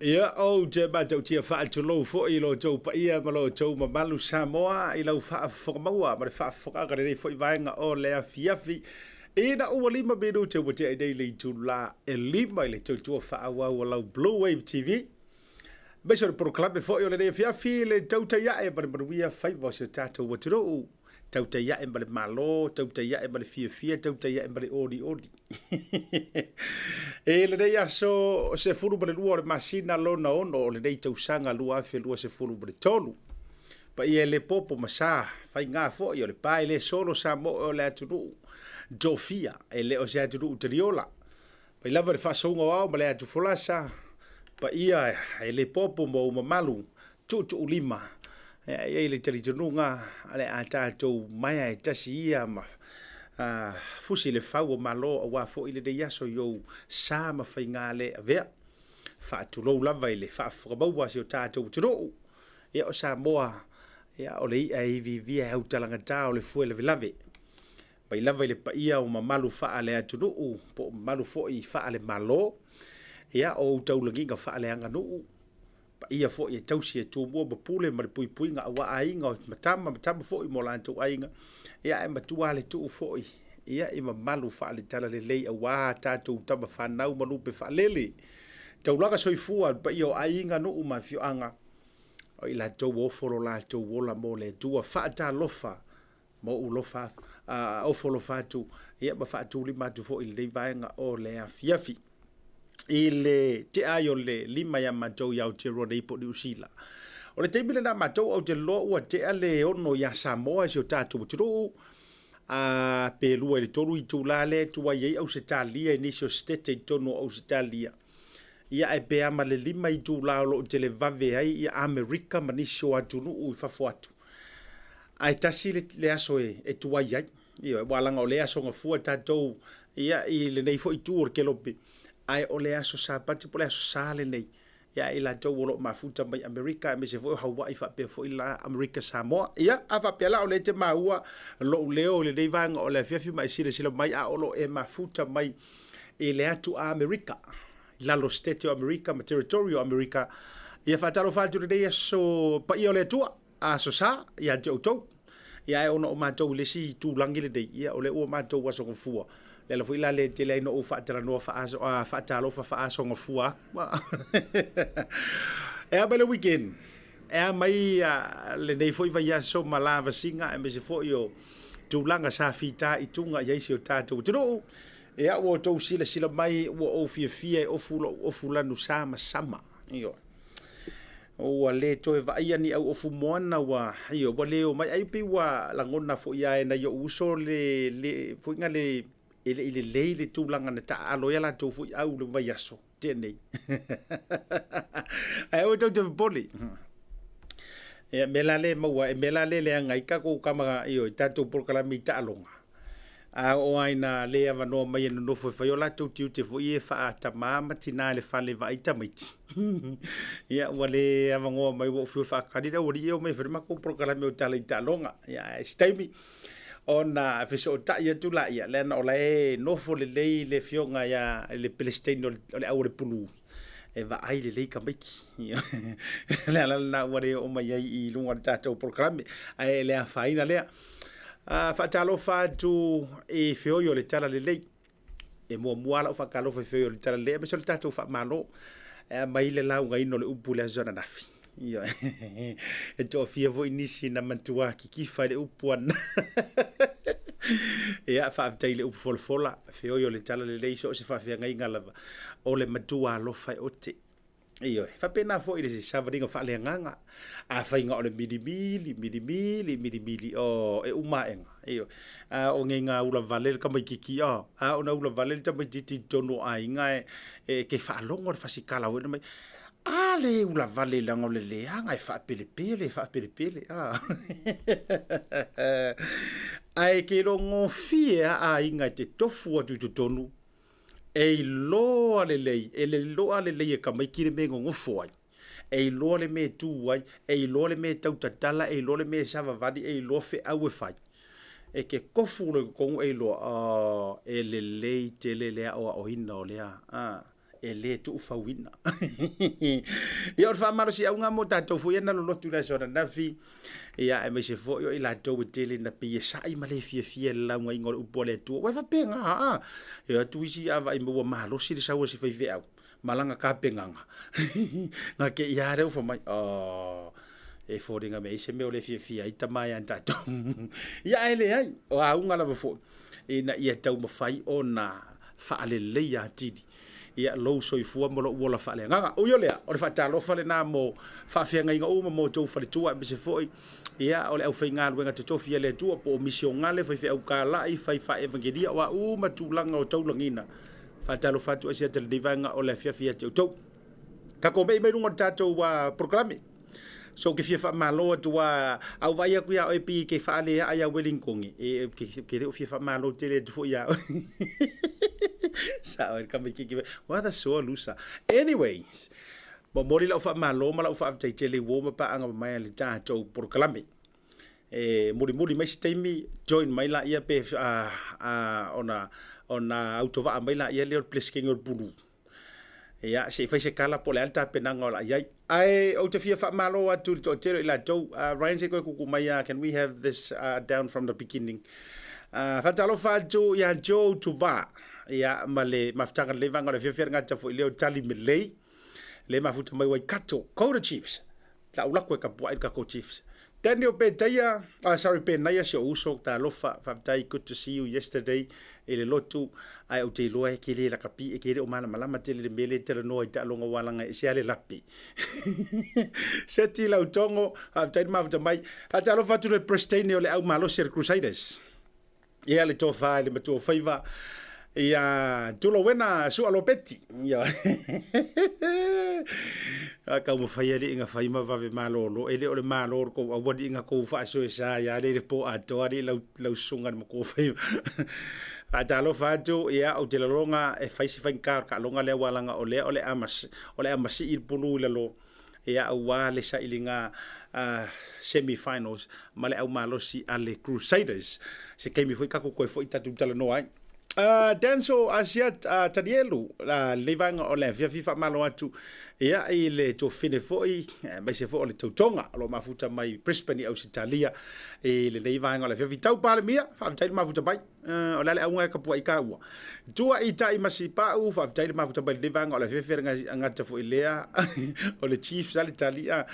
Ia, ou te matautia faatulou foi i lo outou paia ma lo outou mamalu Samoa i lau faafofoga maua ma le faafofogaaga i lenei foi vaega o le afiafi. Ina ua 5 minute ua tea ai nei le itula e 5 i le tautua faaauau a lau Blue Wave TV. Aemaise o le polokalame foi o lenei afiafi, le tautai ae ma le manuia faiva o si o tatou atunuu. Tautai ae ma le Malo, tautai ae ma le fiafia, tautai ae ma le olioli. I lenei aso 12 o le masina lona ono o lenei tausaga 2023. Paia e le popo ma sa, faiga foi o le pa e le solo Samoa o le atunuu tofia, e le o se atunuu taliola. Mai lava i le faasouga o ao ma le atu folasa, paia e le popo ma ou mamalu tuutuulima. E i ai le talitonuga o le a tatou maea e tasi ia ma fusi le fau o Malo aua foi lenei aso i ou sa ma faiga le avea. Faatulou lava i le faafofoga maua a si o tatou atunuu. Ia o Samoa, ia o le i'a e iviivia e autalagata o le fue lavelave. Mai lava i le paia o mamalu faale-atunuu po o mamalu foi faale-Malo, ia, o ou taulagiga faaleaganuu, paia foi e tausi e Tumua ma Pule ma le puipuiga aua aiga o Matama ma Tama foi ma o latou aiga, ia, ae matua le tuu foi ia i mamalu faale-talalelei aua tatou tama fanau ma lupe faalele. Taulaga soifua i le paia o aiga, nuu ma afioaga, o i latou ua ofo lo latou ola mo le Atua. Faatalofa ma ou alofa ofo alofa atu ia ma faatulima atu foi i lenei vaega o le afiafi. I le tea ai o le 5 ia matou i Aotearoa nei po o Niu Sila. O le taimi lena matou ou te iloa ua tea le 6 ia Samoa i si o tatou atunuu, a pe 2 i le 3 itula lea e tuai ai Ausetalia i nisi o setete i totonu o Ausetalia. Ia ae pe a ma le 5 itula o lo o televave ai ia Amerika ma nisi o atunuu i fafo atu. Ae tasi le, le aso e, e tuai ai. Ioe, aua leaga o le aso gafua tatou ia, i lenei foi itu o le kelope, ae o le aso Sapati po o le aso Sa lenei ia i latou o lo o mafuta mai Amerika aemaise foi o Hawaii faapea foi la Amerika Samoa. Ia, a faapea la o lea e te maua lou leo i lenei vaega o le afiafi ma e silasila mai a o lo o e mafuta mai i le atu a Amerika, i lalo o Setete o Amerika ma Territory o Amerika. Ia faatalofa atu i lenei aso paia o le Atua, aso Sa ia te outou. Ia ae ona o matou i le isi itulagi lenei, ia o lea ua matou aso gafua. Le ala foi la lea e tele ai na ou faatalanoa faaaso, a, faatalofa faaaso gafua aku. E a mai le weekend? E a mai lenei foi vaiaso ma lavasiga aemaise foi o tulaga sa fitaituga i ai si o tatou atunuu. Ia ua outou silasila mai ua ou fiafia e ofu lou ofu lanu samasama. Ioe. Ua le toe vaaia ni au ofu moana ua, ioe, ua le omai. Ai pei ua lagona foi lava e nai ou uso le, le, foi na le, e le i lelei le tulaga na taaalo ai a latou foi au i le vaiaso tea nei. Ae aua tou te popole. Ia, mea la lea e maua, e mea la lea e leaga ai tatou tama, ioe, tatou polokalame i taaloga. A oo lava ina le avanoa mai e nonofo e fai o latou tiute foi ia e faatamā ma tinā i le fale e vaai tamaiti, ia ua le avanoa mai ua ou fiu e faatali le aualii ia omai e fai le matou polokalame o tala i taaloga. Ia ae se taimi ona fesootai atu laia, leaga o la e nofo lelei le afioga ia le Peresetene o le au o le pulu e vaai lelei tamaiti. O le ala lena ua le oo mai ai i luga o le tatou polokalame, ae le afaina lea. Faatalofa atu i feoi o le Talalelei. E muamua lava lau faatalofa i feoi o le Talalelei, aemaise o le tatou faamalo e aumai le laugaina o le upu i le aso ananafi. Ioe. E toafia foi nisi na matua kikifa i le upu ana. Ia, faafetai i le upu folafola, feoi o le Talalelei, so o se faafeagaiga lava, o le matua alofa e ote. Ioe, e faapena foi i le savaliga faaleagaga. Afai na o le milimili, milimili, milimili, oh, e uma aʻega. Ioe, a o nei na ula vale le tamaititi, oh, a o na ula vale le tamaititi i totonu o aiga e, e ke faalogo le fasikala foi mai, a le ula vale leaga o le leaga e faapelepele, e faapelepele, ah. Ae ke iloa gofie a aiga e te tofu atu i totonu, E iloa lelei, e iloa lelei e tamaiti le mea e nonofo ai, e iloa le mea e tu ai, e iloa le mea e tautatala, e iloa le mea e savavali, e iloa feau e fai. E ke kofu loa i totonu e iloa, oh, e lelei tele le aoaoina o lea, ah. E le tuufauina. Ia, o le faamalosiauga mo tatou foi ia na lolotu i le aso ananafi, ia, aemaise foi o i latou e tele na pei e sa'i ma le fiafia i le laugaiga o le upu a le Atua. Ua e faapena a, e o atu isi a vaai mai ua malosi le sau a si faifeau ma lana tapenaga, na te i lava lea ua fai mai, oh, e foliga mai ai se mea o le fiafia ai tama ia tatou. Ia ae leai, o auga lava foi ina ia taumafai ona faaleleia atili ia lou soifua ma lou ola faaleagaga. Ui o lea, o le faatalofa lena mo faafeagaiga uma ma outou faletua aemaise foi ia o le aufaigaluega totofi a le Atua po o misionale, faifeau talai, fai faaevangelia, o a uma tulaga o taulagiina. Faatalofa atu ai se ata lenei vaega o le afiafi ia te outou. Tatou mei mai luga o le tatou polokalame. So ou te fia faamalo atu a au vaai atu ia oe pei e te faaleaa ia Wellington e ke le o fia faamalo tele atu foi ia oe. Sao e tamaititi what a sore loser. Anyways, momoli lau faamalo ma lau faafetai tele i uo ma paaga mamae a le tatou polokalame. E mulimuli mai se taimi join mai laia pe ona ona autovaa mai laia lea o le Peresetene o le Pulu. Ia, se i fai se tala po o le a le tapenaga o le a i ai. Ae ou te fia faamalo atu i le toatele o i latou. Ryan, se i toe tuutuu mai, can we have this down from the beginning? Faatalofa atu ia Joe Tuva, ia, ma le mafutaga lelei vaega o le afiafi a le gata foi lea o Tali Melei, le mafuta mai Waikato, Kona Chiefs. Tau lako e tapuai le tatou Chiefs. Daniel Petaia, ah, sorry, Penaia, si ou uso, talofa, faafetai, good to see you yesterday i le lotu, ae ou te iloa e ke le lakapi, e ke le o malamalama tele le mea lea e talanoa i taaloga ua laga ese lava le lape. Seti Lautogo, faafetai le mafuta mai. Faatalofa atu le President o le au malosi a le Crusaders. Ia le tofa i le matua faiva ia Tulowena Sualopeti. Ia. A taumafai alii na fai ma vave malolo e le o le malo o le tou aualii na tou faasoesa ai lea i le po atoa alii lau, lau susuga i le matua faiva. Faatalofa atu, ia, ou te lagona e fai se faigata o le taaloga lea aua leaga o lea o le a mas, o le a masii le pulu i lalo ia aua le sailiga semi finals ma le au malosi a le Crusaders. Se taimi foi tatou toe foi tatou talanoa ai. Denzel Asiat Tanielu, lenei vaega o le afiafi faamalo atu ia i le tuafafine foi aemaise foi o le tautoga o lo o mafuta mai Brisbane i Ausetalia i lenei vaega o le afiafi. Tau Palemia, faafetai le mafuta mai. O le a le auga e tapuai taua. Tua i tai ma Sipau, faafetai le mafuta mai lenei vaega o le afiafi a gata foi lea o le Chiefs a le tali a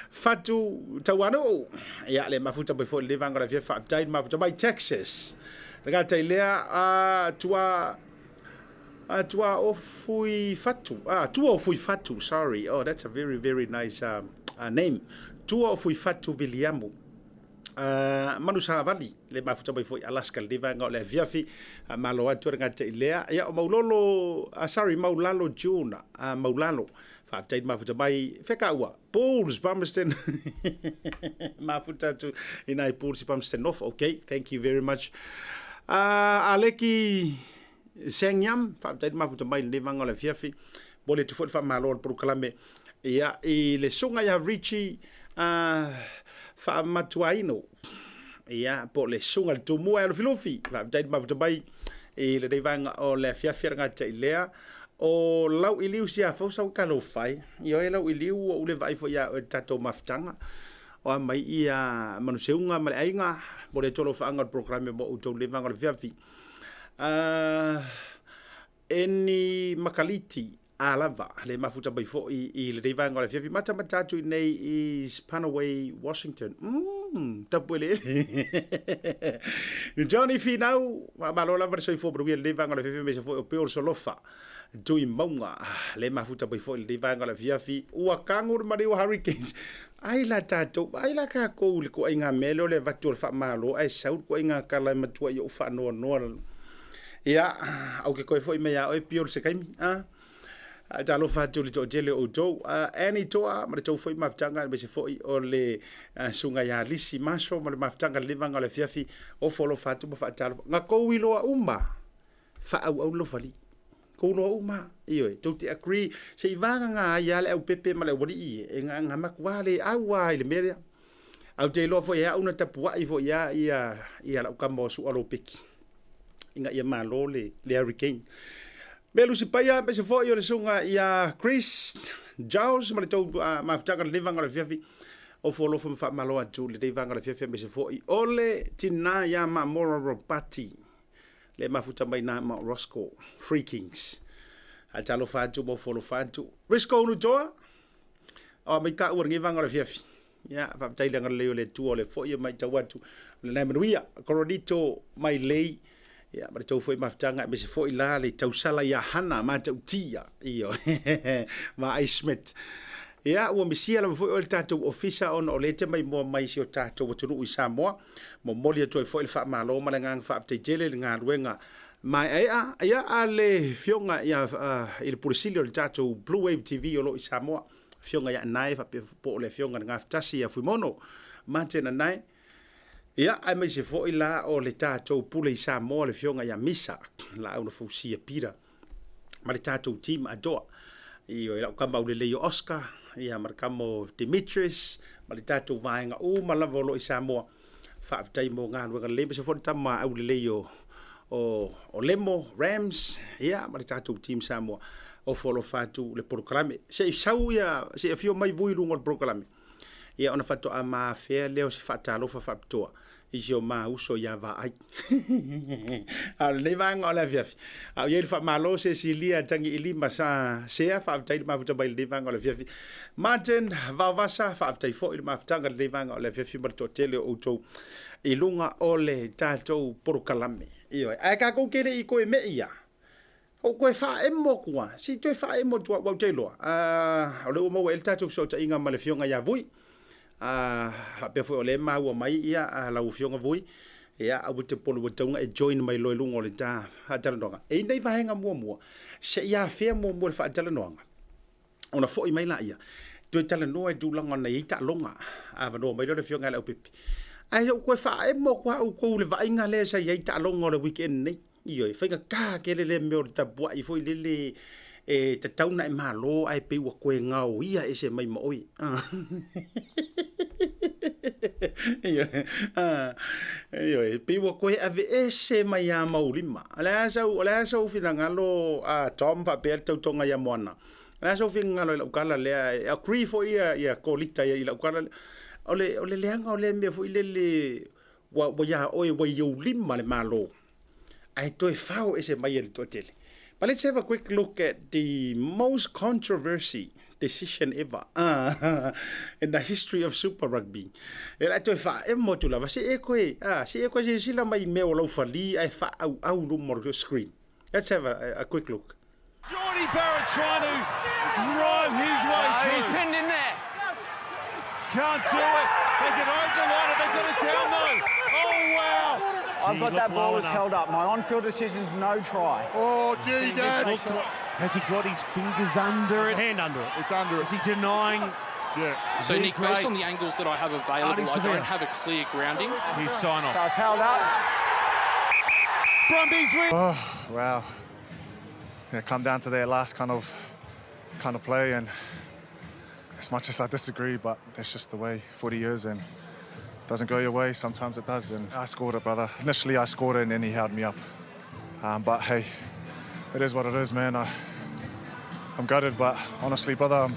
Fatu Tauanuu. Ia le mafuta mai foi lenei vaega o le afiafi, faafetai le mafuta mai Texas. Le gata i lea a tua a tua o fui fatu ah tua o fui fatu sorry oh that's a very very nice name tua o fui fatu Viliamu Manu Savali, le mafuta mai foi Alaska lenei vaega o le afiafi. Malo atu le gata i lea. Ia, o Maulolo, sorry, Maulalo June, Maulalo. Faafetai le mafuta mai. Fekaua, Bulls, Palmerston. Mafuta atu i nai Bulls i Palmerston North. Okay, thank you very much. Aleki Sengyam, faafetai le mafuta mai lenei vaega o le afiafi. Momoli atu foi le faamalo o le polokalame ia i le susuga ia Richie Faamatuaino, ia po o le susuga i le Tumua ia Lufilufi. Faafetai le mafuta mai i lenei vaega o le afiafi a le gata i lea. O Lauiliu Siafau sau talofa e. Ioe Lauiliu ua ou le vaai foi ia oe i le tatou mafutaga. O a mai ia Manuseuga ma le aiga, momoli atu alofaaga o le polokalame mo outou i lenei vaega o le afiafi. Eni Makaliti a lava le mafuta mai foi i lenei vaega o le afiafi matamata atu i nei i Spanaway, Washington. Tapu eleele. Johnny Finau, faamalo lava le soifua manuia i lenei vaega o le afiafi aemaise foi o Pearl Solofa, Tui Mauga, le mafuta mai foi i lenei vaega o le afiafi. Ua kagu le maliu o Hurricanes. Ai la tatou, ai la tatou i le ituaiga mea lea o le avatu o le faamalo ae sau le ituaiga tala e matua i ou faanoanoa. Ia, ou te toe foi mai ia oe Pio i se taimi. A? Talofa atu i le toatele o outou. Annie Toa ma le tou foi mafutaga aemaise foi o le susuga ia Lisi Marshall ma le mafutaga le vaega o le afiafi. Ofo alofa atu ma faatalofa. Na tou iloa uma faaauau le lofalii. Tou iloa uma. Ioe, tou te agree. Se i vagana ai lava le aupepe ma le aualii e na matua le au lava i le mea lea. Ae ou te iloa foi e au na tapuai foi ia ia lau tama o Su'a Lopeki ina ia malo le, le hurricane. Mea Lusi Paia, aemaise foi o le susuga ia Chris Giles ma le tou mafutaga i lenei vaega o le afiafi. Ofo alofa ma faamalo atu i lenei vaega o le afiafi aemaise foi o le tina ia Mamora Ropati le mafuta mai na ma Roscoe Free Kings. Talofa atu ma ofo alofa atu. Risco Unutoa, o mai ka ua lenei vaega o le afiafi. Ia, faafetai le agalelei o le Atua o lea foi e matau atu o lena e manuia. Koronito Mailei, ia, ma le tou foi mafutaga, aemaise foi la le tausala ia Hana Matautia, ioe, Vaai Schmidt. Ia, ua misia lava foi oe le tatou ofisa ona o lea e te maimoa mai i si o tatou atunuu i Samoa. Momoli atu ai foi le faamalo ma le agaga faafetai tele i le galuega maeaea, ia, a le Afioga ia, i le Pule Sili o le tatou Blue Wave TV o lo o i Samoa. Afioga ia Anae faapea po o le Afioga i le Gafatasi ia Fuimono Martin Anae. Ia, aemaise foi la o le tatou pule i Samoa le Afioga ia Misa Laau na Fausia Peter ma le tatou team atoa. Ioe, lau kama aulelei o Oscar, ia ma le kama o Demetrius, ma le tatou vaega uma lava o lo o i Samoa. Faafetai mo galuega lelei, aemaise foi le tama aulelei o o, o Lemo, Rams, ia, ma le tatou team Samoa. Ofo alofa atu le polokalame. Se i sau ia, se i afio mai Vui i luga o le polokalame. Ia, ona faatoa ma afea lea o se faatalofa faapitoa i si o ma uso ia Vaai. A o lenei vaega o le afiafi, a o i ai le faamalo Cecilia Tagiilima sa sea, faafetai le mafuta mai i lenei vaega o le afiafi. Martin Vaovasa, faafetai foi le mafutaga i lenei vaega o le afiafi ma le toatele o outou i luga o le tatou polokalame. Ioe, ae tatou te le i toe me'i ia, ou toe faaemo atu lava, se i toe faaemo atu lava, aua ou te iloa, o lea ua maua i ai le tatou fesootaiga ma le Afioga ia Vui, faapea foi o lea e maua mai ia lau Afioga Vui, ia aua e te popole ua tatau ona e join mai loa i luga o le ta faatalanoaga. E i ai nai vaega muamua, se i afea muamua i le faatalanoaga, ona foi mai laia, toe talanoa i tulaga na i ai taaloga, avanoa mai loa le Afioga ia Leaupepe. Ae ou toe faaemo atu lava outou i le vaaiga lea sa i ai taaloga o le weekend nei. Ioe, faigata tele lea mea o le tapuai foi lele e tatau ona e malo ae pei ua toe gaoia ese mai ma oe. Ioe, pei ua toe aveese mai lava ma ou lima. O le a sau, o le a sou finagalo a Tom faapea le tautoga ia Moana? O le a sou finagalo i lau tala lea? E agree foi ia, ia Kolita ia i lau tala lea. O le, o le leaga o lea mea foi lele ua, ua ia oe, ua i ou lima le Malo, ae toe fao ese mai e le toatele. But let's have a quick look at the most controversy decision ever in the history of Super Rugby. E la toe faaemo atu lava, se e koe, ah, se e koe silasila mai i mea o lau falī ae faaauau luma o le screen. Let's have a quick look. Jordie Barrett trying to drive his way No, through. he's pinned in there. Can't do it. They get over the line. Have they got it down though? Oh wow. I've got that ball is held up. My on-field decision's no try. Oh, gee, Dad. Has he got his fingers under it? Hand under it. It's under it. Is he denying? Yeah. So, The Nick, based great on the angles that I have available, Ardie I Savea. don't have a clear grounding. Here's sign So off. it's held up. Brumbies win. Oh, wow. You know, come down to their last kind of play, and as much as I disagree, but that's just the way footy is, and it doesn't go your way, sometimes it does, and I scored it, brother. Initially, I scored it, and then he held me up. But hey, it is what it is, man. I'm gutted, but honestly, brother,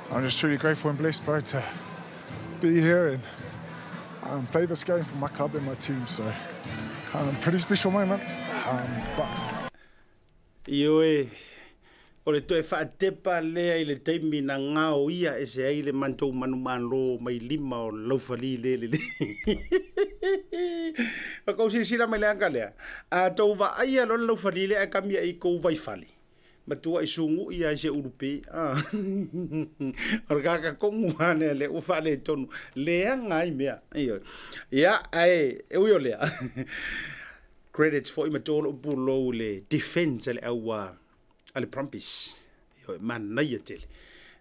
I'm just truly grateful and blessed, bro, to be here and play this game for my club and my team. So, pretty special moment. But Ioe, o le toe faatepa lea i le taimi na gaoia ese ai le matou manumalo mai lima o le laufali le lelei. Ua tou silasila mai i le aga lea, a tou vaaia loa le laufali lea ae kami ai i kou vaifale, matua i sugui lava i se ulupe. O le kakatonu lava lea lea ua faaletonu, leaga ai mea. Ioe. Ia, ae e ui o lea, Credits foi ma to lou pulou i le defense a le au a le Brumbies. Ioe, manaia tele.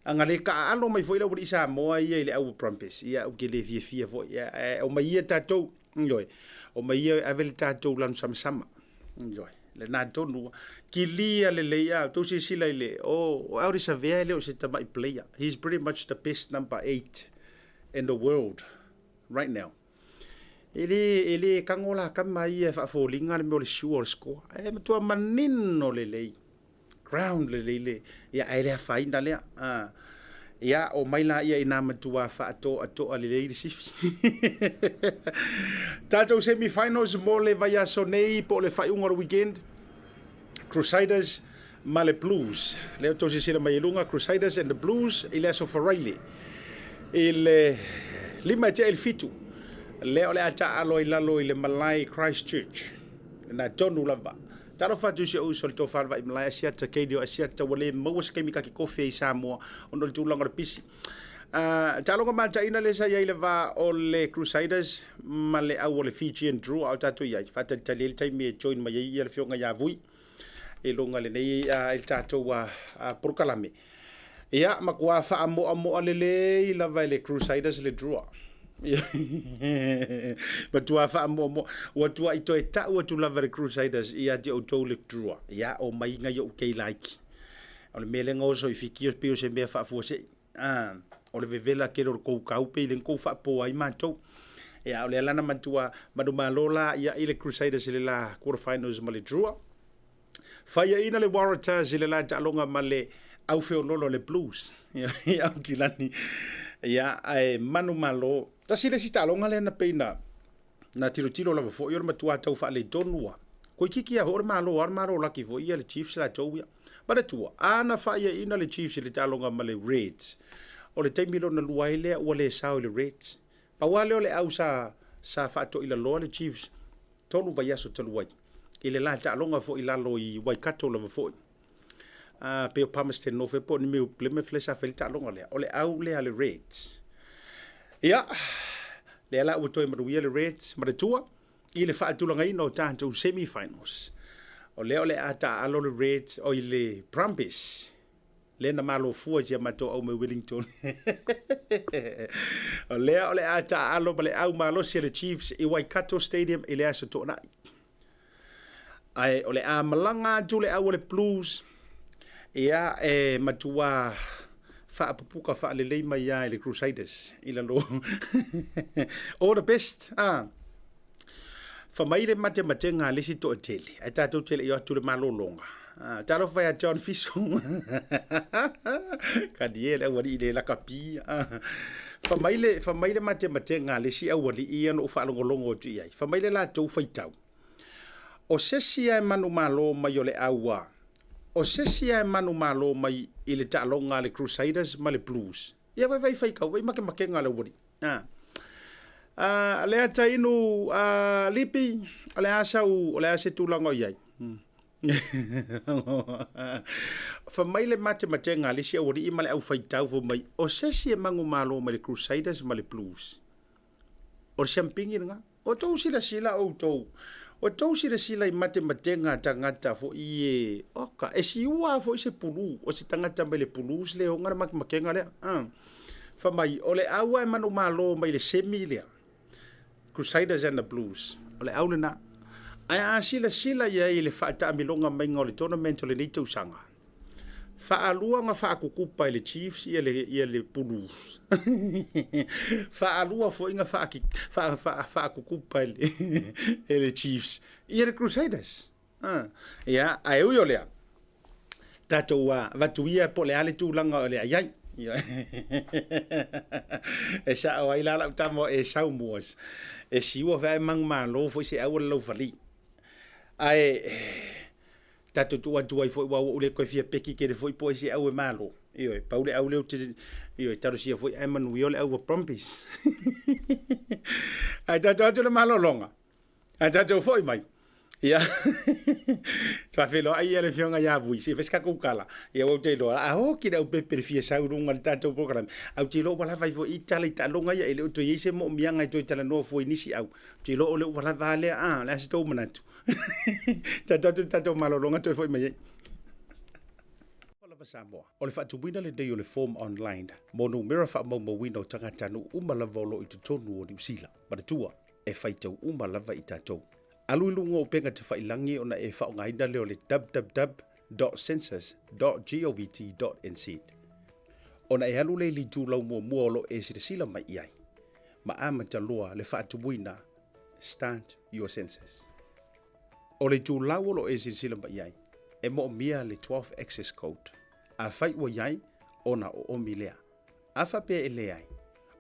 A na le taaalo mai foi le aualii Samoa ia i le au a Brumbies, ia ou te le fiafia foi. Ia, ae omai ia tatou, ioe, omai ia e ave le tatou lanu samasama. Ioe, lena tonu. Kilia lelei a, tou silasila i le, o, o Auri Savea e le o se tamai player. He's pretty much the best number 8 in the world right now. E le, e le tago la kama ia e faafoliga le mea o le sure o le score. Ae matua manino lelei. Ground lelei le, ia ae le afaina lea. A, ia, omai laia ina matua faatoatoa lelei le sifi. Tatou semi-finals mo le vaiaso nei po o le faaiuga o le weekend. Crusaders ma le Blues. Lea tou silasila mai i luga, Crusaders and the Blues i le aso Faraile i le 6:55. Lea o le a taaalo ai lalo i le malae Christchurch. Na tonu lava. Talofa atu i si ou uso le tofa le Vaimalae Asiata Katie o Asiata ua le maua se taimi ta te kofi ai i Samoa ona o le tulaga o le pisi. Taaloga mataina lea sa i ai i le va o le Crusaders ma le au o le Fijian Drua a o tatou i ai. Faatalitali ai le taimi e join mai ai le afioga ia Vui i luga i lenei i le tatou polokalame. Ia, matua faamoamoa lelei lava e le Crusaders le Drua. Matua faamoamoa. Ua tuai toe tau atu lava e le Crusaders ia te outou le Drua. Ia, omai ngai o'u kei laiki. O le mea lea na oso i Fiti e pei o se mea faafuasei. A, o le vevela tele o le tou tau pei lea na tou faapoa ai matou. Ia, o lea la na matua manumalo la ia i le Crusaders i le la quarter finals ma le Drua. Faiaina le Waratahs i le la taaloga ma le aufeololo le Blues i Aukilani. Ia, ae manumalo. Tasi le isi taaloga lea na pei na na tilotilo lava foi o le matua tau faaletonu lava. Toeitiiti lava foi o le Malo lava, o le Malo laki foi ia le Chiefs latou ia. Manatua, a na faaiaina le Chiefs i le taaloga ma le Reds, o le taimi lona lua ai lea ua le sao i le Reds. Pau lava lea o le au sa sa faatoilaloa le Chiefs 3 vaiaso talu ai, i le la taaloga foi i lalo i Waikato lava foi. A, pei o Palmerston North ea po o ni New Plymouth lea sa fai ai le taaloga lea. O le au lea a le Reds. Ia, lea la ua toe manuia le Reds, manatua, i le faatulagaina o tatou semi-finals. O lea o le a taaalo le Reds, oi le Brumbies, lea na malo fua i si a matou au mai Wellington. O lea o le a taaalo ma le au malosi a le Chiefs i Waikato Stadium i le Aso Toonai. Ae o le a malaga atu le au o le Blues, ia e matua faapupuka faalelei mai lava i le Crusaders i lalo. All the best. Ah. Fa mai le matematega a le isi toatele, ae tatou te le i o atu i le malologa. Ah, talofa ia John Fiso. Kanie le aualii le lakapi. Ah. Fa mai le, fa mai le matematega a le isi aualii ia na ou faalogologo atu i ai. Fa mai le latou faitau. O se isi lava e manumalo mai o le au a, o se isi lava e manumalo mai i le taaloga a le Crusaders ma le Blues. Ia vai vai faitau, vai makemakega a le aualii. A. A, lea tainu a Lipi, o le a sau, o le a se tulaga o i ai? Fa mai le matematega a le isi aualii ma le au faitau fai mai, o se isi e manumalo mai le Crusaders ma le Blues. O le siampigi lena. O tou silasila outou, o tou silasila i matematega a tagata foi e, oka, e siua lava foi se pulu, o se tagata mai le Blues le ona le matematega lea. A. Fa mai, o le au lava e manumalo mai le semi lea, Crusaders and the Blues, o le au lena. Ae a silasila i ai i le faataamiloga maiga o le tournament o lenei tausaga, Faalua na faakukupa e le Chiefs ia le, ia le Blues. Faalua foi na faakukupa e le, e le Chiefs ia le Crusaders. Ah, ia, ae ui o lea, tatou avatu ia po o le a le tulaga o le a i ai. E sao ai la lau tama o Esau Moores, e siua foi ae manumalo foi se au o le laufali. Ae Tatou tuu atu ai foi aua ua ou le toe fia peki tele foi po o ai se au e malo. Ioe, pau le au lea ou te, ioe, talosia foi ae manuia o le au a Brumbies. Ae tatou atu le malologa. Ae tatou foi mai. Ia, faafeiloai ia le afioga ia Vui, se i fai se tatou tala. Ia ua ou te iloa, a oki le au pepe le fia sau i luga o le tatou polokalame. Ae ou te iloa ua lava ai foi i tala i taaloga ia, e le o toe i ai se moomiaga e toe talanoa fua i nisi au. Ou te iloa o lea ua lava a lea, a, o le a se tou manatu? Tatou atu i le tatou malologa toe foi mai ai. Lava Samoa, o le faatumuina lenei o le form online mo numera faamaumauina o tagatanuu uma lava o lo o i totonu o Niu Sila. Manatua, e faitau uma lava i tatou. Alu i luga o upega tafailangi ona e faaaogaina lea o le www.census.govt.nz ona e alu lea i le itulau muamua o lo o e silasila mai i ai ma amata loa le faatumuina Start your census. O le itulau o lo o e silasila mai i ai, E moomia le 12 access code. Afai ua i ai, ona oomi lea. A faapea e leai,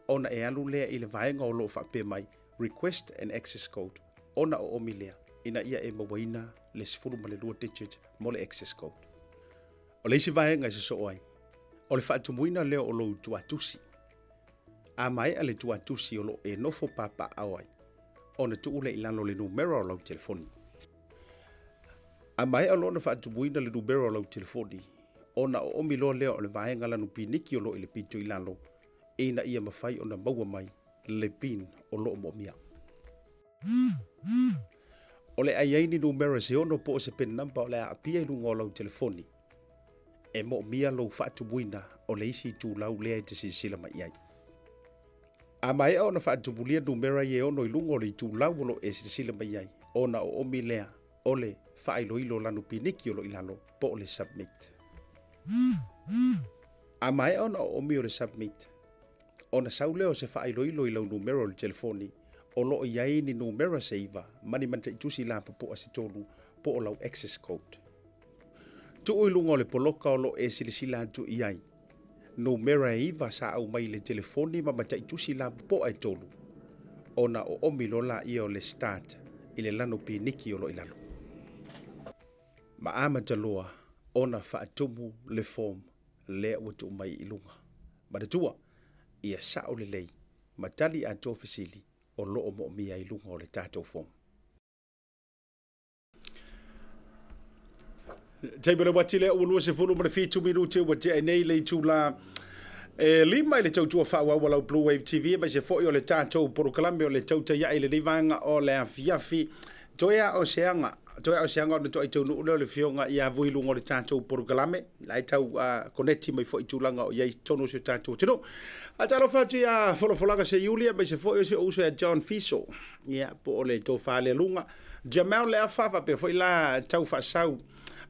ona e alu lea i le vaega o lo o faapea mai Request an access code, ona oomi lea ina ia e mauaina le 12 digit mo le access code. O le isi vaega e sosoo ai, o le faatumuina lea o lou tuatusi. A maea le tuatusi o lo o e nofo papaaao ai, ona tuu lea i lalo o le numera o lau telefoni. A maea loa ona faatumuina le numera o lau telefoni, ona oomi loa lea o le vaega lanu piniki o lo o i le pito i lalo, ina ia mafai ona maua mai le pin o lo o moomia. O le a i ai ni numera se ono po o se pin number o le a aapia i luga o lau telefoni, e moomia lou faatumuina o le isi itulau lea e te silasila mai i ai. A maea ona faatumulia numera ia e ono i luga o le itulau o lo o e silasila mai ai, ona oomi lea o le faailoilo lanu piniki o lo o i lalo po o le submit. A maea ona oomi o le submit, ona sau lea o se faailoilo i lau numera o le telefoni o lo o i ai ni numera se iva ma ni mataitusi lapopoa se tolu po o lau access code. Tuu i luga o le poloka o lo o e silasila atu i ai, numera e iva sa aumai i le telefoni ma mataitusi lapopoa e tolu, ona oomi loa laia o le start i le lanu piniki o lo o i lalo. Ma amata loa ona faatumu le form lea ua tuu mai i luga. Manatua, ia sao lelei ma tali atoa fesili o lo o moomia i luga o le tatou form. Taimi o le uati lea ua 27 minute ua tea ai nei le itula e lima i le tautua faaauau a lau Blue Wave TV aemaise foi o le tatou polokalame o le tautai i lenei vaega o le afiafi. Toe a o se aga, toe a o se aga ona toai taunuu lea o le afioga ia Vui i luga o le tatou polokalame. La e tau koneti mai foi i tulaga o i ai i totonu o si o tatou atunuu. A talofa atu ia Folafolaga Seiuli aemaise foi o si ou uso ia John Fiso, ia, po o le tofa lea luga. Jamel Leafa faapea foi la tau faasau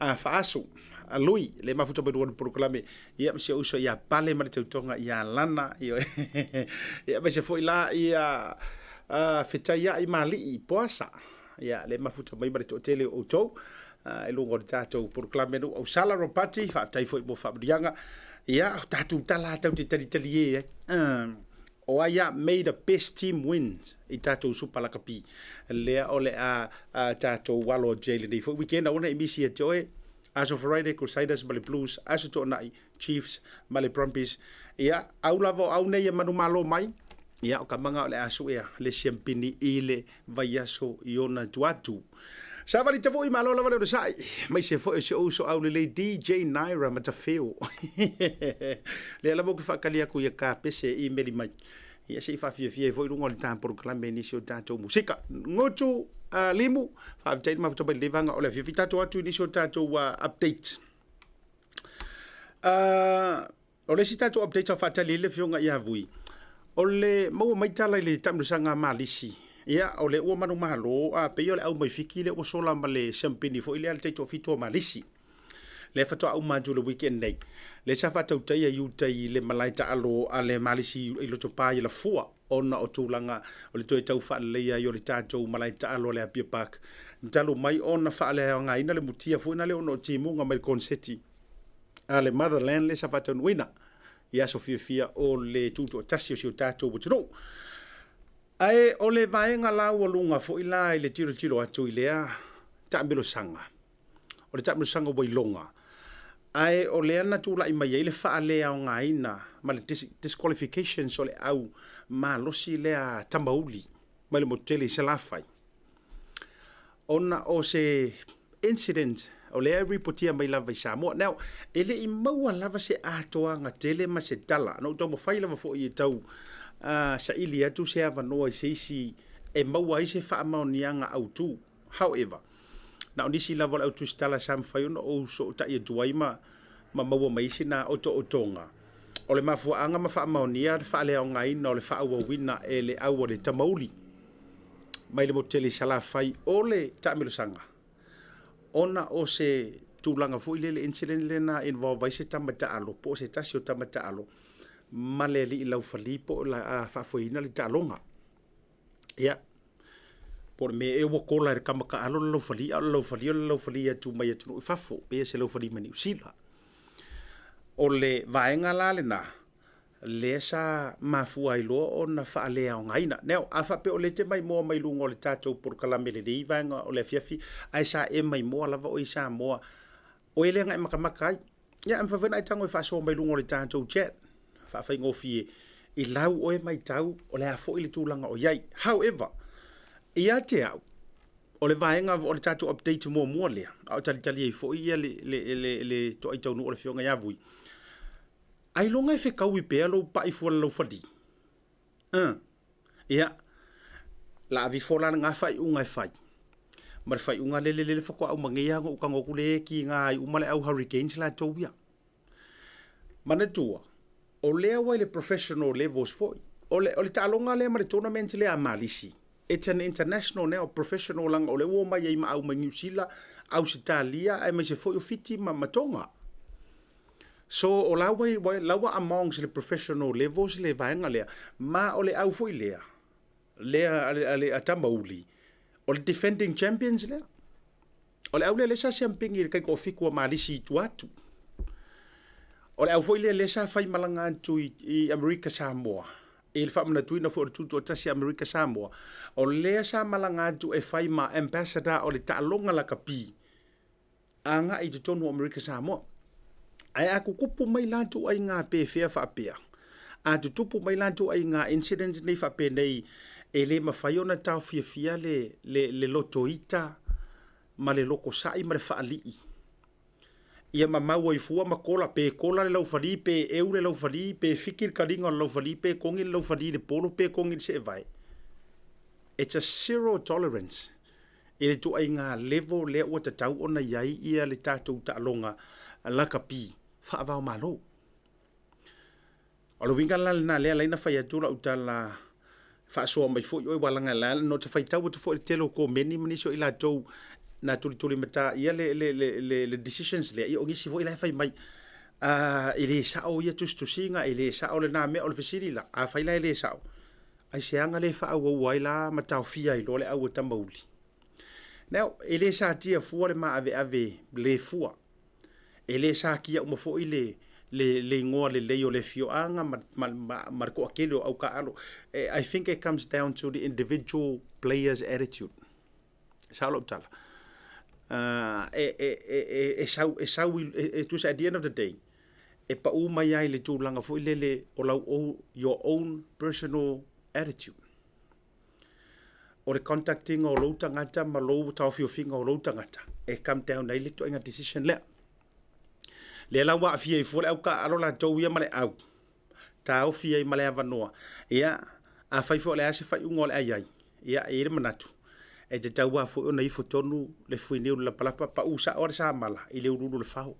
a faasu a Lui le mafuta mai luga o le polokalame, ia, ma si ou uso ia Pale ma le tautoga ia Lana, ia, aemaise foi la ia Fetaiai Malii Poasa, ia, le mafuta mai ma le toatele o outou i luga o le tatou polokalame nuu Ausala Ropati, faafetai foi mo faamanuiaga. Ia, o tatou tala tatou te talitalie ai. O ai a, may the best team win i tatou Super Lakapi. Lea o le a tatou alo atu ai lenei foi weekend, aua ne i misi ia te oe. Aso Friday, Crusaders ma le Blues, Aso Toonai, Chiefs ma le Brumbies. Ia, au lava o au nei e manumalo mai, ia, o ka maga o le a suea le siampini i le vaiaso i ona atu atu. Savali tavui malo lava le onosai, mai se foi o si ou uso aulelei DJ Naira Matafeo. Lea lava ou ke whaakali aku ia ka pese i meli mai. Ia se i whaafiafia ai foi lunga o le tā polokalame nisi o tātou musika. Ngutu limu, whaafetai le mafuta mai le vanga o le afiafi tātou atu i nisi o tātou update. O le isi tatou update o faatali ai le afioga ia Vui, o le maua mai tala i le taamilosaga a Malisi, ia, o le ua manumalo, a pei o le au mai Fiki lea ua sola ma le siampini foi lea a le taitoafitu a Malisi, lea faatoa uma atu i le weekend nei, lea sa faatautaia i uta i le malae taalo a le Malisi i Lotopa i Alafua, ona o tulaga o le toe tau faaleleia ai o le tatou malae taalo a le Apia Park, talu mai ona faaleaogaina le mutia foi na lea ona o timuga mai le koneseti a le Motherland lea sa faataunuuina i aso fiafia o le tutoatasi o si o tatou atunuu. Ae o le vaega laualuga foi la i le tilotilo atu i lea taamilosaga, o le taamilosaga ua iloga, ae o lea na tulai mai ai le faaleaogaina ma le disqualifications o le au malosi lea Tamauli mai le motu tele i Salafai, ona o se incident o lea e ripotia mai lava i Samoa. Now, e le i maua lava se atoaga tele ma se tala. Na ou taumafai lava foi e tau saili atu se avanoa i se isi e maua ai se faamaoniaga autu. However, na o nisi lava o le au tusitala sa mafai ona ou sootai atu ai ma ma maua mai sina otootoga. O le mafuaaga ma faamaonia le faaleaogaina o le faaauauina e le au a le Tamauli mai le motu tele i Salafai o le taamilosaga, ona o se tulaga foi lele incident lea na involve ai se tama taalo po o se tasi o tama taalo ma le alii laufali po o la faafoeina le taaloga. Ia. Po o le mea ea ua kola e le tama taalo le laufali, a o le laufali o le laufali atu mai atunuu i fafo, pei se laufali mai Niu Sila. O le vaega la lena, lea sa mafua ai loa ona faaleaogaina. Now, a faapea o lea e te maimoa mai luga o le tatou polokalame lelei vaega o le afiafi, ae sa e maimoa lava oe i Samoa, oe lea na e matamata ai. Ia, e mafai foi ona e tago e faasoa mai luga o le tatou chat, faafaigofie i lau oe matau o le a foi le tulaga o i ai. However, ia te au, o le vaega o le tatou update muamua lea, a o talitali ai foi ia le, le, le, le toai taunuu o le Afioga ia Vui, ailoga e fetaui pea lou pai fua le laufali. Ia, la avifo la lena faaiuga e fai. Ma le faaiuga lele lele faatoa uma nei lava ona ou tago atu le e tiga ai uma le au Hurricanes latou ia. Manatua, o lea ua i le professional levels foi. O le, o le taaloga lea ma le tournament lea a Malisi, it's an international now, professional leaga o lea ua omai ai ma au mai Niu Sila, Ausetalia aemaise foi o Fiti ma, ma Tonga. So o la ua, la ua amongst le professional levels le vaega lea, ma o le au foi lea, lea a le, a le a Tamauli, o le defending champions lea. O le au lea lea sa siampini i le taitoafitu a Malisi i tua atu. O le au foi lea lea sa fai malaga atu i, i Amerika Samoa, i le faamanatuina foi o le tutoatasi a Amerika Samoa, o lea sa malaga atu e fai ma ambassador o le taaloga lakapi agai i totonu o Amerika Samoa. Ae a tutupu mai la ituaiga pefea faapea, a tutupu mai la ituaiga incident nei faapenei, e le mafai ona taofiafia le, le, le lotoita ma le lotosai ma le faalii ia mamau ai fua ma kola, pe kola le laufali, pe eu le laufali, pe fiki le taliga o le laufali, pe kogi le laufali i le polo, pe kogi i le seevae. It's a zero tolerance i le ituaiga level lea ua tatau ona i ai ia le tatou taaloga lakapi faava-o-Malo. O le uiga la lena lea la na fai atu lau tala faasoa mai foi oe aua leaga la no te faitau atu foi i le tele o komeni ma nisi o i latou na tulitulimatā ia le, le, le, le, le decisions lea, ia o nisi foi la e fai mai, e le sao ia tusitusiga, e le sao lena mea. O le fesili la, afai la e le sao, Aiseaga le faaauaua ai la ma taofia ai loa le au e Tamauli. Now, e le satia fua le maaveave le fua. E le satia uma foi le, le, le igoa lelei o le afioaga ma, ma, ma, ma le toatele o au taaalo. I think it comes down to the individual player's attitude. Sao lau tala. E, e, e, e, e sau, e sau, e, e, tusa at the end of the day, e pau mai ai le tulaga foi lele o lau o, your own personal attitude. O le contactinga o lou tagata ma lou taofiofiga o lou tagata, e come down ai le ituaiga decision lea. Lea la ua aafia ai fua le au taaalo latou ia ma le au, taofi ai ma le avanoa. Ia, afai foi o le a se faaiuga o le a i ai, ia, e i ai le manatu, e tatau lava foi ona ifo tonu le fuiniu i le lapalapa, pau sao lava le samala i le uluulu o le fao.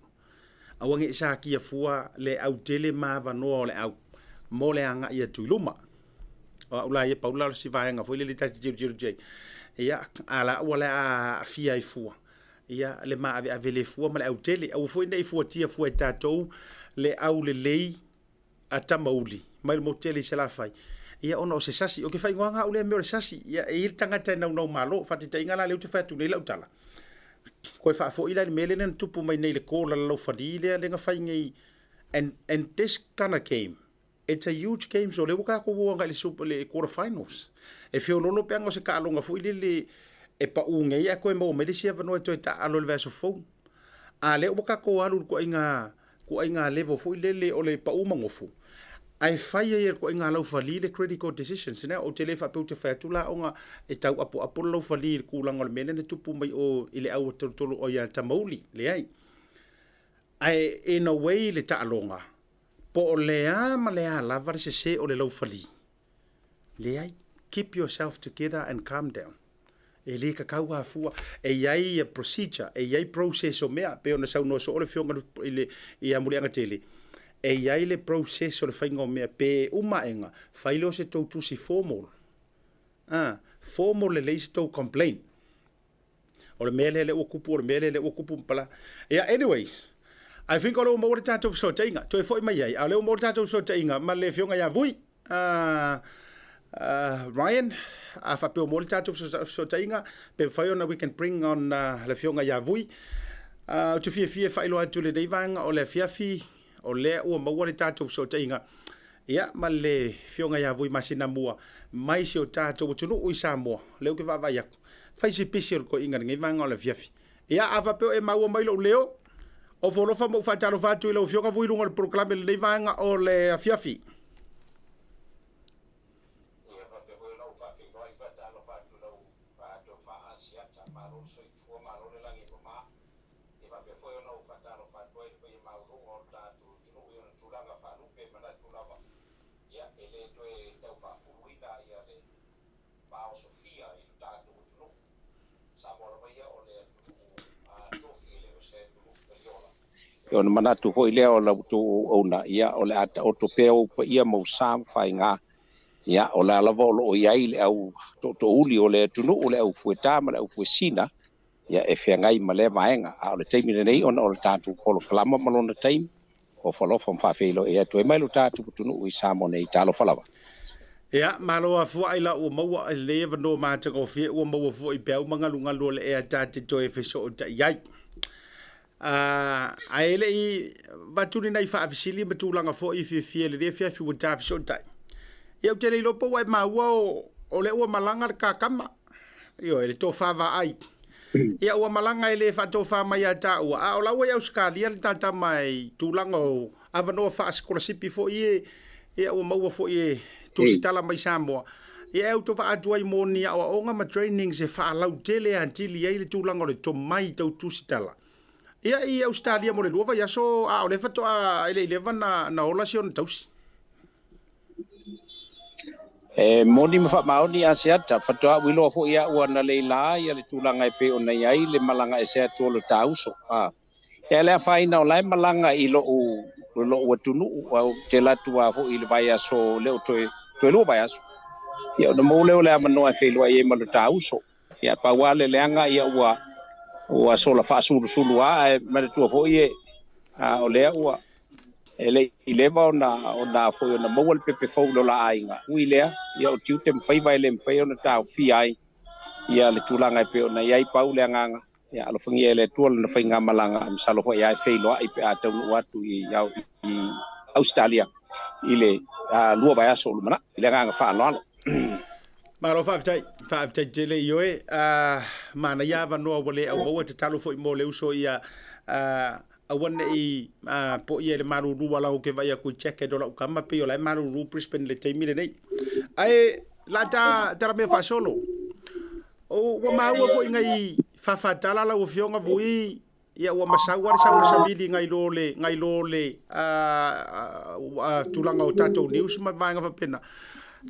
Aua ne i satia fua le autele ma avanoa o le au mo le agai atu i luma. O au la ia, pau la o si vaega foi lele ta te tilotilo atu ai. Ia, a la ua le a aafia ai fua, ia, le maaveave le fua ma le autele. Aua foi ne i fuatia fua e tatou le aulelei a Tamauli mai le motu tele i Salafai, ia ona o se sasi. Ou te faaigoaina au lea mea o le sasi. Ia, e i ai le tagata e naunau malo. Faataitaiga la lea ou te fai atu nei lau tala, toe faafoi la i le mea lea na tupu mai nei i le call a le laufali lea lea na fai nei and, and this kind of game, it's a huge game, so lea ua tatou o agai i le super, le quarter finals. E feololo pe ana o se taaloga foi lele e pau nei ae toe maua mai le isi avanoa e toe taaalo i le vaiaso fou. A lea ua tatou alu i le ituaiga ituaiga level foi lele o le pau ma gofo, ae fai ai e le ituaiga laufali le critical decisions lea. Ou te le faapea ou te fai atu la ona e tau apoapo le laufali i le tulaga o le mea lea na tupu mai o i le au tolotolo o ia Tamauli, leai. Ae in a way le taaloga, po o le a ma le a lava le sese o le laufali, Leai. Keep yourself together and calm down. E le tatau lava fua. E i ai ia procedure, e i ai process o mea, pei ona saunoa soo le Afioga i le ia Muliagatele, e i ai le process o le faiga o mea, pe uma aega, fai lea o se tou tusi formal. A, formal lelei se tou complaint. O le mea lea lea ua tupu, o le mea lea lea ua tupu ma pala. Ia, anyways, I think o lea ua maua le tatou fesootaiga. Toe foi mai ai, a o lea ua maua le tatou fesootaiga ma le Afioga ia Vui. Ryan, a faapea ua maua le tatou fesootaiga, pe mafai ona we can bring on le Afioga ia Vui. Ou te fiafia e faailoa atu i lenei vaega o le afiafi, o lea ua maua le tatou fesootaiga ia ma le Afioga ia Vui Masinamua mai si o tatou atunuu i Samoa. O lea ou te vaavaai atu, fai si pisi o le toeaina i lenei vaega o le afiafi. Ia, a faapea o e maua mai lou leo, ofo alofa ma ou faatalofa atu i lau Afioga Vui i luga o le polokalame i lenei vaega o le afiafi. Ia faapea foi ona ou faafeiloai faatalofa atu i lau tofa Asiata, malo le soifua, malo le lagi e mama. Ia faapea foi ona ou faatalofa atu ai i le paia maualuga o le tatou atunuu i ona tulaga faalupe, manatu lava, ia e le toe tau faafuluina ia le maosofia i lo tatou atunuu. Samoa lava ia o le atunuu tofi e le o se atunuu taiola. Ona manatu foi lea o la outou auauna, ia, o le a taoto pea ou paia ma ou sa ma faiga, ia, o la lava o lo o i ai le au tootoouli o le atunuu, le au fuetā ma le au fuesina, ia, e feagai ma lea vaega. A o le taimi lenei, ona o le tatou polokalama ma lona taimi, ofo alofa ma faafeiloai atu ai mai lo tatou atunuu i Samoa nei. Talofa lava. Ia, malo afuai la ua maua i lenei avanoa matagofie, ua maua foi peau ma galugalu o le ea ta te toe fesootai ai. Ae le i avatu ni nai faafesili ma tulaga foi e fiafia i lenei afiafi ua ta fesootai. Ia, ou te le iloa po ua e maua o lea ua malaga le kakama, ioe, le tofa vaai. Ia, ua malaga e le faatofa mai ia taua, a o la ua i Ausetalia le tatama i tulaga o avanoa faasikolasipi foi e, ia, ua maua foi e tusitala mai Samoa. Ia, e autovaa atu ai mo ni aoaoga ma trainings e faalautele atili ai le tulaga o le tomai tau tusitala. Ia, i Ausetalia mo le 2 vaiaso, a o lea faatoa e le i leva na ola si ona tausi. E moni ma faamaoni Asiata, faatoa ou iloa foi au analeila ia le tulaga e pei ona i ai le malaga ese atu o le ta uso. Ia le afaina o la e malaga i lo'u atunuu, au te alu atu lava foi i le vaiaso lea o toe 2 vaiaso. Ia ona maua lea o le avanoa e feiloai ai ma le ta uso. Ia pau lava le leaga ia ua sola faasulusulu lava, ae manatua foi e o lea ua e le i leva ona foi ona maua le pepe fou i lo la aiga. Ui lea, ia o tiute ma faiva e le mafai ona taofia ai ia le tulaga e pei ona i ai pau le agaga. Ia alofagia e le Atua lona faigamalaga, masalo foi lava e feiloai pe a taunuu atu i Ausetalia i le 2 vaiaso o lumanai. I le agaga faaaloalo. Malo faafetai, faafetai tele i oe. Manaia avanoa ua le aumaua, tatalo foi mo le uso ia aua ne i poia i le malulu ala ou ke vai atu i jacket o lau kama pei o la e malulu Brisbane le taimi lenei. Ae la ta tala mea faasolo. Ua maua foi ngai fafatala lau Afioga Vui, ia ua masau lava le sau o le savili ngai lo le tulaga o tatou news ma vaega faapena.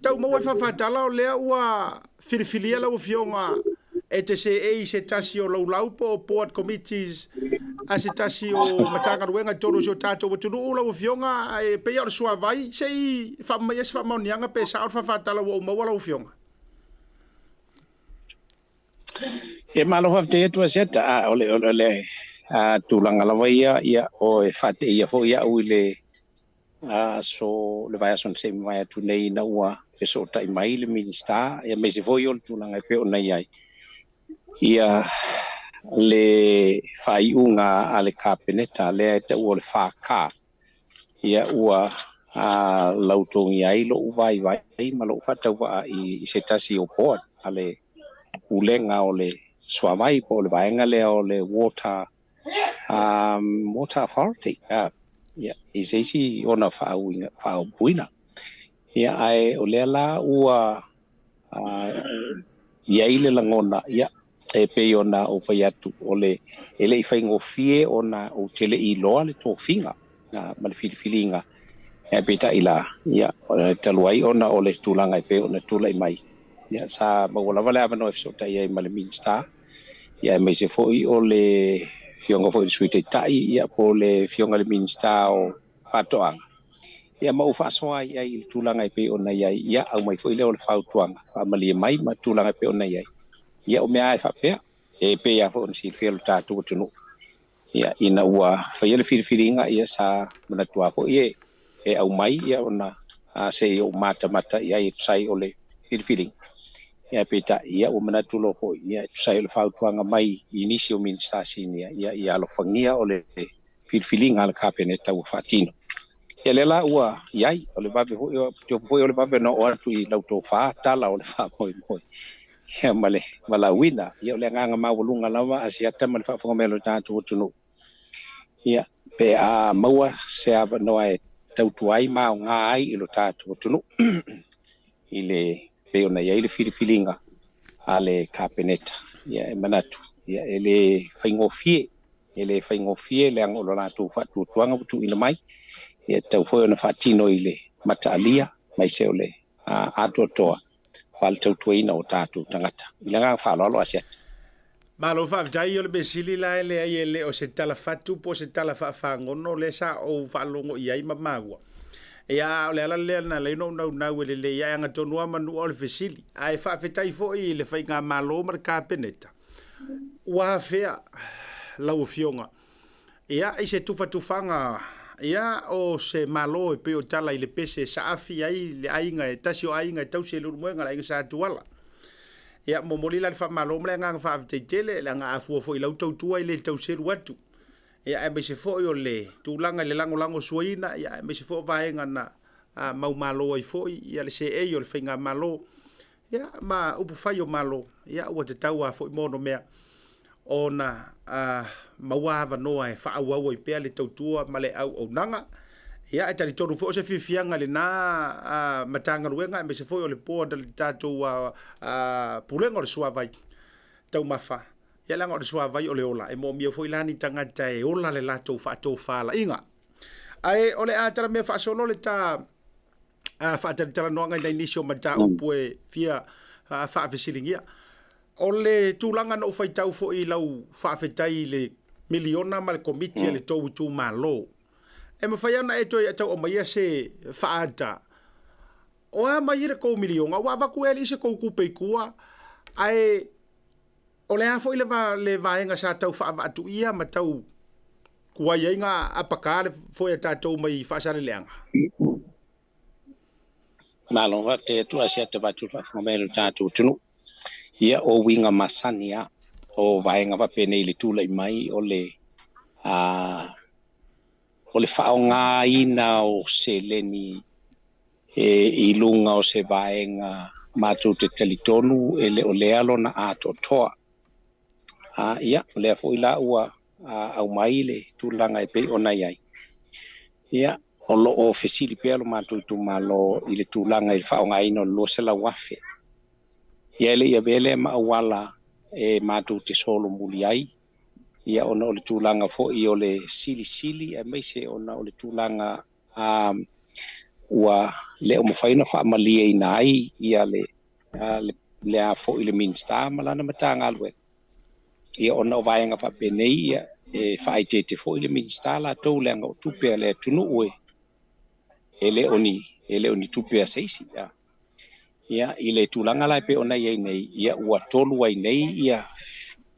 Tau maua e fafatala o lea ua filifilia lau Afioga e te seei se tasi o laulau po o board committees a se tasi o Matagaluega i totonu o si o tatou atunuu lau Afioga, e pei o le suavai. Se i faamaia se faamaoniaga pe sao le fafatala ua ou maua lau Afioga. E malo faafetai atu Asiata, o le tulaga lava ia, ia o e faateia foi au i le aso le vaiaso na se i mavae atu nei ina ua fesootai mai le Minisita, ia aemaise foi o le tulaga e pei ona i ai ia le faaiuga a le Kapeneta lea e taua o le 4K, ia ua lautogia ai lou vaivai ma lou faatauvaa i se tasi o board a le pulega o le suavai po o le vaega lea o le Water Authority, ia i se isi ona faauiga faaupuina. Ia ae o lea la ua i ai le lagona, ia e pei ona ou fai atu o le e le i faigofie ona ou te le i iloa le tofiga ma le filifiliga, ae peitai la ia talu ai ona o le tulaga e pei ona tulai mai, ia sa maua lava le avanoa e fesootai ai ma le Minisita, ia aemaise foi o le afioga foi i le Sui Taitai, ia po o le afioga i le Minisita o Faatoaga, ia ma ou faasoa ai i le tulaga e pei ona i ai, ia aumai foi lea o le fautuaga faamalie mai ma tulaga e pei ona i ai. Ia o mea e faapea e pei lava foi ona silafia lo tatou atunuu, ia ina ua faia le filifiliga, ia sa manatu lava foi e aumai ia ona se i ou matamata i ai e tusa ai o le filifiliga. Ia peitai, ia ua manatu loa foi, ia e tusa ai o le fautuaga mai i nisi o Minisita Sinia, ia ia alofagia o le filifiliga a le Kapeneta ua faatino. Ia lea la ua i ai, o le vave foi, foi o le vave ona oo atu i lau tofa tala o le faamoemoe ia ma le valaauina. Ia o le agaga maualuga lava Asiata ma le faafofoga mai a lo tatou atunuu. Ia pe a maua se avanoa e tautua ai ma aoga ai i lo tatou atunuu i le pei ona i ai le filifiliga a le Kapeneta. Ia e manatu, ia e le faigofie, e le faigofie leaga o lo latou faatuatuaga ua tuuina mai, ia e tatau foi ona faatino i le mataalia aemaise o le atoatoa o le tautuaina o tatou tagata. I le agaga faaaloalo Asiata. Malo faafetai. O le mea sili la e leai e le o se tala fatu po o se tala faafagono lea sa ou faalogo i ai ma maua. Ia, a o le ala lea na ala ai ona ou naunau e lelei ae agatonu lava manua o le fesili. Ae faafetai foi i le Faigamalo ma le Kapeneta ua afea lau Afioga ia i se tufatufaga ia o se Malo e pei o tala i le pese e saafi ai le aiga e tasi o aiga e tausi e Leulumoega, le aiga Sa Tuala. Ia, momoli la le faamalo ma le agaga faafetai tele, leaga a fua foi i lau tautua e le tau selu atu. Ia, aemaise foi o le tulaga i le lagolago suaina, ia, aemaise foi o vaega na maumalo ai foi ia le seei o le faigamalo, ia, ma upu fai o Malo, ia, ua tatau lava foi ma onomea ona maua avanoa e faaauau ai pea le tautua ma le auaunaga. Ia, e talitonu foi o se fiafiaga i lena Matagaluega aemaise foi o le board a le tatou Pulega o le Suavai Taumafa. Ia, leaga o le suavai o le ola, e moomia foi la ni tagata e ola le latou faatofalaiga. Ae o le a talamea faasolo le ta faatalatalanoaga i nai nisi o mataupu e fia faafesiligia. O le tulaga na ou faitau foi i lau faafetai i le miliona ma le komiti a le tou itumalo, e mafai ona e toe tau aumaia se faaata o a mai le tou miliona? Ua avatu ea alii se tou tupe i tua? Ae o le a foi le vaega sa tau faavaatuia ma tau tuai ai na apaka le foe a tatou mai Faasaleleaga? Malo, faafetai atu Asiata vaeatu le faafofoga mai a lo tatou atunuu. Ia, o uiga masani lava o vaega faapenei i le tulai mai o le a o le faaaogaina o seleni e i luga o se vaega matou te talitonu e le o lea lona atoatoa. Ia, o lea foi la ua aumai le tulaga e pei ona i ai. Ia, o lo o fesili pea lo matou itumalo i le tulaga i le faaaogaina o le $200,000. Ia, e le i avea lea ma auala e matou te solomuli ai, ia ona o le tulaga foi o le silisili aemaise ona o le tulaga ua le o mafai ona faamalieina ai ia le le a foi le Minisita ma lana Matagaluega. Ia ona o vaega faapenei, ia e faaeteete foi le Minisita latou leaga o tupe a le atunuu e le o ni tupe a se isi. Ia, i le tulaga la e pei ona i ai nei, ia ua 3 ai nei ia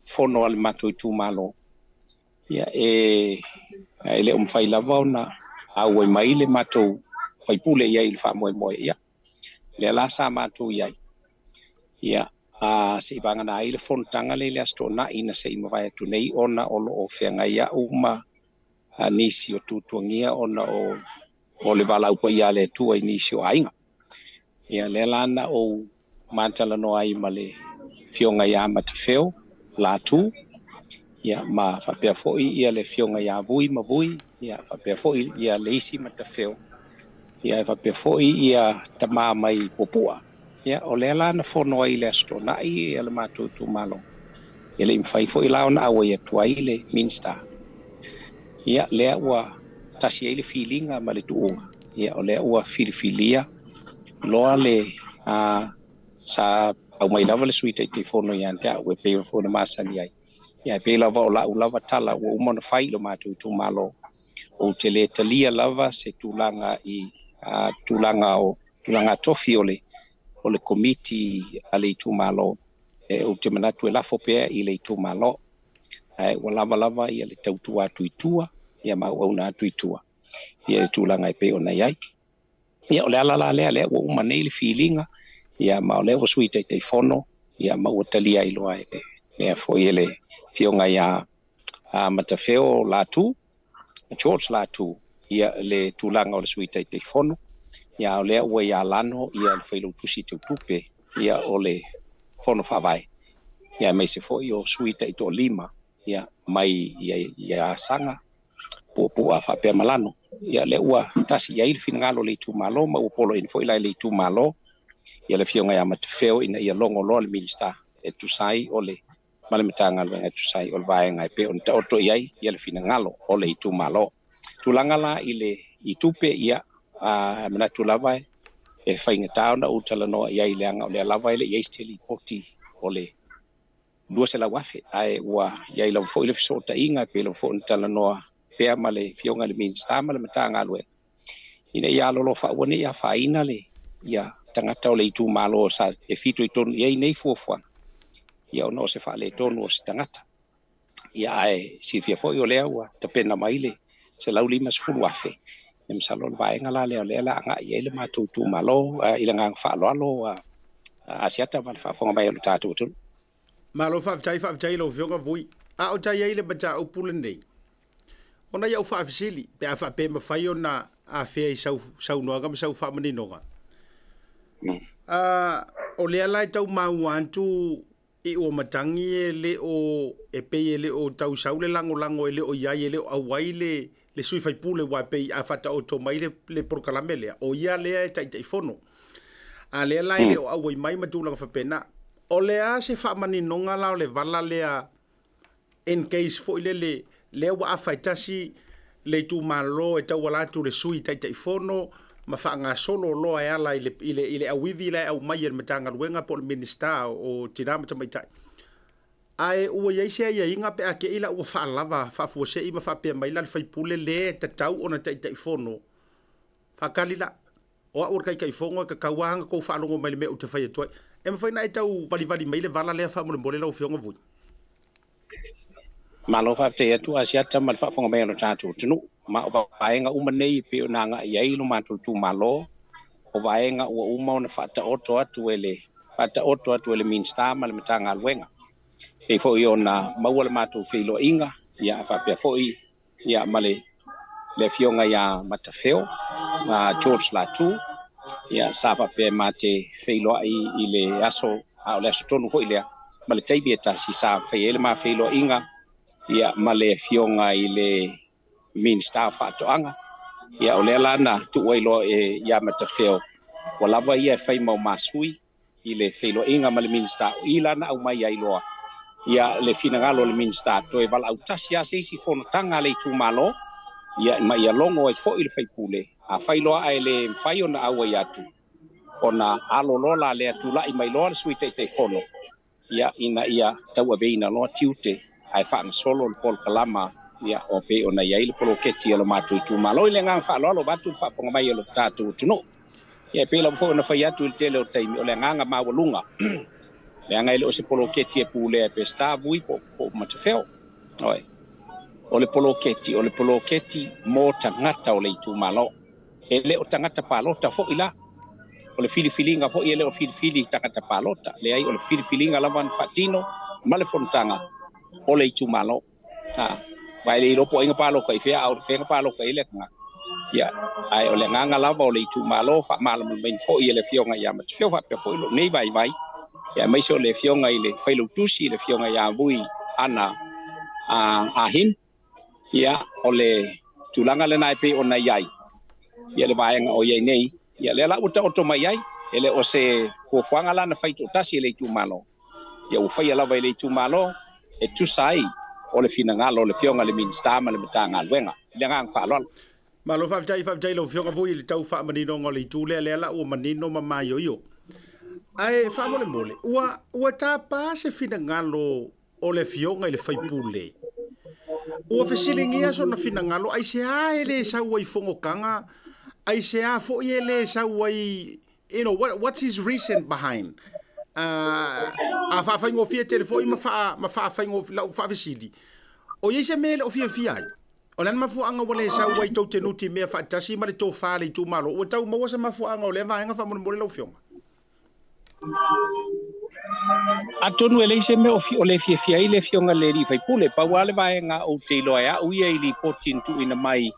fono a le matou itumalo. Ia e le o mafai lava ona auai mai le matou faipule i ai i le faamoemoe. Ia lea la sa matou i ai, ia se i vagana ai le fonotaga lea i le Aso Toonai na se i mavae atu nei, ona o lo o feagai au ma nisi o tuatuagia ona o le valaau paia a le Atua i nisi o aiga. Ia lea la na ou matalanoa ai ma le afioga ia Matafeo Latu, ia ma faapea foi ia le afioga ia Vui ma Vui, ia faapea foi ia le isi Matafeo, ia e faapea foi ia tama mai Puapua. Ia o lea la na fono ai i le Aso Toonai ia le matou itumalo. E le i mafai foi la ona auai atu ai le Minisita. Ia lea ua tasi ai le filiga ma le tuuga. Ia o lea ua filifilia loa le sa aumai lava le Sui Taitaifono ia te au e pei foi ona masani ai. Ia e pei lava o lau lava tala ua uma ona fai i lo matou itumalo, ou te le talia lava se tulaga i tulaga o tulaga tofi o le komiti a le itumalo. Ou te manatu e lafo pea i le itumalo. Ae ua lava lava ia le tautua atu i tua, ia ma auauna atu i tua, ia le tulaga e pei ona i ai. Ia o le ala la lea, lea ua uma nei le filiga, Ia ma o lea ua Sui Taitaifono, ia ma ua talia ai loa e le lea foi e le Afioga ia Matafeo Latu, George Latu, ia le tulaga o le Sui Taitaifono. Ia a o lea ua ia Lano ia le Failautusi Teutupe ia o le Fono Faavae, ia aemaise foi o sui taitoalima ia mai ia ia Asaga, Puapua faapea ma Lano. Ia lea ua tasi i ai le finagalo o le itumalo ma ua poloaiina foi la e le itumalo ia le Afioga ia Matafeo ina ia logo loa le Minisita e tusa ai o le ma le Matagaluega e tusa ai o le vaega e pei ona taoto i ai ia le finagalo o le itumalo. Tulaga la i le i tupe, ia, a manatu lava e faigata ona ou talanoa i ai leaga o lea lava e le i ai se lipoti o le 200,000, ae ua i ai lava foi le fesootaiga e pei lava foi ona talanoa pea ma le Afioga i le Minisita ma le Matagaluega ina ia alolofa aua ne i afaina le ia tagata o le itumalo sa e fitoitonu i ai nei fuafuaga, ia ona o se faaletonu o se tagata. Ia ae silafia foi o lea ua tapena mai le 150,000. E masalo o le vaega la lea o lea o le a agai i ai le matou itumalo i le agaga faaaloalo Asiata ma le faafofoga mai o le tatou atunuu. Malo faafetai, faafetai i lau Afioga Vui. A o tai ai le mataupu lenei, ona ia ou faafesili, pe a faapea e mafai ona afea i sau saunoaga ma sau faamaninoga. O lea la e tau maua atu i ua matagi e le o, e pei e le o tau sau le lagolago e le o i ai, e le o auai le, le sui faipule, aua e pei a faataoto mai le, le polokalame lea, o ia lea e Taitaifono. A lea la e le o auai mai ma tulaga faapena. O le a se faamaninoga la o le vala lea in case foi lele lea ua afa e tasi le itumalo e tauala atu i le Sui Taitaifono ma faagasolo loa e ala i le, i le, i le auivi la e aumai e le Matagaluega po o le Minisita o Tina ma Tamaitai. Ae ua i ai se aiaiga pe a te i la ua faalava faafuasei ma faapea mai la le faipule le e tatau ona Taitaifono, faatali la. O au o le Taitaifono e tatau lava ona tou faalogo mai i le mea ou te fai atu ai. E mafai ona e tau valivali mai le vala lea faamolemole lau Afioga Vui? Malo faafetai atu Asiata ma le faafofoga mai o lo tatou atunuu. Ma o vaega uma nei e pei ona agai i ai lo matou itumalo, o vaega ua uma ona faataoto atu e le faataoto atu e le Minisita ma le Matagaluega. E pei foi ona maua le matou feiloaiga, ia faapea foi ia ma le le afioga ia Matafeo George Latu, ia sa faapea ma te feiloai i le aso, a o le aso tonu foi lea ma le taimi e tasi sa fai ai le ma feiloaiga ia ma le afioga i le Minisita o Faatoaga. Ia o lea la na tuu ai loa e ia Matafeo ua lava ia e fai ma o ma sui i le feiloaiga ma le Minisita, o i la na aumai ai loa ia le finagalo o le Minisita toe valaau tasi lava se isi fonotaga a le itumalo, ia ma ia logo ai foi le faipule. Afai loa ae le mafai ona auai atu, ona alo loa la lea tulai mai loa le Sui Taitaifono, ia ina ia tauaveina loa tiute ae faagasolo le polokalama ia o pei ona i ai le poloketi a lo matou itumalo. I le agaga faaaloalo avatu le faafofoga mai o lo tatou atunuu. Ia e pei lava foi ona fai atu i le tele o taimi, o le agaga maualuga, leaga e le o se poloketi e pulea e Peseta, Vui po o Matafeo. Oi. O le poloketi, o le poloketi mo tagata o le itumalo. E le o tagata palota foi la. O le filifiliga foi e le o filifili tagata palota. Leai, o le filifiliga lava na faatino ma le fonotaga o le itumalo. Ha, vai le iloa po o ai na palota i fea, a o fea na palota i ai le tagata. Ia, ae o le agaga lava o le itumalo faamalamalamaina foi e le Afioga ia Matafeo faapea foi lou nei vaivai, ia aemaise o le Afioga i le Failautusi, le Afioga ia Vui Ana Ah Hin. Ia, o le tulaga lena e pei ona i ai ia le vaega o i ai nei. Ia, lea la ua taoto mai ai, e le o se fuafuaga la na fai toatasi e le itumalo. Ia, ua faia lava e le itumalo e tusa ai o le finagalo o le Afioga i le Minisita ma le Matagaluega. I le agaga faaaloalo. Malo faafetai, faafetai i lau Afioga foi i le tau faamaninoga o le itu lea, lea la ua manino ma maioio. Ae faamolemole, ua, ua tapa se finagalo o le Afioga i le sui usufono. Ua fesiligia sona finagalo, aisea e le sau ai i fonotaga, aisea foi e le sau ai, you know, what's his reason behind? A faafaigofie tele foi ma faa, ma faafaigofie lau faafesili, o i ai se mea e le o fiafia ai? O le a le mafuaaga ua le sau ai tou te nutimea faatasi ma le tofa a le itumalo? Ua tau maua se mafuaaga o lea vaega faamolemole lau Afioga? Atonu e leai se mea o le fiafia ai le Afioga i le Alii Faipule, pau lava le vaega ou te iloa e au ia i lipoti na tuuina mai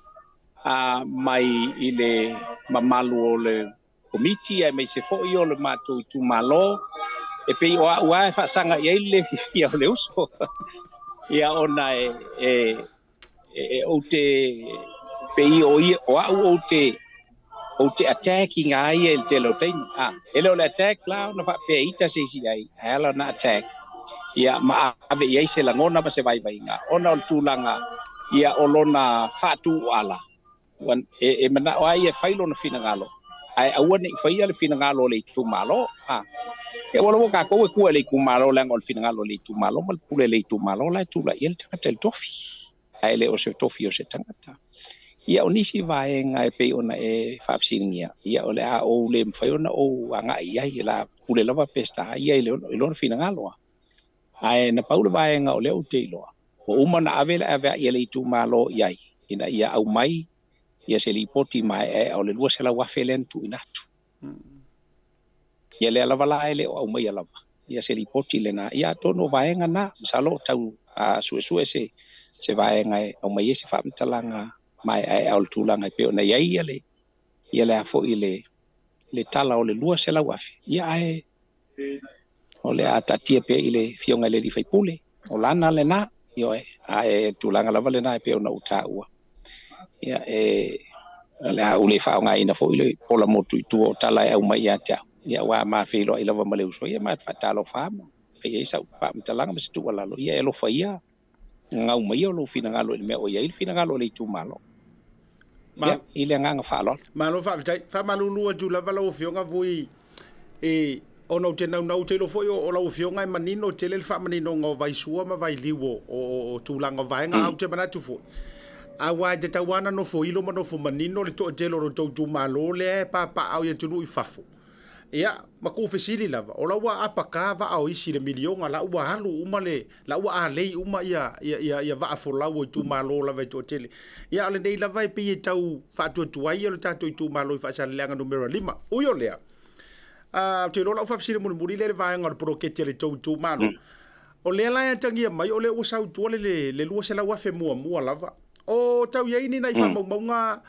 mai i le mamalu o le Komiti aemaise foi o le matou itumalo, e pei o au lava e faasaga i ai le le fiafia o le uso. Ia ona e e e ou te pei o ia o au ou te attack ina ai ia i le tele o taimi. A, e le o le attack la ona faapea e ita se isi i ai, ae ala ona attack ia ma ave i ai se lagona ma se vaivaiga ona o le tulaga ia o lona faatuuala e manao lava ia e fai lona finagalo, ae aua ne i faia le finagalo o le itumalo. A, ia ua lava tatou e tua i le itumalo, leaga o le finagalo o le itumalo ma le pule a le itumalo la e tulai ai le tagata i le tofi, ae le o se tofi o se tagata. Ia, o nisi vaega e pei ona e faafesiligia, ia o le a ou le mafai ona ou agai i ai, e la pule lava Peseta ia i lona finagalo. Ae na pau le vaega o lea ou te iloa, ua uma ona ave le aveai a le itumalo i ai ina ia aumai ia se lipoti maeaea o le $200,000 lea na tuuina atu. Ia lea lava la e le o aumaia lava ia se lipoti lena. Ia atonu o vaega na, masalo o tau suesue se se vaega e aumai ai se faamatalaga maeaea o le tulaga e pei ona i ai ia le ia le a foi le le tala o le $200,000. Ia ae o le a taatia pea i le Afioga i le sui usufono, o lana lena, ioe, ae tulaga lava lena e pei ona ou taua. Ia, e o le a ou le faaaogaina foi le pola motu i tua o tala e aumai ia te au, ia aua ma feiloai lava ma le uso, ia ma faatalofa ma fai ai sau faamatalaga ma se tuualalo, ia e alofa ia gagau mai o lou finagalo i le mea o i ai le finagalo o le itumalo. Ia, i le agaga faaaloalo. Malo faafetai. Faamalulu atu lava lau Afioga Vui e ona ou te naunau, ou te iloa foi o lau Afioga e manino tele le faamaninoga o vaisua ma vailiu o tulaga o vaega, a ou te manatu foi, aua e tatau lava ona nofo ilo ma nofo manino le toatele o lo outou itumalo lea e papaaao i atunuu i fafo. Ia, ma tuufesili lava, o la ua apaka vaa o isi i le miliona, la ua alu uma le, la ua alei uma ia, ia, ia, ia vaa folau o itumalo lava e toatele. Ia, a o lenei lava e pei e tau faatuatuai ia lo tatou itumalo i Faasaleleaga numera 5. Ui o lea, ou te iloa o lau faafesili mulimuli lea i le vaega o le poloketi a le tou itumalo. O lea la e atagia mai, o lea ua sau i tua le, le, le 200,000 muamua lava. O tau i ai ni nai faamaumauga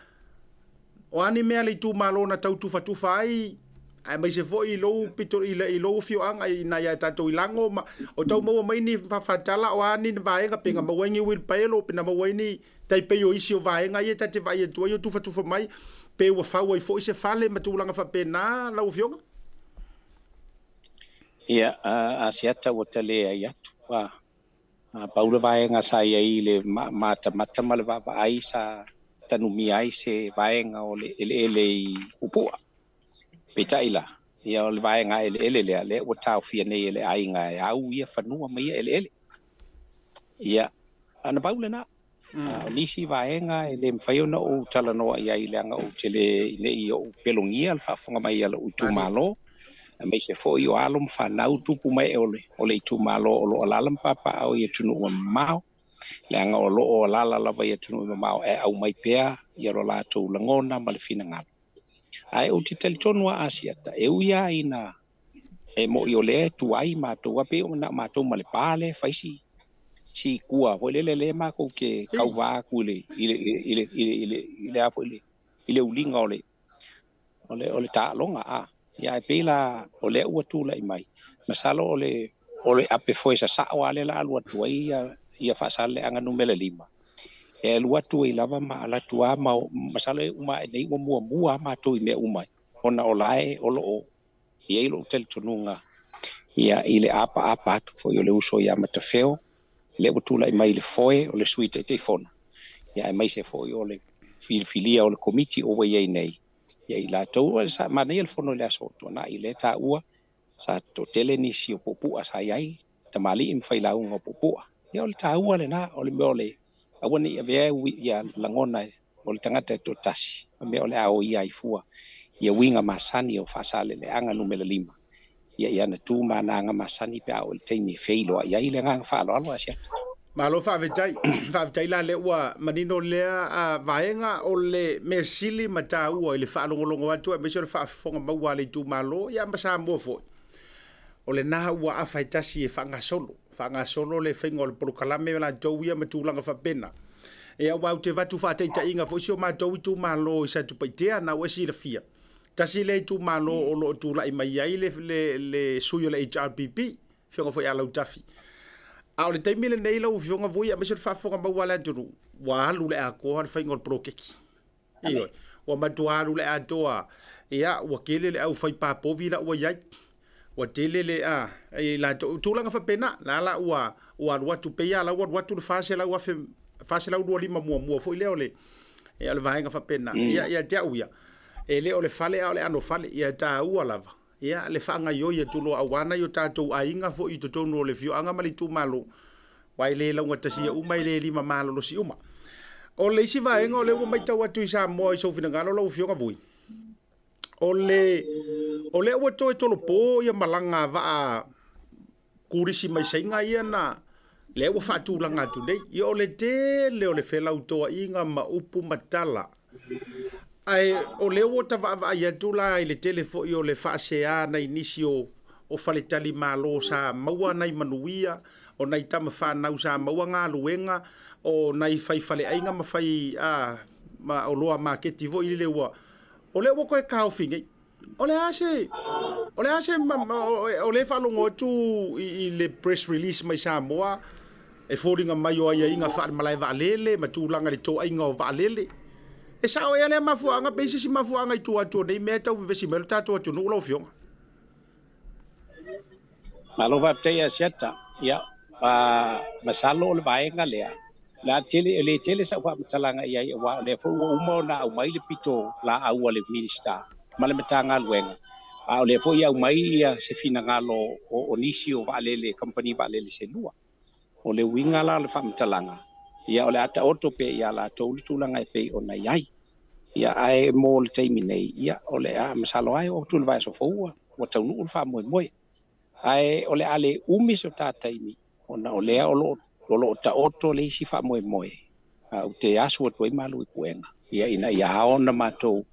O a ni mea a le itumalo na tau tufatufa ai, aemaise foi i lou pito, i, i lou afioaga i nai a tatou i Lago ma, o tau maua mai ni faafatala o a ni vaega pe na maua ai ni wheelbarrow pe na maua ai ni tai pei o isi o vaega ia ta te vaai atu ai o tufatufa mai pe ua fau ai foi se fale ma tulaga faapena lau afioga? Ia, Asiata ua ta leai atu. Pau le vaega sa i ai i le matamata ma le vaavaai sa tanumia ai se vaega o le eleele i Puapua. Peitai la, ia o le vaega eleele lea, lea ua taofia nei e le aiga e au ia fanua ma ia eleele. Ia, na pau lena. O nisi vaega e le mafai ona ou talanoa i ai leaga ou te le ne i ou pelogia le faafofoga mai a lou itumalo, aemaise foi o alo ma fanau tupu ma ee o le itumalo o lo o alaala ma papaaao i atunuu e mamao, leaga o lo o alaala lava i atunuu e mamao ae aumai pea ia lo latou lagona ma le finagalo. Ae ou te talitonu lava Asiata, e ui lava ina e mo'i o lea e tuai matou, a pei o na matou ma le pa lea e fai si si tua foi lele lea matou te kauvā atu i le i le i le i le i le i le a foi le i le uliga o le o le o le taaloga a ia ae pei la o lea ua tulai mai masalo o le o le ape foe sasao a lea la alu atu ai ia ia Faasaleleaga numera 5 e alu atu ai lava ma alu atu a ma masalo e uma ae nei ua muamua a matou i mea uma ona o la e o lo o i ai lou talitonuga ia i le apaapa atu foi o le uso ia Matafeo, lea ua tulai mai i le foe o le Sui Taitaifono, ia aemaise foi o le filifilia o le Komiti o ua i ai nei, ia i latou, sa manaia le fono i le aso Tuanai, lea e taua, sa toatele nisi o puapua sa i ai, tamalii ma failauga o puapua. Ia o le taua lena, o le mea o le aua ne i avea ia lagona o le tagata e toatasi, o mea o le a oia ai fua ia uiga masani o Faasaleleaga numera 5, ia i ana tu ma ana aga masani pe a oo i le taimi e feiloai ai. Le agaga faaaloalo Asiata. Malo faafetai. Faafetai la lea ua manino lea vaega. O le mea sili ma taua i le faalogologo atu aemaise o le faafofoga maua a le itumalo ia ma Samoa foi. O lena ua afa e tasi e faagasolo, faagasolo le faiga o le polokalame ma latou ia ma tulaga faapena. Ia aua ou te avatu faataitaiga foi si o matou itumalo i Satupaitea, na ua e silafia, tasi lea itumalo o lo o tulai mai ai le, le, le sui o le HRPP, afioga foi ia Lautafi. A o le taimi lenei lau Afioga Vui aemaise o le faafofoga maua a le atunuu, ua alu le atoa le faiga o le poloketi. Ioe, ua matua alu le atoa, ia, ua tele le aufai papovi la ua i ai. Ua tele le, a, i latou, tulaga faapena, la la ua, ua alu atu, pei lava la ua alu atu le 400 afe, 425 muamua foi lea o le, ia, o le vaega faapena. Ia, ia te au ia, e le o le fale a o le anofale, ia e taua lava, ia, le faagaioi atu loa aua nai o tatou aiga foi i totonu o le afioaga ma le itumalo, aua e le laugatasia uma, e le lima malolosi uma. O le isi vaega o lea ua matau atu i Samoa i sou finagalo lau Afioga Vui, o le, o lea ua toe tolopo ia malaga a vaa turisi mai Saina ia na, lea ua faatulaga atu nei. Ia o le tele o le felautoaʻiga ma upu ma tala, ae o lea ua ta vaavaai atu la i le tele foi o le faasea nai nisi o o faletalimalo sa maua nai manuia, o nai tama fanau sa maua galuega, o nai fai faleaiga ma fai a, ma oloa maketi foi lele ua, o lea ua toe taofi nei. O le a se, o le a se, o lea e faalogo atu i le press release mai Samoa, e foliga mai o aiaiga faale-malae vaalele ma tulaga i le toaiga o vaalele. E sao ea lea mafuaaga pe i se isi mafuaaga i tua atu o nei mea e tau vevesi mai ai lo tatou atunuu lau Afioga? Malo faafetai Asiata. Ia, masalo o le vaega lea, le a tele, e le tele sau faamatalaga i ai, aua o lea foi ua uma ona aumai le pito laau a le Minisita ma le Matagaluega, a o lea foi e aumai ia se finagalo o nisi o vaalele, kamupani vaalele se lua. O le uiga la o le faamatalaga, ia o le a taoto pea ia latou le tulaga e pei ona i ai. Ia ae mo le taimi nei, ia o le a masalo lava e oo atu i le vaiaso fou ua, ua taunuu le faamoemoe. Ae o le a le umi so ta taimi, ona o lea o lo o, o lo o taoto le isi faamoemoe, a ou te asu atu ai malu i puega, ia ina ia ao ona matou,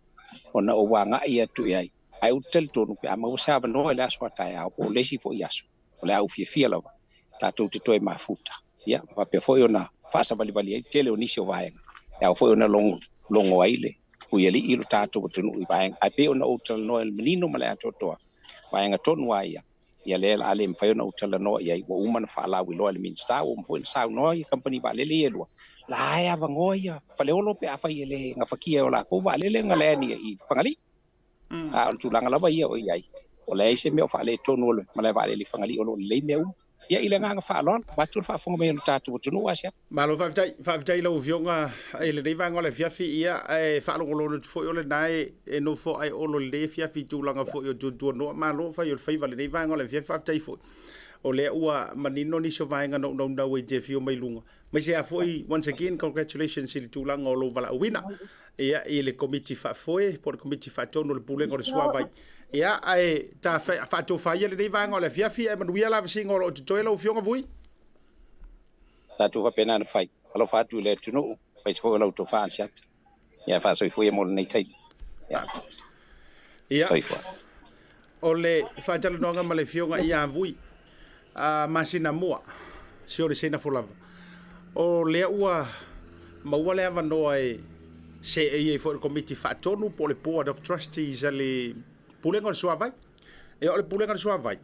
ona ou agai atu i ai. Ae ou te talitonu pe a maua se avanoa i le aso a taeao po o le isi foi aso, o le a ou fiafia lava tatou te toe mafuta, ia, ma faapea foi ona faasavalivali ai le tele o nisi o vaega, e ao foi ona logo, logo ai le Puialii lo tatou atunuu i vaega. Ae pei ona ou talanoa i le manino ma le atoatoa, vaega tonu lava ia, ia lea o le a le mafai ona ou talanoa i ai, ua uma ona faalauiloa e le Minisita, ua uma foi ona saunoa ia kamupani vaalele ia e lua, la e avanoa ia Faleolo pe afai e le gafatia e o lakou vaalele ona land i Fagalii. A o le tulaga lava ia o i ai, o leai se mea o faaletonu o le malae vaalele i Fagalii, o lo o lelei mea uma. Ia, i le agaga faaaloalo, vaeatu le faafofoga mai a lo tatou atunuu, Asiata. Malo faafetai, faafetai i lau Afioga i lenei vaega o le afiafi, ia, ae faalogologo atu foi o lena e nofo ae olo i lenei afiafi i tulaga foi o tuatuanoa. Malo fai o le faiva i lenei vaega o le afiafi, faafetai foi o lea ua manino nisi o vaega na ou naunau ai e te afio mai luga. Aemaise lava foi, once again, congratulations i le tulaga o lou valaauina ia, i le Komiti Faafoe po o le Komiti Faatonu o le Pulega o le Suavai. Ia, ae ta faatofa ia lenei vaega o le afiafi, ae manuia lavasiga o lo o totoe lau Afioga Vui. Tatou faapena ona fai. Alofa atu i le atunuu, aemaise foi o lau tofa Asiata. Ia, faasoifua ia mo lenei taimi. Ia. Ia. Soifua. O le faatalanoaga ma le Afioga ia Vui a masina mua, sioli Seinafo lava. O lea ua maua le avanoa e seei ai foi le Komiti Faatonu po o le Board of Trustees a le Pulega o le Suavai. E o le Pulega o le Suavai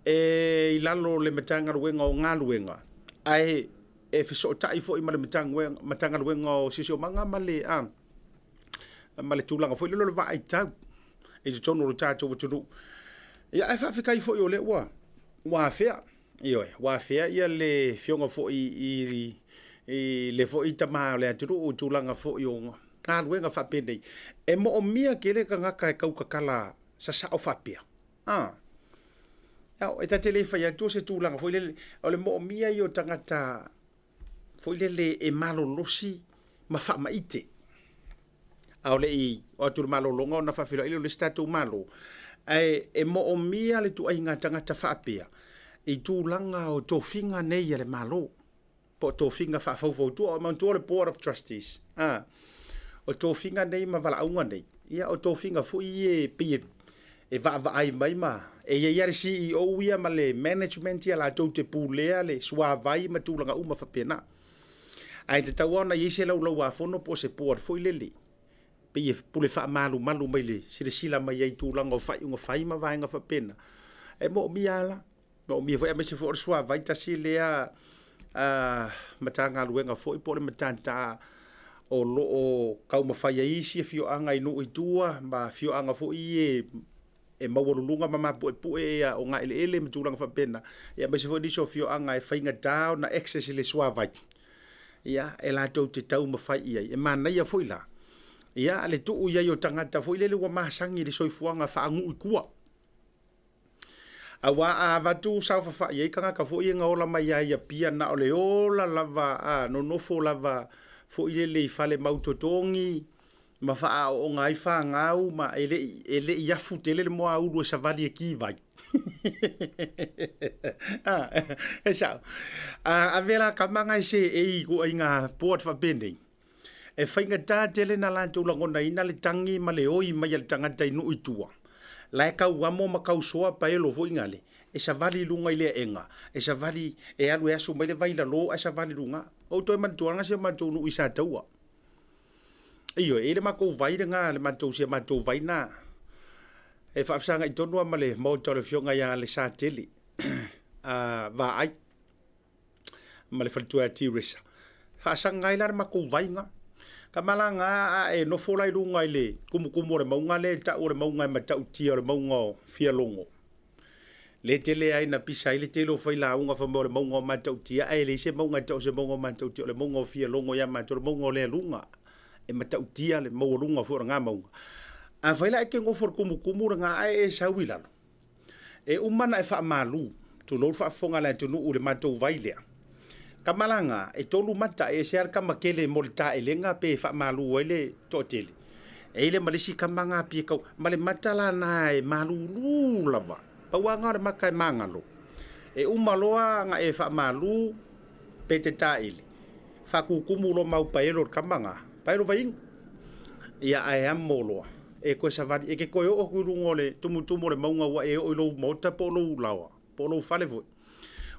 e i lalo o le Matagaluega o Galuega, ae e fesootai foi ma le Matagaluega o Siosiomaga ma le a ma le tulaga foi lele o le vaai tau i totonu o le tatou atunuu. Ia, ae faafetai foi o lea ua ua afea, ioe, ua afea ia le afioga foi i i le foi tama o le atunuu i tulaga foi o galuega faapenei. E moomia tele tagata e tau tatala sasao faapea. A. E ta te le fai atu o se tulaga foi lele, o le moomia ia o tagata foi lele e malolosi ma faamaite. A o le i o atu le malologa ona faafeiloai lea o le isi tatou Malo, ae e moomia le tuaiga tagata faapea i tulaga o tofiga nei a le Malo, po o tofiga faafaufautua. Manatua o le Board of Trustees, a, o tofiga nei ma valaauga nei, ia o tofiga foi ia e pei e vaavaai mai ma E i ai lava le CEO ia ma le management ia latou te pulea le suavai ma tulaga uma faapena. Ae tatau lava ona i ai se laulauafono po o se board foi lele pei e pule faamalumalu mai le silasila mai ai i tulaga o faaiuga fai ma vaega faapena. E moomia lava la. Moomia foi aemaise foi o le suavai tasi lea Matagaluega foi po o le matata o lo o taumafai ai isi afioaga i nuu i tua ma afioaga foi ia e maualuluga ma mapuepue ogaeleele ma tulaga faapena, aemaise foi nisi o afioaga e faigata ona access i le suavai, ia, e latou te taumafai i ai. E manaia foi la, ia, le tuu i ai o tagata foi lele ua masani i le soifuaga faanuu i tua. Aua a avatu saofafai ai tagata foi ia na ola mai ai i Apia na o le ola lava a nonofo lava foi lele i fale mau totogi ma faaaooga ai fanau ma e le i e le i afu tele le moaulu e savali e ki vai. A, e sao. A ave la kama nga e seei i ituaiga board faapenei, e faigata tele na latou lagonaina le tagi ma le oi mai a le tagata i nuu i tua. La e kau amo ma kau soa paelo foi ngale, e savali i luga i le aega, e savali e alu e asu mai le vai i lalo ae savali i luga. Ou toe manatua ana si o matou nuu i Sataua. Ioe, e i ai le matou vai lena, le matou, si a matou vai na, e faafesagai tonu lava ma le maota o le afioga ia Lesatele a Vaai ma le faletua ia Teresa. Faasaga ai la le matou vai na. Tama la na a e nofo la i luga i le tumutumu o le mauga lea e tau o le mauga e matautia o le mauga o Fialogo. Le tele ai na pisa ai le tele o failauga fai mai o le mauga o Matautia ae leai se mauga e tau o se mauga o Matautia o le mauga o Fialogo ia matou o le mauga o Lealuga e matautia le maualuga foi o lena mauga. Afai la e te nofo i le tumutumu lena ae e sau i lalo, e uma ona e faamalu, tulou le faafofoga a le atunuu i le matou vai lea. Tama la na, e tolu mata, e ese lava le tama tele mo le taelega pe faamalu ai le toatele. E i ai ma le isi tama na pei e tau, ma le mata la na e malulu lava. Pau lava na o le mata e magalo. E uma loa ona e faamalu pe te taele, faatutumu loa ma au paelo i le tama na, paelo vaiinu. Ia ae amo loa, e toe savali, e te toe oo atu i luga o le tumutumu o le mauga ua e oo i lou maota po o lou laoa, po o lou fale foi.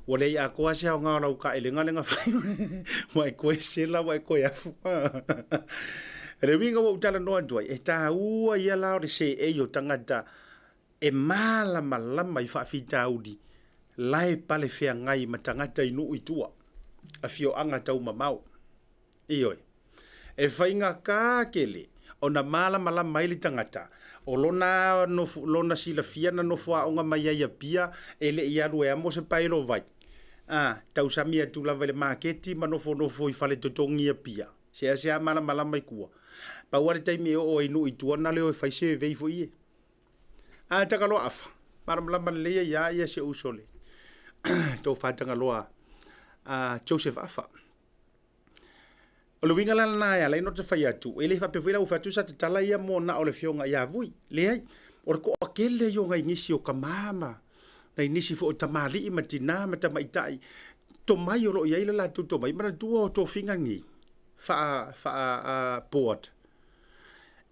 Ua leai atoa se aoga o lau taelega lea na fai, ua e toe sela ua e toe afu. O le uiga ua ou talanoa atu ai, e taua ia la o le seei o tagata e malamalama i faafitauli la e palefeagai ma tagata i nuu i tua, afioaga taumamao. Ioe. E faigata tele ona malamalama ai le tagata o lona nofo, lona silafia na nofo aoga mai ai i Apia e le i alu e amo se paelo vai. A, tausami atu lava i le maketi ma nofonofo i fale totogi i Apia. Seasea malamalama i tua. Pau lava le taimi e oo ai i nuu i tua na leo e fai survey foi ie. A, Tagaloa Afa, malamalama lelei ai ia ia si ou uso le tofa Tagaloa a Joseph Afa. O le uiga la lena e ala ai ona ou fai atu, e le faapea foi la ua fai atu sa tatala ia mo na o le afioga ia Vui. Leai, o le toatele ia o nai nisi o tama ma nai nisi foi o tamalii ma tina ma tamaitai tomai o lo o i ai le latou tomai. Manatua o tofiga nei faa, faa board.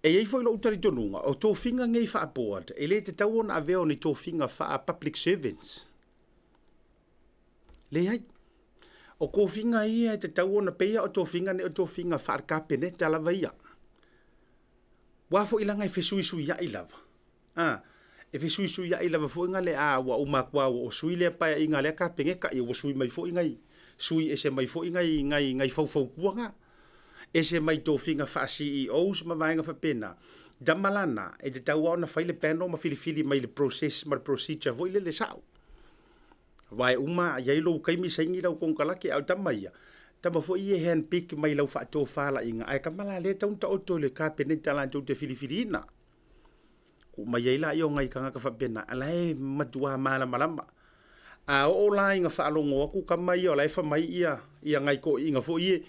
E i ai foi lou talitonuga, o tofiga nei faa board, e le tatau ona avea o ni tofiga faa public servants. Leai. O tofiga ia e tatau ona pei o tofiga nei o tofiga faale-Kapeneta lava ia. Aua foi leaga e fesuisuiai lava. A, e fesuisuiai lava foi nga le a ua uma atu lava ua o sui lea paeaiga a lea Kapeneta, ia ua sui mai foi nai sui ese mai foi nai nai nai faufautua nga. Ese mai tofiga faa-CEOs ma vaega faapena. Tama la na, e tatau lava ona fai le panel ma filifili mai le process ma le procedure foi lele sao. Aua e uma, i ai lou taimi saini lau konekarate, a o tama ia, tama foi ia e hand pick mai lau faatofalaiga, ae tama la lea e tatau ona taoto i le Kapeneta latou te filifiliina. Tuu mai ai laia o nai tagata faapena, a la e matua malamalama. A oo la ina faalogo atu tama ia o la e fai mai ia, ia nai toeaiina foi ia,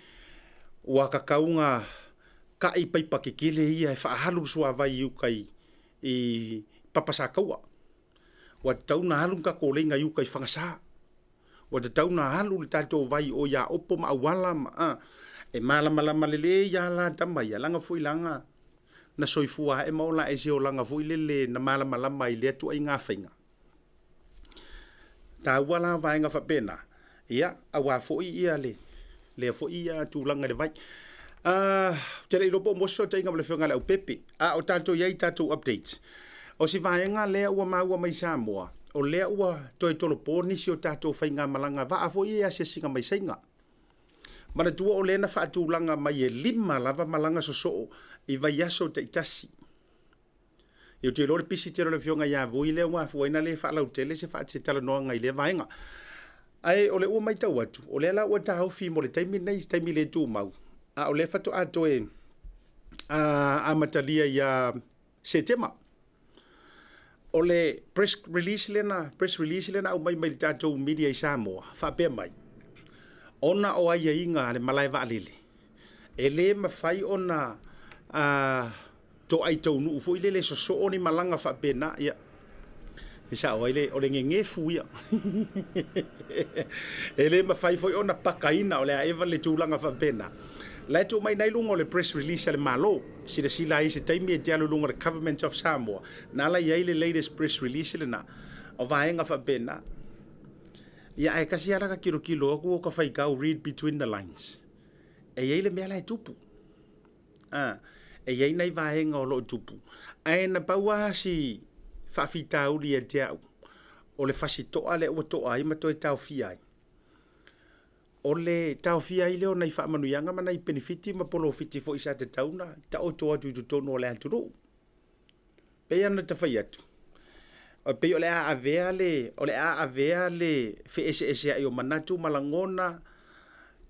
ua tatau ona kai paipa tetele ia e faaalu le suavai i uta i Papasataua. Ua tatau ona alu le tatou laina i uta i Fagasa. Ua tatau ona alu le tatou vai o ia Aopo ma Auala ma a. E malamalama lelei lava la tama ia, leaga foi leaga na soifua ae ma ola ae i se olaga foi lele na malamalama i lea ituaiga faiga. Taua la vaega faapena, ia, aua foi ia le lea foi ia tulaga i le vai. Ah, ou te le iloa po o maua se fesootaiga ma le Afioga ia Leaupepe, a o tatou i ai i tatou updates. O si vaega lea ua maua mai Samoa, o lea ua toe tolopo nisi o tatou faigamalaga vaa foi ia i asiasiga mai Saina. Manatua o lea na faatulaga mai e lima lava malaga sosoo i vaiaso taitasi. Ia ou te iloa o le pisi tele o le Afioga ia Vui lea ua afua ai ona le faalautele se se talanoaga i lea vaega. Ae o lea ua matau atu, o lea la ua taofi mo le taimi lenei, se taimi le tumau, a o lea faatoa toe amatalia ia Setema. O le press release lea na, press release lea na aumai mai le tatou media i Samoa, faapea mai, ona o aiaiga a le malae vaalele, e le mafai ona toai taunuu foi lele sosoo ni malaga faapena, ia, e sao ai le, o le gegefu ia. E le mafai foi ona pakaina o le a eva le tulaga faapena. La e tuu mai nei luga o le press release a le Malo. Silasila ai i se taimi e te alu i luga o le Government of Samoa, na ala i ai le latest press release lena, o vaega faapena. Ia ae tasi lava la ta tilotilo atu o ta faitau read between the lines. E i ai le mea la e tupu. A, e i ai nai vaega o lo o tupu. Ae na pau lava si faafitauli ia te au, o le fasitoa lea ua toa ai ma toe taofia ai. O le taofia ai lea o nai faamanuiaga ma nai penefiti ma polofiti foi sa tatau ona taoto atu i totonu o le atunuu. Pei ona ta fai atu, e pei o le a avea le, o le a avea le feeseeseai o manatu ma lagona,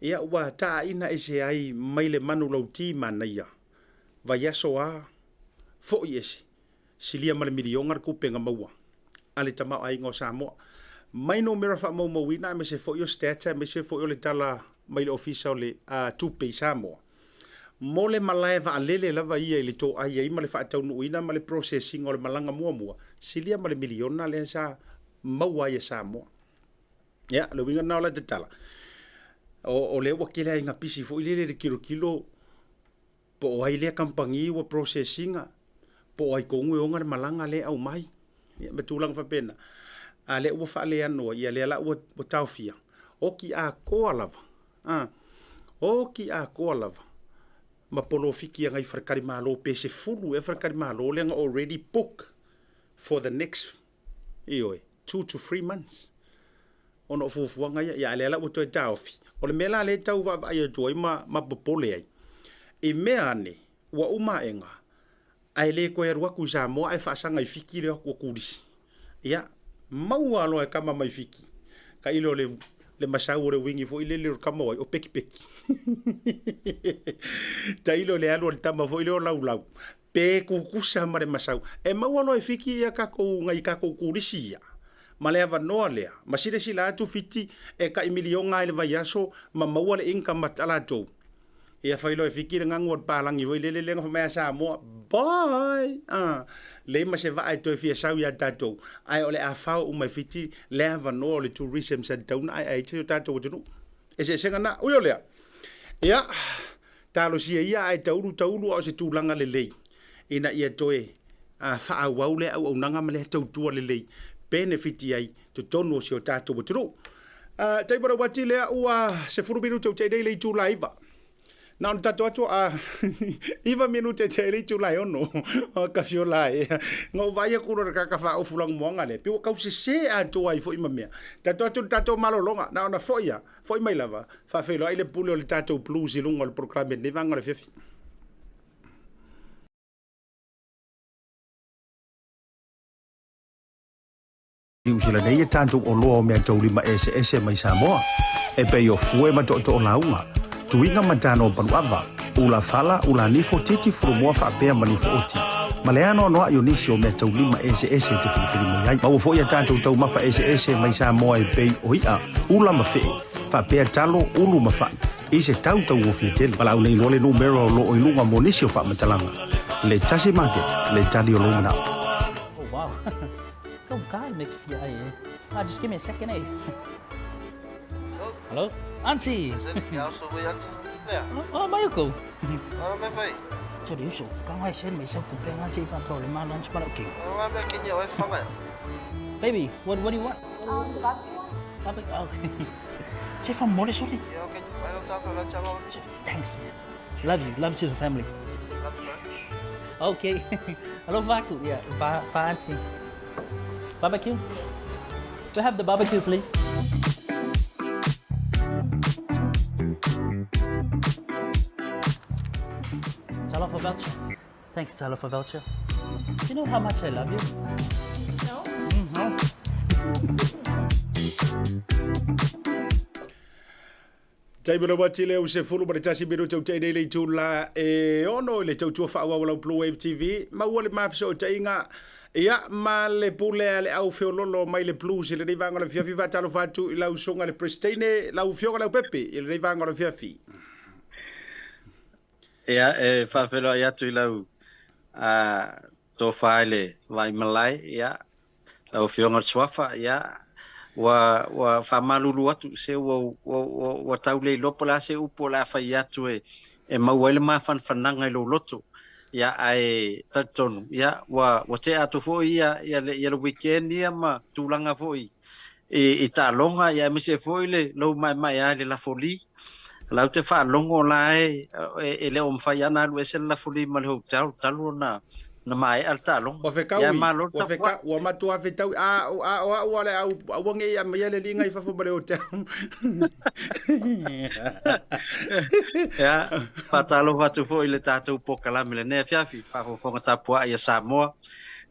ia ua taaina ese ai mai le manulauti manaia, vaiaso a, foi ese, silia ma le miliona le tupe na maua a le tamaoaiga o Samoa. Mai numera faamaumauina aemaise foi o stats aemaise foi o le tala mai le Ofisa o le Tupe i Samoa, mo le malae vaalele lava ia i le toai ai ma le faataunuuina ma le process ina o le malaga muamua, silia ma le miliona lea sa maua ai e Samoa. Ia, o le uiga lena o lau tatala, o lea ua tele lava ina pisi foi lele le tilotilo po o ai lea kamupani ua process ina, po o ai tonu e ona le malaga lea e aumai, ia ma tulaga faapena. A o lea ua faaleano ai, ia lea la ua taofia, oti atoa lava, a, oti atoa lava ma polofiti a nai faletalimalo pe 10 ea faletalimalo lea na already book for the next, ioe, 2 to 3 months. Ona o fuafuaga ia, ia a o lea la ua toe taofi. O le mea la lea e tau vaavaai atu ai ma, ma popole ai, i mea ane ua uma aega, ae le toe alu atu i Samoa ae faasaga i Fiti le o atu o turisi. Ia, maua loa e kama mai Fiti, tailo le, le masau o le uigi foi lele o le kama o ai, o Pekipeki. Tailo le alu a le tama foi lea o Laulau, pe tutusa ma le masau. E maua loa e Fiti ia tatou, nai tatou turisi ia, ma le avanoa lea, ma silasila atu Fiti e tai miliona lava i le vaiaso ma maua le income a latou. Ia fai loa e Fiti le ganu o le palagi foi lele lea na fai mai a Samoa, bye! Ah, leai ma se vaa e toe fia sau ia tatou, ae o le a fao uma e Fiti le avanoa o le tourism sa tatau ona aeae ai si o tatou atunuu. Eseesega na. Ui o lea, ia, talosia ia ae taulu taulu a o se tulaga lelei ina ia toe faaauau lea auaunaga ma lea tautua lelei penefiti ai totonu o si o tatou atunuu. Taimi o le uati lea ua 10 minute ua tea nei le itula e 9. Na ona tatou atu a 9 minute e tea ai le itula e 6 o Kafiola e. Na ou vaai atu loa i le tagata faaofu lanumoana lea, pei ua tau sese atoa ai foi ma mea. Tatou atu i le tatou malologa, na ona foi lava, foi mai lava, faafeiloai le pule o le tatou blues i luga o le polokalame i lenei vaega o le afiafi. Niu Sila nei e tatou oloa o meataulima eseese mai Samoa, e pei o fue ma tootoo lauga, tuiga ma tano paluava, ula fala, ula nifo, titi fulumoa faapea ma nifo oti, ma le anoanoai o nisi o meataulima eseese e te filifili mai ai. Maua foi a tatou taumafa eseese mai Samoa e pei o i'a, ula ma fe'e, faapea talo, ulu ma fa'i, i se tau taugofie tele. Valaau nei loa le numera o loo i luga mo nisi o faamatalaga. Le tasi market, le tali o lou manao. Oh wow. Go God make fia ai eh. Ah, just give me a second eh. Hello? Auntie! Oh, mai ko. Oh, me fai. Sorry, uso. Ka ngai sen mai sa kupe ngai sei fa problema lunch mara okay. Oh, me kinya oi fanga. Baby, what do you want? The barbecue one? Barbecue. Oh. Chef from Montessori. Yeah, okay. Thanks. Love you. Love to the family. Love you, bro. Okay. Hello, Vaku. Yeah, va fancy. Barbecue? We have the barbecue, please. Talofa voucher. Thanks, Talofa voucher. You know how much I love you? No? No. Taimi o le uati lea ua 11 minute ua tea nei le itula e 6 i le tautua faaauau a lau Blue Wave TV. Maua le ma fesootaiga ia ma le pule a le au feololo mai le Blues i lenei vaega o le afiafi. Faatalofa atu i lau susuga i le Peresetene, lau Afioga Leaupepe i lenei vaega o le afiafi. Ia, e faafeiloai atu i lau tofa i le Vaimalae, ia, lau Afioga i le Suafa, ia, ua, ua faamalulu atu, se ua, ua, ua, ua tau le iloa po o le a se upu o le a fai atu e, e maua ai le mafanafanaga i lou loto. Ia, ae talitonu, ia, ua, ua tea atu foi ia, ia, le, ia le weekend ia ma tulaga foi i, i taaloga, ia, aemaise foi le lou maemaea i le lafoli. Lau te faalogo la e, e, e le o mafai lava ona alu ese le lafoli ma le hotel talu ona na maea le taaloga. Ua fetaui, Ia malo le ua tapuai. feta, ua matua fetaui, a, a, o au a le au, aua ne i aumaia le liga i fafo ma le hotel. Ia, faatalofa atu foi i le tatou polokalame i lenei afiafi, faafogafoga tapuai a Samoa,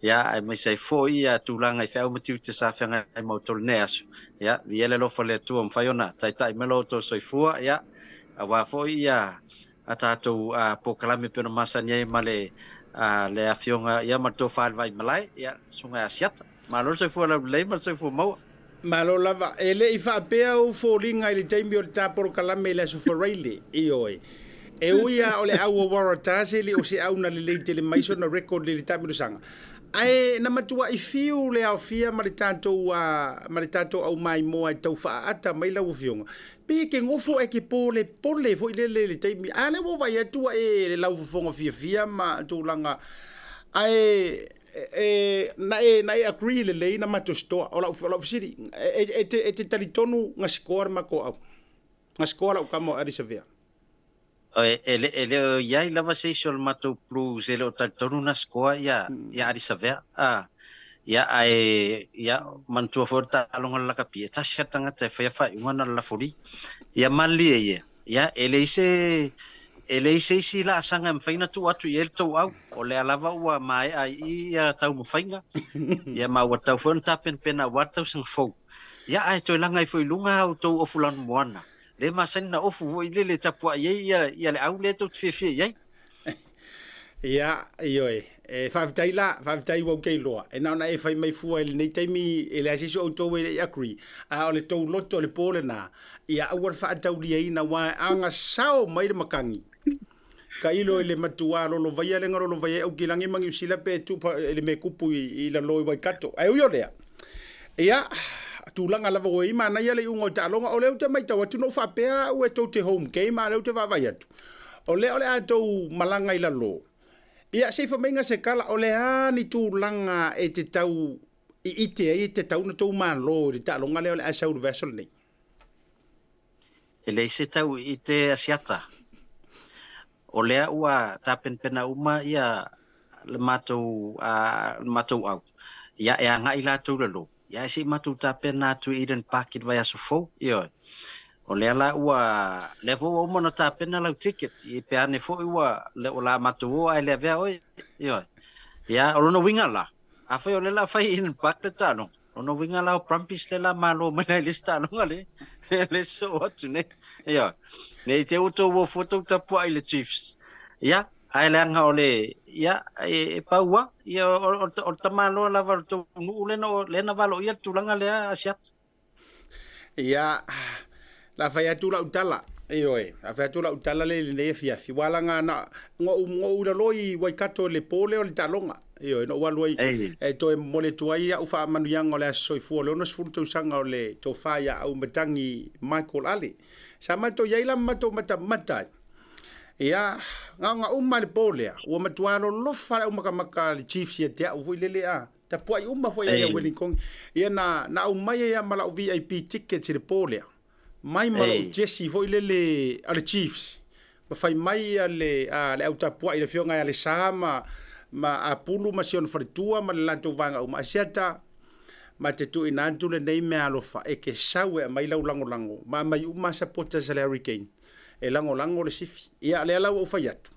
ia, aemaise ai foi ia tulaga i feau ma tiute sa feagai ma outou i lenei aso. Ia, viia le alofa o le Atua ua mafai ona taitai mai lo outou soifua, ia, aua foi ia a tatou polokalame e pei ona masani ai ma le le Afioga ia ma le Tofa i le Vaimalae, ia, le Susuga ia Asiata. Malo le soifua laulelei ma le soifua maua. Malo lava. E le i faapea ou foliga i le taimi o le ta polokalame i le Aso Faraile, ioe. E ui lava o le au o Waratahs e le o se au na lelei tele mai sona record i le taamilosaga, ae na matuai fiu le aofia ma le tatou ma le tatou aumaimoa e tau faaata mai lau Afioga. Pe ke gofo e ke polepole foi lele i le taimi, a lea ua ou vaai atu ua e laufofoga fiafia ma tulaga, ae e, na e, na e agree lelei na matou sitoa. O lau, o lau fesili, e, e, te, e te talitonu na sikoa le matou au? Na sikoa lau tama o Ardie Savea? E, e, le, e le o i ai lava se isi o le matou Blues e le o talitonu na sikoa ia, ia Ardie Savea. A, ia, ae, ia, manatua foi le taaloga o le lakapi, e tasi lava le tagata e faia faaiuga na o le lafoli. Ia malilie ia, Ia, e leai se, e leai se isi laasaga e mafai ona tuu atu i ai le tou au, o lea lava ua maea i i ia taumafaiga, ia ma ua tatau foi ona tapenapena aua le tausaga fou. Ia, ae toe laga ifo i luga a outou ofu lanumoana, lea e masani ona ofu foi lele e tapuai ai ia, ia le au lea tou te fiafia i ai. Ia, ioe, e faafetai la, faafetai ua ou te iloa. E na ona e fai mai fua i lenei taimi, e leai se isi o outou e le i agree, a o le tou loto o le po lena, ia aua le faatauliaina, aua e agasao mai le matagi. Tailo i le matua lolovaia lea na lolovaia ai Aukilagi ma Niu Sila pe tupa i le mea tupu i lalo i Waikato. Ae ui o lea, ia, tulaga lava ua i ai, manaia le iuga o le taaloga. O lea ou te matau atu, na ou faapea au e tou te home game, a o lea ou te vaavaai atu, O lea o le a tou malaga i lalo. Ia, se i fai maiga se tala, o le a ni tulaga e te tau iite ai e te tau na tou malo i le taaloga lea o le a sau i le vaiaso lenei? E leai se tau iite Asiata. O lea ua tapenapena uma ia le matou, le matou au, ia e agai latou i lalo. Ia ae se i matou tapena atu i Eden Park i le vaiaso fou, ioe. O lea la ua, lea foi ua uma ona tapena lau ticket, i pe ane foi ua, o le a matou o ae le avea oe, ioe. Ia, o lona uiga la, afai o lea o le a fai i Eden Park le taaloga, o lona uiga la o Brumbies lea o le a malo mai la i le isi taaloga le, le soo atu nei, ioe. Ne i te i ua tou o fua tou tapuai i le Chiefs. Ia, Ae leaga o le, ia, e pau a, ia, o le tamaloa lava o le tou nuu lea na, lea na valoia le tulaga lea Asiata. Ia, la fai atu lau tala, ioe, la fai atu lau tala le i lenei afiafi, ua laga na, na ou i lalo i Waikato i le po lea o le taaloga, ioe, na ou alu ai, e toe momoli atu ai au faamanuiaga o le aso soifua o le 60 tausaga o le tofa ia Auimatagi Michael Ale. Sa matou i ai la ma matou matamata ai. Ia, gaoga uma i le po lea, ua matua lolofa le aumakamaka a le Chiefs ia te au foi lele a. Tapuai uma foi ia Wellington. Ia na, na aumai ai ma lau VIP tickets i le po lea. Mai ma lou jersey foi lele a le Chiefs. Ma fai mai ia le, a, le au tapuai le afioga ia Lesa ma, ma Apulu ma si ona faletua ma le latou vaega uma. Asiata, ma te tuuina atu lenei meaalofa e te sau e aumai lau lagolago ma aumai uma supporters a le Hurricane e lagolago le sifi. Ia, lea la ua ou fai atu,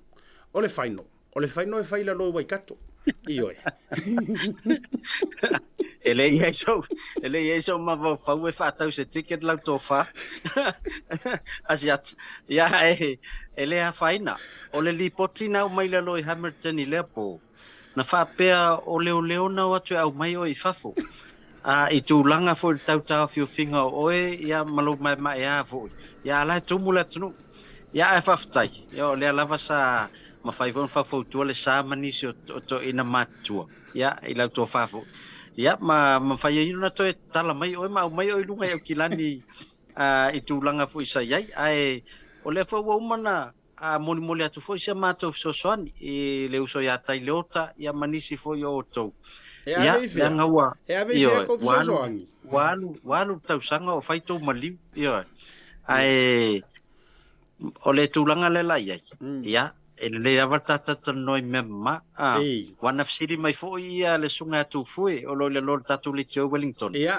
o le final, o le final e fai i lalo i Waikato. Ioe. E le i ai sou, e le i ai sou mafaufau e faatau se ticket lau tofa. Asiata. Ia, e, e le afaina. O le lipoti na aumai lalo i Hamilton i lea po, Na faapea o leoleo na o atu e aumai oe i fafo. A i tulaga foi i le tau taofiofiga o oe ia ma lou maemaea foi, ia a la e tumu le atunuu. Ia ae faafetai, ia o lea lava sa mafai foi ona faufautua le sa ma nisi o toeaiina matutua, ia i lau tofa foi. Ia ma mafai ai ona toe tatala mai oe ma aumai oe i luga i Aukilani i tulaga foi sa i ai. Ae o lea foi ua uma ona A molimoli atu foi si a matou fesoasoani i le uso ia Tai Leota ia ma nisi foi o outou. E ave i fea? Leaga ua, E ave i fea kou fesoasoani? Ua alu, ua alu le tausaga o fai tou maliu, ioe. Ae o le tulaga lea la i ai, ia, e lelei lava le ta talatalanoa i mea mama. A, ua na fesili mai foi ia le susuga ia Tufue o lo o i lalo o le tatou leitio i Wellington. Ia.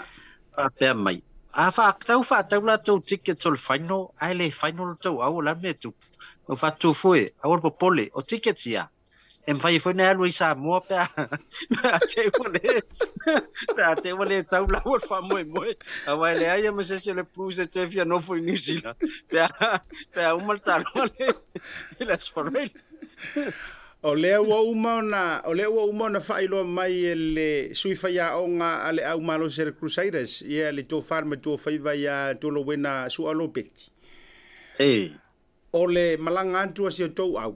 Faapea mai, A faatau faatau la tou tickets o le final, ae le final lo tou au, o le a le mea e tupu? Ua faatufu e, aua le popole, o tickets ia, e mafai ai foi ona e alu ai i Samoa pe a, pe a te i ua le, pe a te i ua le tau laua le faamoemoe, aua e leai lava ma se isi o le Blues e toe fia nofo i Niu Sila, pe a, pe a uma le taaloga le, i le Aso Faraile. O lea ua uma ona, o lea ua uma ona faailoa mai e le sui faiaoga a le Au Malosi a le Crusaders, ia le tofa le matua faiva ia Tualowena Sualopeti. Ei. O le malaga atu a si o tou au,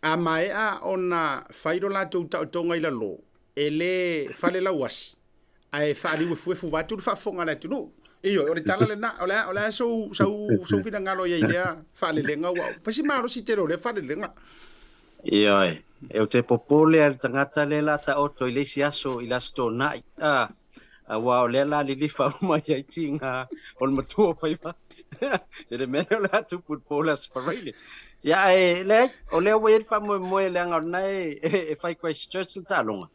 a maea ona fai lo latou taotoga i lalo, e le fale lauasi, ae faaliuefuefu vaeatu le faafofoga a le atunuu. Ioe, o le tala lena, o le a, o le a sou, sau, sou finagalo i ai i lea faalelega ua fai si malosi tele o lea faalelega. Ioe, e ou te popole lava i le tagata lea la taoto i le isi aso i le Aso Toonai, a, aua o lea la lilifa uma i ai tiga o le matua o faiva i le mea lea o le a tupu i le po o le Aso Faraile. Ia, ae leai, o lea ua i ai le faamoemoe leaga o lena e, e fai i Christchurch le taaloga.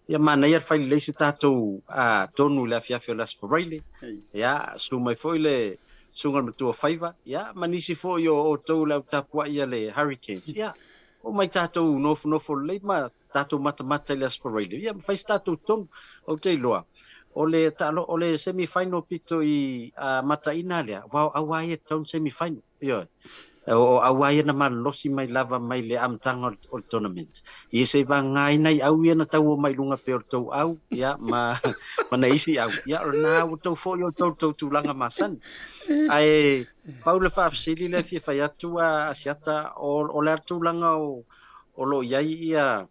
Ia manaia le fai lelei se tatou tonu i le afiafi o le Aso Faraile. Ia, susu mai foi le Susuga i le Matua Faiva, ia, ma nisi foi o outou le au tapuai a le Hurricanes. Ia, omai tatou nofonofo lelei ma tatou matamata i le Aso Faraile. Ia, ma fai se tatou tonu. Ou te iloa, o le taalo, o le semi final pito i mataina lea, aua o au lava ia e tatau ona semi final. Ioe. O au lava ia na malolosi mai lava mai le amataga o le tournament. Ia se i vagaaina i au ia na tau mai luga pei o le tou au, ia, ma, ma na isi au. Ia, o lena ua tou foi o tou tou tulaga masani. Ae pau le faafesili lea e fia fai atu a Asiata, o, o le a le tulaga o, o lo o i ai ia,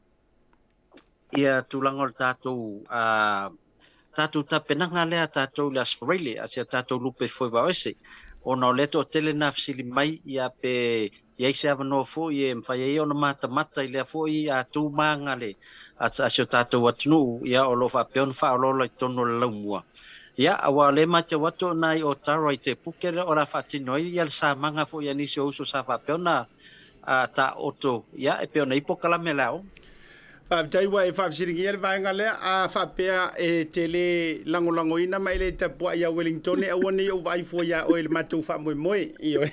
ia tulaga o le tatou, a, tatou tapenaga lea a tatou i le Aso Faraile, a si a tatou lupe foe vaoese, ona o lea toatele na fesili mai, ia pe i ai se avanoa foi e mafai ai ona matamata i lea foi a tu maga le a si o tatou atunuu, ia o lo o faapea ona faaoloolo i totonu o le laumua. Ia, aua o lea e matau atu o na i Otara i te puke lea o le a faatino ai ia le samaga foi a nisi o uso sa faapea ona taoto, ia e pei ona i ai polokalame a le aoga. Faafetai ua e faafesiligia le vaega lea. A faapea e te le lagolagoina ma e le tapuai ia Wellington, aua ne i ou vaai fua iā oe i le matou faamoemoe. Ioe.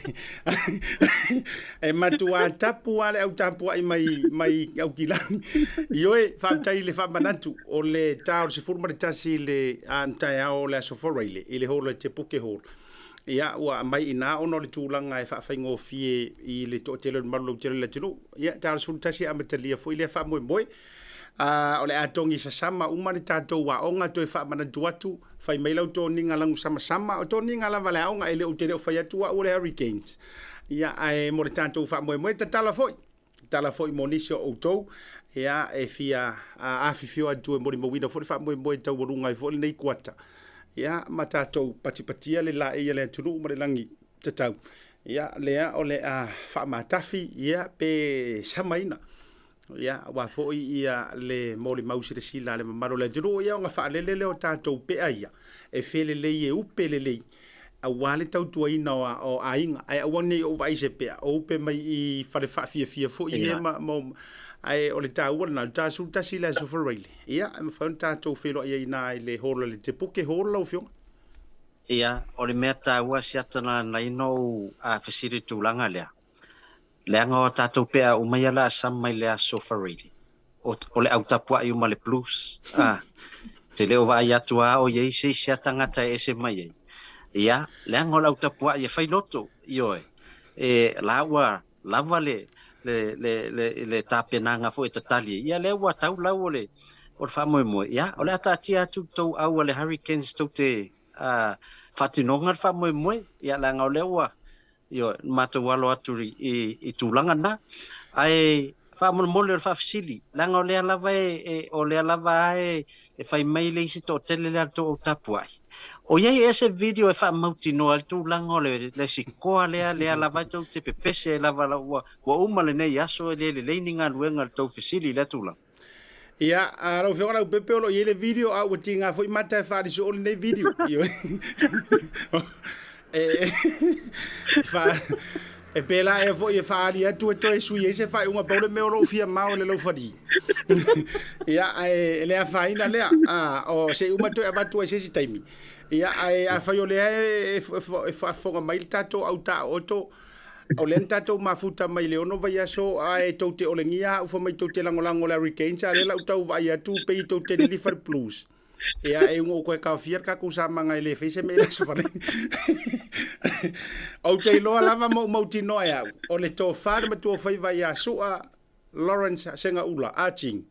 E matuā tapu lava le au tapuai mai, mai Aukilani. Ioe, faafetai i le faamanatu o le ta o le 11 i le taeao o le Aso Faraile i le hall o Te Puke Hall. Ia, ua aumai i ina ona o le tulaga e faafaigofie i le toatele o le malu lautele o le atunuu. Ia, ta o le 11 e amatalia foi lea faamoemoe. A, o le a togi sasama uma le tatou aoga, toe faamanatu atu, fai mai lau toniga lagu samasama, o toniga lava a le aoga, e le o te le o fai atu au o le Hurricanes. Ia, ae mo le tatou faamoemoe, tatala foi, tatala foi mo nisi o outou, ia, e fia afifio atu e molimauina foi le faamoemoe e taualuga ai foi lenei kuata. Ia, ma tatou patipatia le laei a le atunuu ma le lagi tatau. Ia, lea o le a faamatafi, ia, pe samaina. Ia, aua foi ia le molimau silasila a le mamalu o le atunuu, ia ona faalele lea o tatou pea ia, e felelei e upe lelei, aua le tautuaina o aiga. Ae aua ne i ou vaai i se pea, o upe mai i fale faafiafia foi ia, ma, ma, ae o le taua lena, o le ta 11 i le Aso Faraile, ia, e mafai ona tatou feiloai ai i ina i le hall a le Tepuke Hall lau Afioga. Ia, o le mea taua siata na nai no ou fesili i le tulaga lea, leaga o a tatou pea uma ia la a mai le Aso Faraile, o le au tapuai uma le Blues, a, te le o vaai atu a o i ai se isi a tagata e ese mai ai. Ia, leaga o le au tapuai e fai loto, ioe, e la ua lava le le le le le tapenaga foi e tatali ai. Ia lea ua tau lau o le o le faamoemoe. Ia, o le a taatia atu le tou au a le Hurricanes tou te faatinoga le faamoemoe. Ia, leaga o lea ua ioe, matou alo atu i i tulaga na. Ae faamolemole o le faafesili, leaga o lea lava e o lea lava e e fai mai le isi toatele lea a le tou au tapuai. O i ai ea se video e faamautinoa ai le tulaga o le le sikoa lea lea lava e tou te pepese ai lava la ua ua uma lenei aso e le lelei ni galuega a le tou fesili i lea tulaga. Ia, a lau Afioga Leaupepe o lo o i ai le video a ua tiga foi mata e faaali soo lenei video. E, fa, e pēlā ea foi e faaali atu e toe sui ai se faaiuga pau le mea o lou fia mao i le laufali. Ia, ae le afaina lea. A, o se i uma toe avatu ai se isi taimi. Ia, ae afai o lea e faafofoga mai le tatou au taooto, o lea na tatou mafuta mai le 6 vaiaso, ae tou te olegia au fai mai tou te lagolago i le Hurricanes, a o lea la ou tau vaai atu pei tou te lilifa i le Blues. Ia, e uga ou toe taofia le tatou samaga e le fai se mea i le aso Faraile. Ou te iloa lava ma ou mautinoa e au, o le tofa le matuaofaiva ia Su'a Lawrence Segaula, Ah Ching,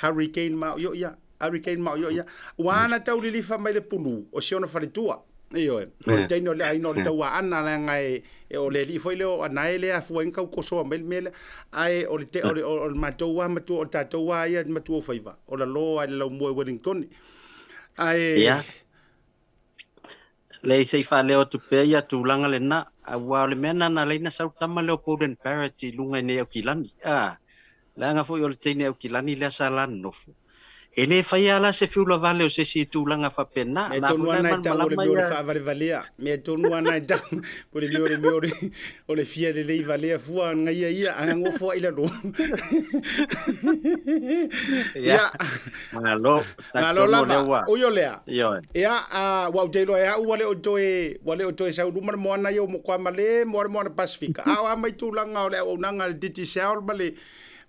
Hurricane maoioia, Hurricane maoioia. Ua ana tau lilifa mai le pulu o si ona faletua. Ioe, o le teine o le aiga o le Tauaana, leaga e, e o le alii foi lea o Anae lea e afua ai ona tau kosoa mai le mea lea. Ae o le, te, o le, o le matou lava matua, o le tatou lava ia matuaofaiva, o lalo lava i le laumua i Wellingtone. Ae, Ia, leai se i faaleo atu pea ia tulaga lena, aua o le mea lena na ala ai ona sau le tama lea o Beauden Barrett i luga i nei Aukilani. A, leaga foi o le teine Aukilani lea sa la nonofo. E le faia la se fiula vale o se isi tulaga faapena. Mea tonu lava na e tau o le mea o le faavalevalea. Mea tonu lava na e tau o le mea o le mea o le, o le fia lelei valea fua gaia ia a gagofo ai lalo. Ia. Malo. Malo lava. Ui o lea. Ia, a ua ou te iloa e au ua le o toe ua le o toe sau luma le moana ia o Mokoamale mo le moana Pasifika. A o a mai tulaga o le auaunaga a le Digicel ma le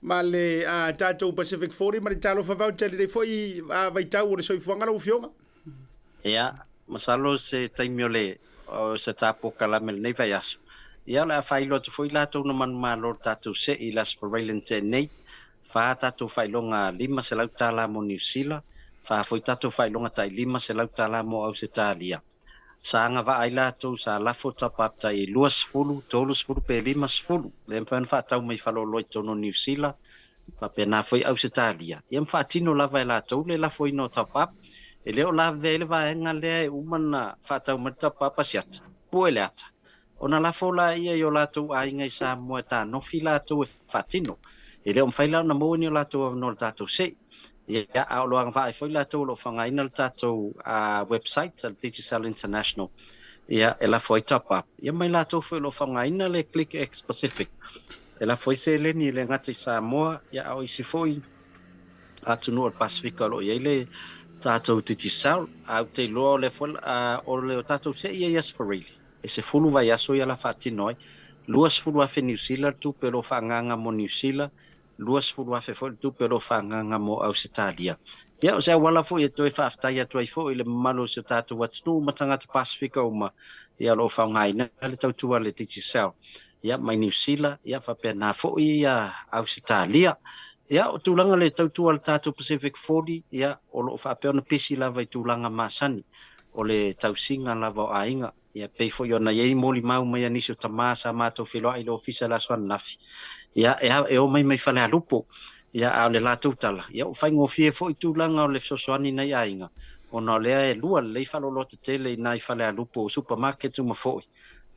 ma le tatou Pacific 40 ma le Talofa Voucher i lenei foi vaitau o le soifuaga lau Afioga? Ia, masalo se taimi o le o se ta polokalame i lenei vaiaso. Ia, o le a faailoa atu foi latou na manumalo le tatou se'i i le Aso Faraile na tea nei, fa tatou faailoga $500 mo Niu Sila, fa foi tatou faailoga tai $500 mo Ausetalia. Sa agavaa ai latou sa lafo top up tai 20, 30 pe 50, lea e mafai ona faatau mai faleoloa i totonu o Niu Sila, faapena foi Ausetalia. Ia ma faatino lava e latou le lafoina o top up. E le o lavevea ai le vaega lea e uma ona faatau mai le top up a siata, pue le ata, ona lafo laia i o latou aiga i Samoa e tanofi latou e faatino. E le o mafai la ona maua ni o latou avanoa i le tatou se'i. Ia, a o lo o agavaa ai foi latou o lo o faaaogaina le tatou website a le Digicel International, ia, e lafo ai top up. Ia ma i latou foi o lo o faaaogaina le Click X Pacific, e lafo ai seleni e le gata i Samoa, ia, a o isi foi atunuu o le Pasefika o lo o i ai le tatou Digicel. Ae ou te iloa o lea foi, o le tatou se'i ia i Aso Faraile, e 10 vaiaso ia la faatino ai. 20,000 Niu Sila le tupe o lo o faaagaaga mo Niu Sila, 20,000 foi le tupe o lo o faaagaaga mo Ausetalia. Ia, o se auala foi e toe faafetai atu ai foi i le mamalu o si o tatou atunuu ma tagata Pasefika uma ia o lo o faaaogaina le tautua a le Digicel ia mai Niu Sila ia faapena foi ia Ausetalia. Ia, o tulaga le tautua a le tatou Pacific 40 ia o lo o faapea ona pisi lava i tulaga masani o le tausiga lava o aiga. Ia, pei foi ona i ai molimau mai a nisi o tama sa matou feiloai i le ofisa i le aso ananafi, ia, e, e omai mai Falealupo, ia, a o le latou tala, ia, ua faigofie foi tulaga o le fesoasoani i nai aiga, ona o lea e lua lelei faleoloa tetele i nai Falealupo, supermarkets uma foi,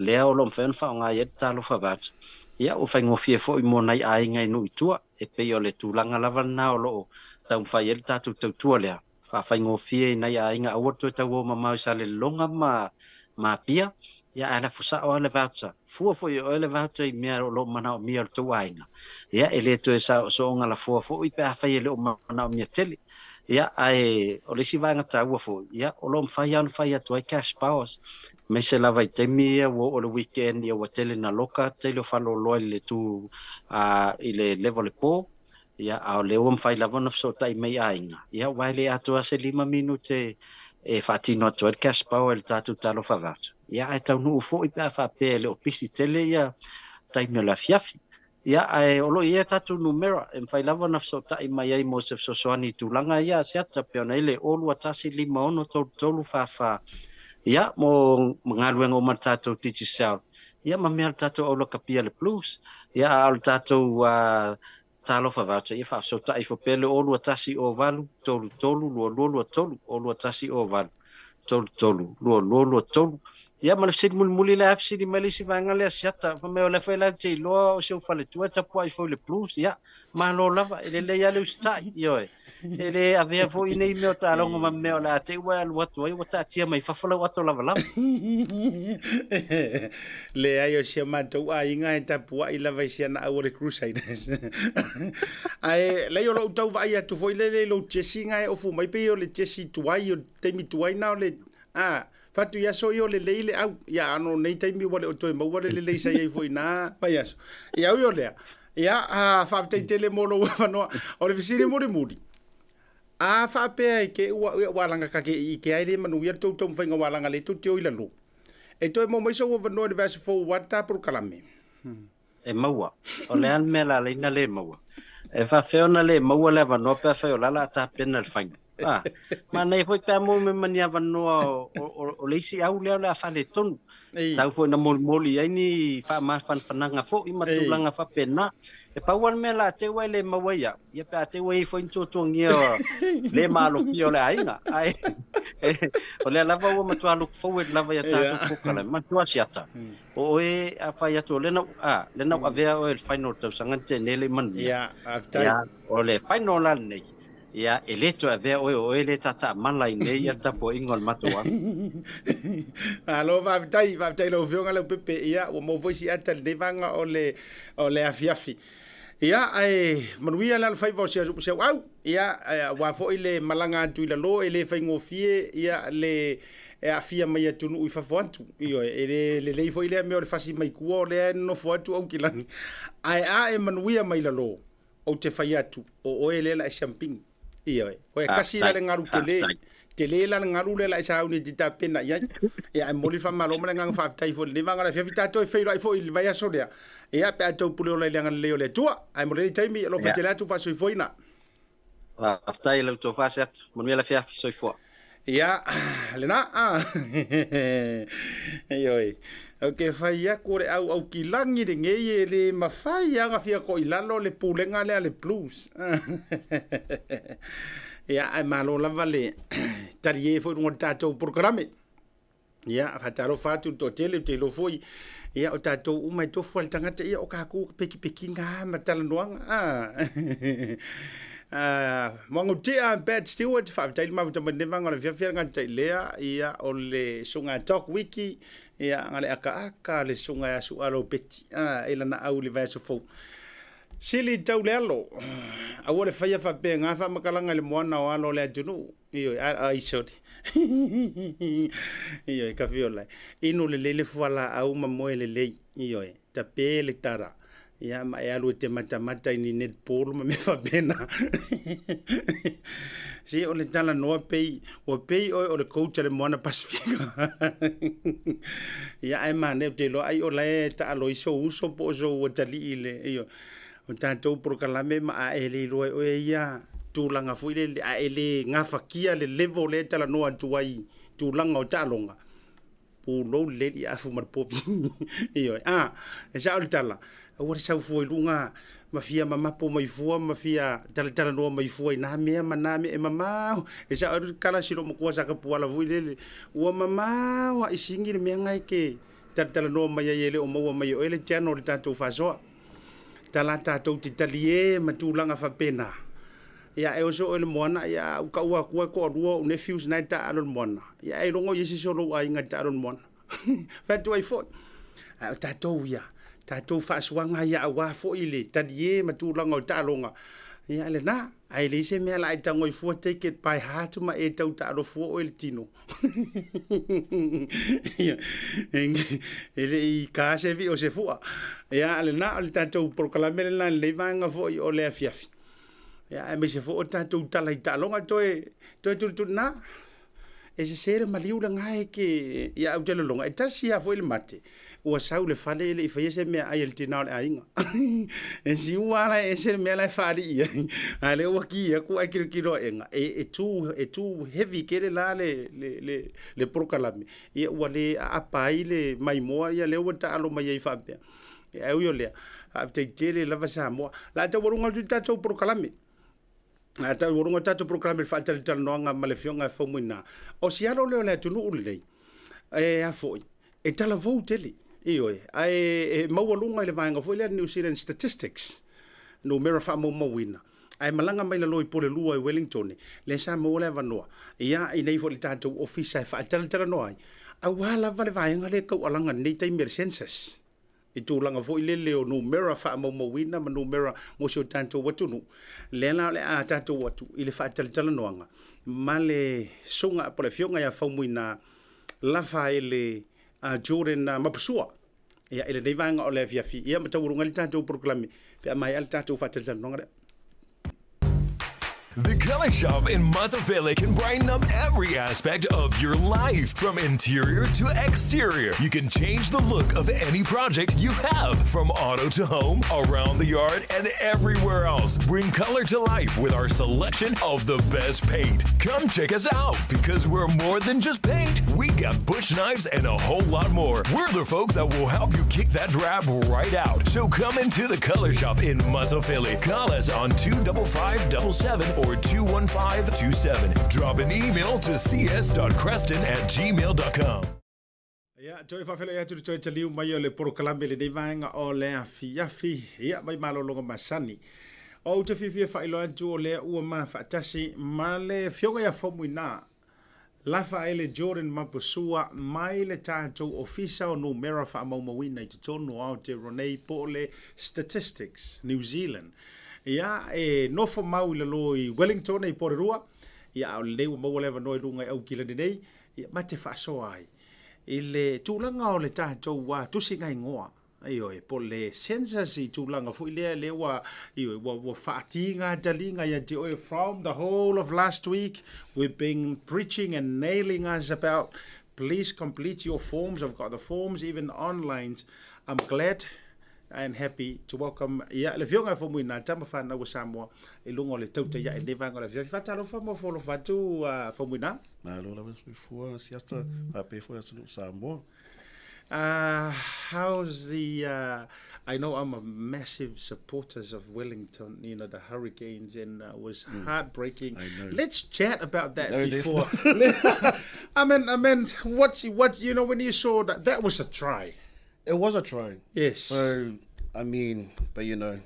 lea o lo o mafai ona faaaoga i ai le Talofa Voucher. Ia, ua faigofie foi mo nai aiga i nuu i tua, e pei o le tulaga lava lena o lo o taumafai ai le tatou tautua lea, faafaigofie i nai aiga aua le toe tau o mamao i Salelologa ma ma Apia, ia ae lafo sao lava le voucher. Fua foi e oe le voucher i mea o lo o manaomia e lo outou aiga, ia e le toe soonga lafoa foi pe afai e le o manaomia tele. Ia, ae o le isi vaega taua foi, ia, o lo o mafai lava ona fai atu ai cash powers, aemaise lava i taimi ia ua oo i le weekend, ia ua tele ina loka, tele o faleoloa i le tu i le leva o le po, ia, a o lea ua mafai lava ona fesootai mai aiga, ia, aua e le atoa se 5 minute e faatino atu ai le cash power i le tatou Talofa Voucher. Ia, ae taunuu foi pe a faapea e le o pisi tele ia taimi o le afiafi. Ia, ae o lo o i ai a tatou numera e mafai lava ona fesootai mai ai mo se fesoasoani i tulaga ia a Asiata, pei ona i ai le 0 2 1 5 6 3 3 4 4, ia, mo galuega uma a le tatou Digicel, ia, ma mea a le tatou aulakapia le Blues, ia, a o le tatou Talofa Voucher, ia, faafesootai ifo pea le 0 2 1 0 8 3 3 2 2 2 3, 0 2 1 0 8 3 3 2 2 2 3. Ia, ma le fesili mulimuli lea, fesili mai le isi vaega lea Asiata, fai mai o lea foi la ou te iloa o si ou faletua e tapuai foi i le Blues. Ia, malo lava, e lelei lava le usitai, ioe. E le avea foi nei mea o taaloga ma mea o le a te i ua e alu atu ai ua taatia mai fafo lau ato lavalava. Leai, o si o matou aiga e tapuai lava i si ana au o le Crusaders. Ae leai o lou tau vaai atu foi lele i lou jesi na e ofu mai pei o le jesi tuai o le taimi tuai na o le a fatu i aso ia o lelei le au ia ano nei taimi ua le o toe maua le lelei sa i ai foi na vai aso. Ia ui o lea, ia a faafetai tele mo lou avanoa. O le fesili mulimuli, a faapea e te ua ua laga ka ke i ke ai le manuia le tou taumafaiga ua laga le tou te o i lalo. E toe maua mai sou avanoa i le vaiaso fou aua le ta polokalame. E maua. O le a le mea la alai na le maua? E faafefea ona le maua le avanoa pe afai o la o le a tapena le faiga? A, manaia foi pe a maua mai ma ni avanoa o, o, o le isi au lea o le a faaletonu. Tau foi na molimoli ai ni faamafanafanaga foi ma tulaga faapena. E pau lava le mea la te ua e le maua ai au, ia pe a te ua i ai foi ni tuatuagia le maalofia o le aiga. Ae o lea lava ua matua look forward lava ia tatou polokalame. Manatua Asiata, o oe a fai atu o lea na, a, lea na ou avea oe i le final o le tausaga na tea nei e le i manuia. Ia, faafetai. Ia, o le final la lenei, ia, e le toe avea oe, o oe lea e tatamala ai nei ia le tapuaiga o le matou au. Malo faafetai, faafetai i lau Afioga Leaupepe. Ia, ua maua foi si ata i lenei vaega o le, o le afiafi. Ia, ae manuia le alofaiva o si au, ia, aua foi le malaga atu i lalo, e le faigofie, ia, le e aafia mai atunuu i fafo atu. Ioe, e le lelei foi lea mea o le fasi mai tua o lea e nonofo atu Aukilani. Ae a e manuia mai lalo, ou te fai atu, o oe lea la e siampini. Ioe, oe kasi la le galu tele, tele la le galu lea la e sauni e te tapena i ai. Ia, ae momoli le faamalo ma le agaga faafetai foi i lenei vaega o le afiafi. Tatou e feiloai foi i le vaiaso lea, ia, pe a outou pule ola i le agalelei o le Atua. Ae mo lenei taimi, alofa tele atu, faasoifuaina. Faafetai i la outou fasi atu. Manuia le afiafi. Soifua. Ia, lena, a. Ioe. Ou te fai atu o le au aukilagi lenei e le mafai lava ona fia toilalo le pulega lea a le Blues. Ia, ae malo lava le talie foi i luga o le tatou polokalame. Ia, faatalofa atu i le toatele, ou te iloa foi, ia, o tatou uma e tofu lava le tagata, ia, o kakou pekipekiga lava ma talanoaga. Ah, Moangotia, Bad Stewart, faafetai le mafuta mai lenei vaega o le afiafi a le gata i lea, ia, o le susuga Doc Wiki, ia, na le akaaka le susuga ia Su'a Lopeti, ah, i lana au i le vaiaso fou. Sili tau le alo, aua le faia faapena faamatalaga i le moana o alo o le atunuu. Ioe, ai sorry. Ioe, ka fiola. Inu lelei le fualaau ma moe lelei. Ioe, tape le tara. Ia, ma e alu e te matamata i ni netball ma mea faapena. Se o le talanoa pei, ua pei oe o le coach a le Moana Pasifika. Ia, ae manaia, ou te iloa ai o la e taalo ai sou uso po o sou atalii i le, ioe. O tatou polokalame ma a e le iloa e oe ia tulaga foi lele, a e le gafatia le level lea e talanoa atu ai i tulaga o taaloga, pulou lelei le afu ma le povi. Ioe. A, e sao le tala, aua le sau fua i luga ma fia mamapo mai fua ma fia talatalanoa mai fua i na mea ma na mea e mamao. E sao le tala a si lou matua sa Tapuala foi lele, ua mamao lava i sigi le mea na e te talatalanoa mai ai e le o maua mai e oe le channel o le tatou faasoa. Tala tatou te talie ma tulaga faapena. Ia e oso oe i le moana, ia a ou taua atua e toalua ou nephews na e taaalo i le moana, ia ailoga o i ai se isi o lou aiga e taaalo i le moana. Fai atu ai foi. Ae o tatou ia, tatou faasuaga ia aua foi le talie ma tulaga o taaloga, ia lena. Ae leai se mea la e tago ai fua take it by heart ma e tau taalo fua oe i le tino. E le i ka se vii o se fua. Ia lena o le tatou polokalame lena i lenei vaega foi o le afiafi. Ia aemaise foi o tatou tala i taaloga toe toe tulituli na. E sese le maliu lena e ke ia au te lologa e tasi lava foi le mate ua sau le fale e le i faia se meaai a le tina o le aiga. E siua la e ese le mea la e faalii ai, a lea ua ki atu ae kilokilo aʻega e, e too, e too heavy tele la le, le, le, le polokalame, ia ua le aapa ai le maimoa ia lea ua taalo mai ai faapea. Ae ui o lea, faafetai tele lava Samoa. O le a taualuga atu le tatou polokalame. A taualuga le tatou polokalame i le faatalatalanoaga ma le Afioga ia Faumuina. O si alo lea o le atunuu lenei, e a foi, e talavou tele, ioe, ae e maualuga i le vaega foi lea New Zealand Statistics, numera faamaumauina, ae malaga mai lalo i Polelua i Wellington, lea sa maua le avanoa, ia, i inei foi i le tatou ofisa e faatalatalanoa ai, aua lava le vaega lea e taualaga i lenei taimi o le census. i tulaga foi lele o numera faamaumauina ma numera mo si o tatou atunuu, lea la o le a tatou atu i le faatalatalanoaga ma le susuga po o le Afioga ia Faumuina Lafaele Jordan Mapusua ia, i lenei vaega o le afiafi, ia ma taualuga ai le tatou polokalame pe a maea le tatou faatalatalanoaga lea. The Color Shop in Matafele can brighten up every aspect of your life, from interior to exterior. You can change the look of any project you have, from auto to home, around the yard, and everywhere else. Bring color to life with our selection of the best paint. Come check us out because we're more than just paint. We got bush knives and a whole lot more. We're the folks that will help you kick that drab right out. So come into the Color Shop in Matafele. Call us on 25577 or 21527. Drop an email to cs.creston at gmail.com. Ia, toe faafeiloai atu le toe taliu mai o le polokalame i lenei vaega o le afiafi, ia, mai malologa masani. Ou te fiafia faailoa atu o lea ua ma faatasi ma le Afioga ia Faumuina Lafaele Jordan Mapusua mai le tatou Ofisa o Numera Faamaumauina i totonu o Aotearoa nei po o le Statistics New Zealand. Ia, e nofo mau i lalo i Wellington i Porirua, ia, a o lenei ua maua le avanoa i luga i Aukilani nei, ia, ma te faasoa ai i le tulaga o le tatou tusiga igoa. Ioe, po o le census i tulaga foi lea, lea ua, ioe, ua, ua faatiga taliga ia te oe from the whole of last week, we've been preaching and nailing us about please complete your forms, I've got the forms even online. I'm glad and happy to welcome ia le Afioga ia Faumuina, tama fanau a Samoa i luga o le tautai ae i lenei vaega o le afiafi. Faatalofa ma fofoalofa atu, Faumuina. Malo lava le soifua siasta faapea foi atunuu Samoa. How's the I know I'm a massive supporters of Wellington, you know, the Hurricanes, and was heartbreaking. I know. Let's chat about that No, let's before. I mean, what, you know, when you saw that, that was a try. It was a try. Yes. So, I mean, but you know,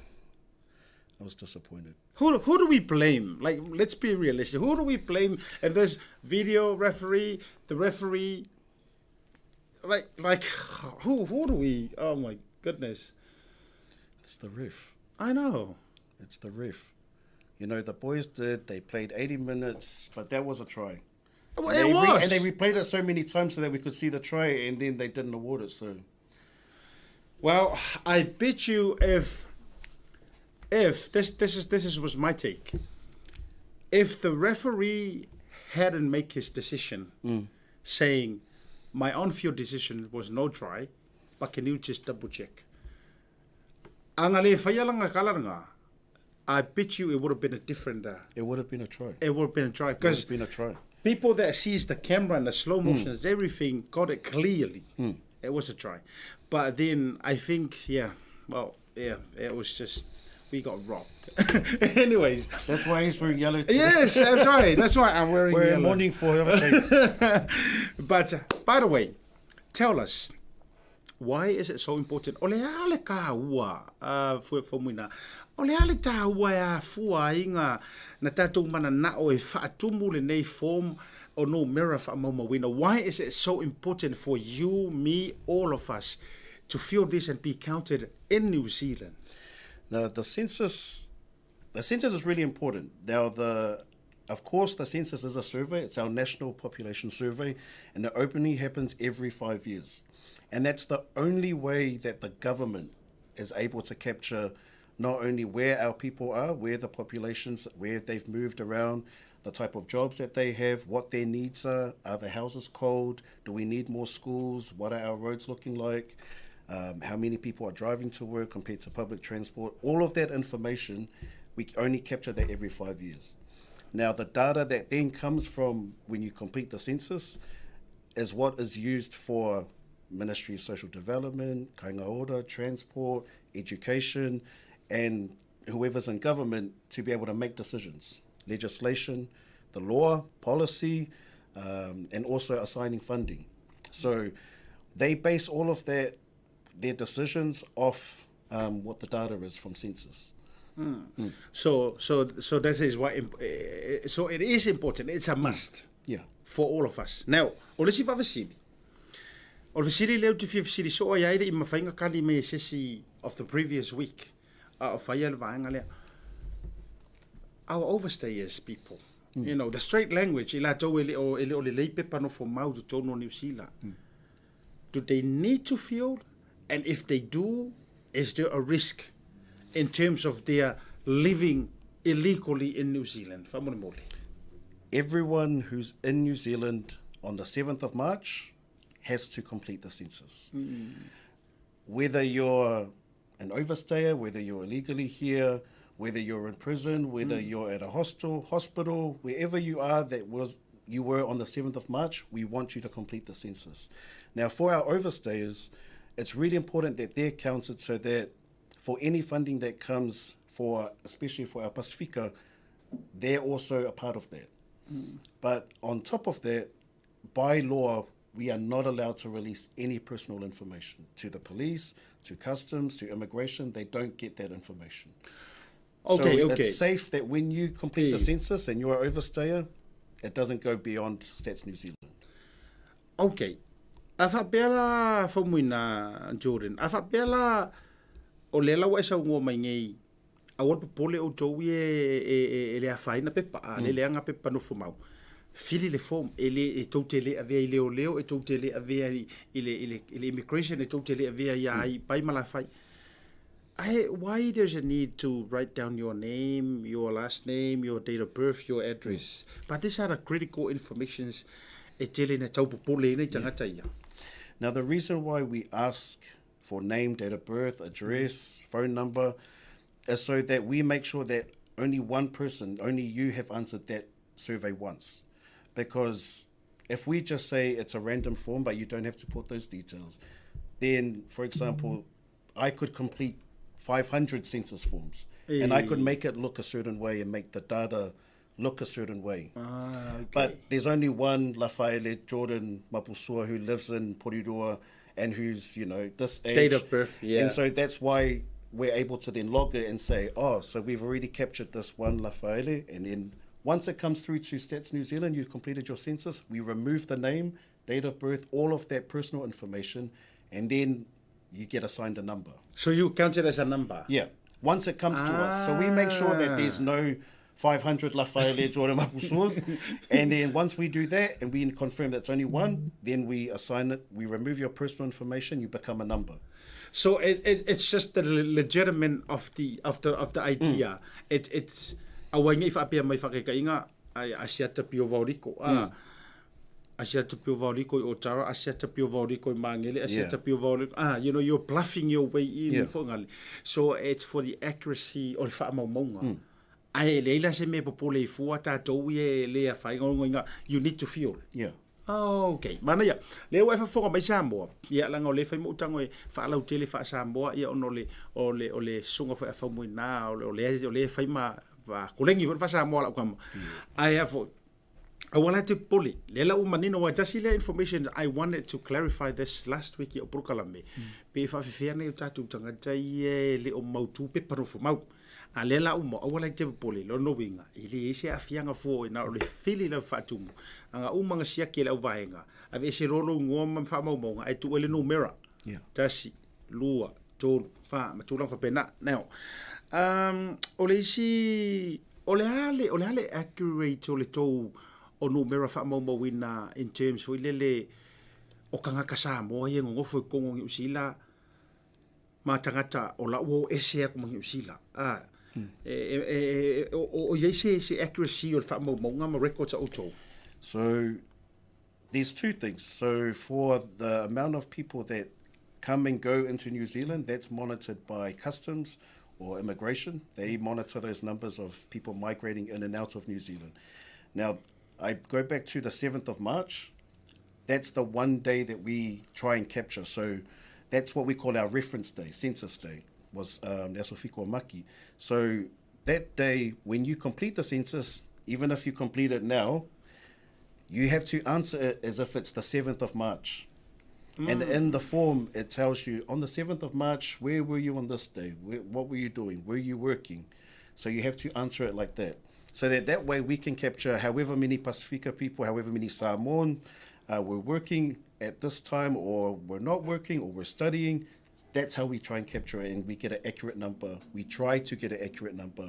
I was disappointed. Who do we blame? Like, let's be realistic. Who do we blame? And this video referee, the referee, like who do we? Oh my goodness! It's the ref. I know. It's the ref. You know, the boys did. They played 80 minutes, but that was a try. Well, And it was. and they replayed it so many times so that we could see the try, and then they didn't award it. So, well, I bet you if this was my take, if the referee hadn't made his decision, saying my on-field decision was no try, but can you just double check? Anga le whaia langa kalaranga, I bet you it would have been a different... it would have been a try. It would have been a try. It would have been a try. People that sees the camera and the slow motions, everything, got it clearly. It was a try. But then I think, yeah, well, yeah, it was just... We got robbed. Anyways. That's why he's wearing yellow today. Yes, that's right. That's why I'm wearing We're in yellow. mourning for other things. But by the way, tell us, Why is it so important? O le a le tāua, Faumuina, o le a le tāua e afua ai ngā, na tātou mananao e faatumu lenei form o numera faamaumauina? Why is it so important for you, me, all of us to fill this and be counted in New Zealand? The, the census, the census is really important. Now, the, of course, the census is a survey. It's our national population survey, and it openly happens every five years. And that's the only way that the government is able to capture not only where our people are, where the populations, where they've moved around, the type of jobs that they have, what their needs are, are the houses cold, do we need more schools, what are our roads looking like, um, how many people are driving to work compared to public transport. All of that information, we only capture that every five years. Now, the data that then comes from when you complete the census is what is used for Ministry of Social Development, Kāinga Ora, Transport, Education, and whoever's in government to be able to make decisions, legislation, the law, policy, um, and also assigning funding. So they base all of that, their decisions off um, what the data is from census. Mm. So, so, so that is why. Eh, so it is important. It's a hmm. must. Yeah. For all of us. Now, o le isi faafesili. O le fesili lea ou te fia fesili soo ai ai le i mafai ona kali mai e se isi of the previous week a o faia le vaega lea. Our overstayers people, mm. you know, the straight language, i latou e le o, e le o lelei pepa nofo mau i totonu o Niu Sila. Mm. Do they need to fill? And if they do, is there a risk in terms of their living illegally in New Zealand? Faamolemole. Everyone who's in New Zealand on the 7th of March has to complete the census. Mm. Whether you're an overstayer, whether you're illegally here, whether you're in prison, whether mm. you're at a hostel, hospital, wherever you are that was you were on the 7th of March, we want you to complete the census. Now, for our overstayers, it's really important that they're counted so that for any funding that comes for, especially for our Pasifika, they're also a part of that. Mm. But on top of that, by law, we are not allowed to release any personal information to the police, to customs, to immigration. They don't get that information. Okay, so okay. It's safe that when you complete the census and you're an overstayer, it doesn't go beyond Stats New Zealand. Okay. A faapea la Faumuina Jordan, a faapea la o lea la ua e saunoa mai nei, aua le popole outou ia e, e, e le afaina pepa, a le mm. leaga pepa nofo mau. Fili le form, e, le, e tou te le avea i leoleo, e tou te le avea i, i, le, i, le, i le immigration, e tou te le avea ia ai, mm. pai ma la fai. I, why there's a need to write down your name, your last name, your date of birth, your address. Mm. But these are the critical informations e tele na tau popole ina i tangata ia. Now the reason why we ask for name, date of birth, address, phone number, is so that we make sure that only one person, only you have answered that survey once. Because if we just say it's a random form, but you don't have to put those details, then, for example, I could complete 500 census forms and I could make it look a certain way and make the data look a certain way. Ah, okay. But there's only one Lafaele Jordan Mapusua who lives in Porirua and who's, you know, this age. Date of birth, yeah. And so that's why we're able to then log it and say, oh, so we've already captured this one Lafaele. And then once it comes through to Stats New Zealand, you've completed your census, we remove the name, date of birth, all of that personal information, and then you get assigned a number. So you count it as a number? Yeah. Once it comes ah. to us. So we make sure that there's no 500 Lafaele Jordan Mapusuas. and then once we do that and we confirm that's only one, then we assign it, we remove your personal information, you become a number. So it, it, it's just the legitimate of the of the of the idea. Mm. It, it's aua ngai whaapea mai whakekainga ai Asiata Pio Vaoriko. Ah, mm. Asiata Pio Vaoriko i Otara, Asiata Pio Vaoriko i Mangere, Asiata yeah. Pio Vaoriko. Ah, you know, you're bluffing your way in. Yeah. So it's for the accuracy o le whaamaumaunga. Mm. Ae leai la se mea e popole ai fua tatou ia e le afaina you need to feel. Yeah. Oh, okay. Manaia, lea ua e faafofoga mai Samoa, ia leaga o lea e fai mo'utago e faalautele faa-Samoa, ia ona o le, o le, o le susuga foi a Faumuina, o le, o lea, o lea e fai ma, kolegi foi le faa-Samoa a lau tama. Ae a foi, Aua la e te popole, lea la ua manino aua e tasi lea information I wanted to clarify this last week i au polokalame, pe e faafefea nai o tatou tagata ia e le o mautu pepa nofomau. A lea la ua aua la e te popole, lona uiga, e leai se aafiaga fua o i ina o le fili lava faatumu, a na uma ona siaki e le auvaega, aveese loa lou igoa ma faamaumauga ae tuu ai le numera, tasi, lua, tolu, fa, ma tulaga faapena. Now, um, o le isi, o le a le, o le a le accurate o le tou o numera faamaumauina in terms foi lele o tagata Samoa ia e nonofo i totonu o Niu Sila ma tagata o la ua o ese atu ma Niu Sila. Ah, e, e, e, e, o, o i ai se, se accuracy o le faamaumauga ma records a outou? So, there's two things. So for the amount of people that come and go into New Zealand, that's monitored by customs or immigration. They monitor those numbers of people migrating in and out of New Zealand. Now, I go back to the 7th of March. That's the one day that we try and capture. So that's what we call our reference day, census day, was um, Maki. So that day, when you complete the census, even if you complete it now, you have to answer it as if it's the 7th of March. Mm. And in the form, it tells you on the 7th of March, where were you on this day? Where, what were you doing? Were you working? So you have to answer it like that. So that that way we can capture however many Pasifika people, however many Samoan uh, were working at this time or were not working or were studying. That's how we try and capture it and we get an accurate number. We try to get an accurate number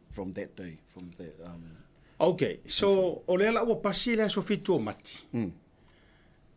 from that day, from that um, Ok, so o lea la ua pasi le aso fitu o Mati. Mm.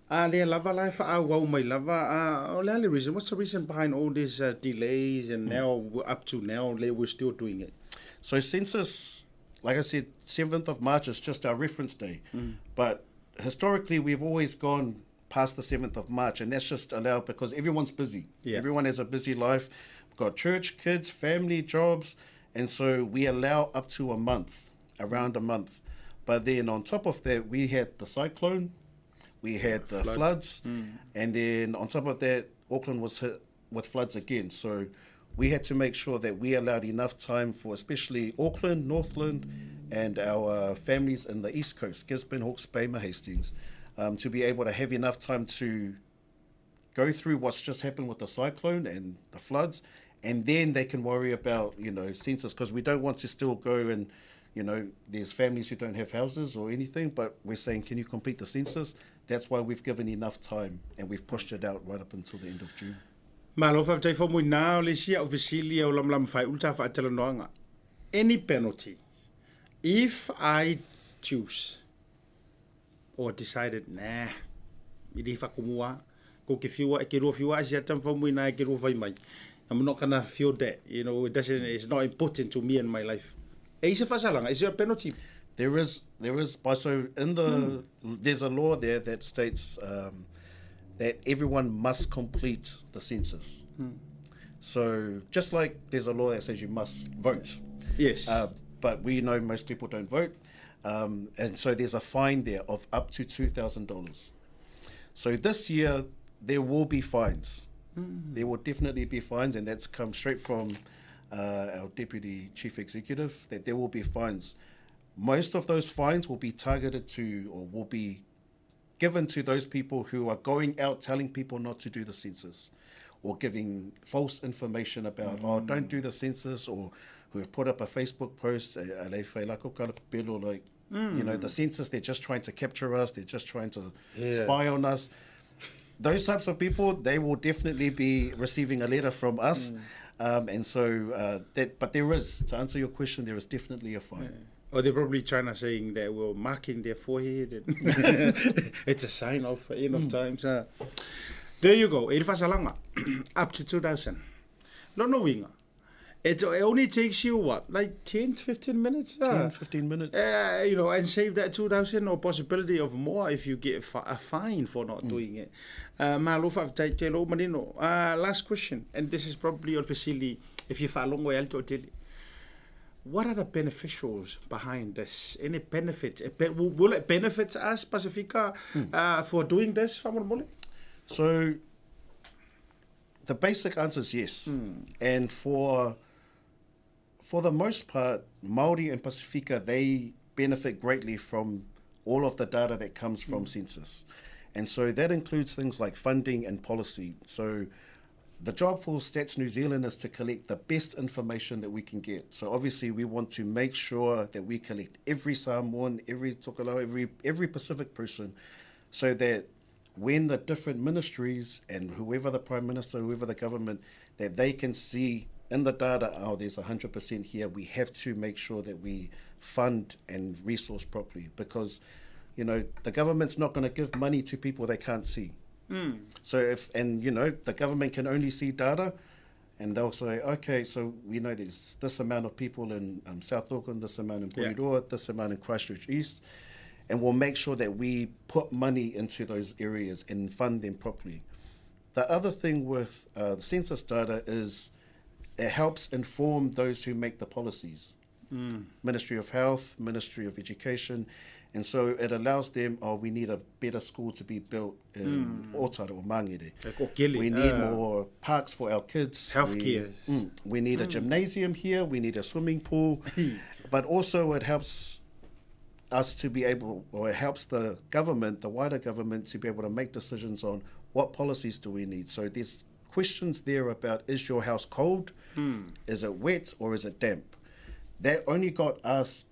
A lea lava la e faaauau mai lava, a o le a le reason, what's the reason behind all these uh, delays and mm. now up to now we're still doing it? So census, like I said, 7th of March is just our reference day. Mm. But historically we've always gone past the 7th of March and that's just allowed because everyone's busy. Yeah. Everyone has a busy life. We've got church, kids, family, jobs. And so we allow up to a month, around a month. But then on top of that, we had the cyclone, we had the Flood. floods, mm. and then on top of that, Auckland was hit with floods again. So we had to make sure that we allowed enough time for especially Auckland, Northland, and our families in the East Coast, Gisborne, Hawke's Bay, Hastings, um, to be able to have enough time to go through what's just happened with the cyclone and the floods, and then they can worry about you know census because we don't want to still go and you know there's families who don't have houses or anything, but we're saying can you complete the census? That's why we've given enough time and we've pushed it out right up until the end of June. Malo faafetai faumuina o le isi au fesili au lamalama faaiu le ta faatalanoaga. Any penalty if I choose or decided nah i le whakumua ko ke whiua e ke rua whiua asi ata faumuina e ke rua whai mai. I'm not gonna feel that, you know, it doesn't, it's not important to me in my life. E i se whasalanga, is there a penalty? There is, there is, but so in the, mm. there's a law there that states um, that everyone must complete the census. Mm. So just like there's a law that says you must vote. Yes. Uh, but we know most people don't vote. Um, and so there's a fine there of up to $2,000. So this year, there will be fines. Mm. There will definitely be fines, and that's come straight from uh, our deputy chief executive that there will be fines. Most of those fines will be targeted to or will be given to those people who are going out telling people not to do the census or giving false information about, mm. oh, don't do the census, or who have put up a Facebook post, eh, like, mm. you know, the census, they're just trying to capture us, they're just trying to yeah. spy on us. Those types of people, they will definitely be receiving a letter from us. Mm. Um, and so uh, that, but there is, to answer your question, there is definitely a fine. Yeah. Or they're probably trying to saying that we're marking their forehead. And it's a sign of end of mm. times. Uh. There you go. E fasalanga. Up to 2,000. Lona uiga. It, it only takes you what, like 10 to 15 minutes? Uh, 10, 15 minutes. Uh, you know, and save that 2,000 or possibility of more if you get a fine for not mm. doing it. Uh, malo faafetai te lo manino. Uh, last question, and this is probably o fesili if you faalogo e ale toatele. What are the beneficials behind this? Any benefits? Will it benefit us, Pasifika, mm. uh, for doing this, faamolemole? So, the basic answer is yes. Mm. And for for the most part, Maori and Pasifika, they benefit greatly from all of the data that comes from census. And so that includes things like funding and policy. So the job for Stats New Zealand is to collect the best information that we can get. So obviously we want to make sure that we collect every Samoan, every Tokelau, every every Pacific person, so that when the different ministries and whoever the prime minister, whoever the government, that they can see in the data, oh, there's 100% here. We have to make sure that we fund and resource properly because, you know, the government's not going to give money to people they can't see. Mm. So if, and you know, the government can only see data and they'll say, okay, so we know there's this amount of people in um, South Auckland, this amount in Porirua, yeah. this amount in Christchurch East, and we'll make sure that we put money into those areas and fund them properly. The other thing with uh, the census data is it helps inform those who make the policies. Mm. Ministry of Health, Ministry of Education. And so it allows them, oh, we need a better school to be built in mm. Otara or Mangere. Like we need uh, more parks for our kids. Healthcare. We, mm, we need mm. a gymnasium here. We need a swimming pool. but also it helps us to be able, or it helps the government, the wider government, to be able to make decisions on what policies do we need. So there's questions there about is your house cold? Mm. Is it wet or is it damp? That only got asked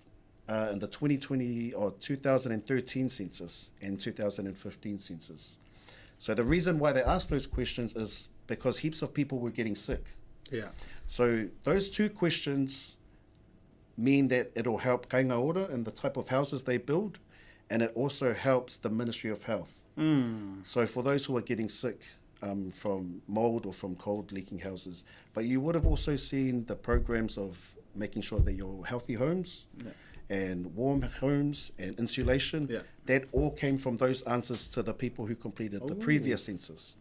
uh, in the 2020 or 2013 census and 2015 census. So the reason why they asked those questions is because heaps of people were getting sick. Yeah. So those two questions mean that it'll help Kainga Ora and the type of houses they build, and it also helps the Ministry of Health. Mm. So for those who are getting sick um, from mold or from cold leaking houses, but you would have also seen the programs of making sure that your healthy homes yeah. and warm homes and insulation, yeah. that all came from those answers to the people who completed the previous census.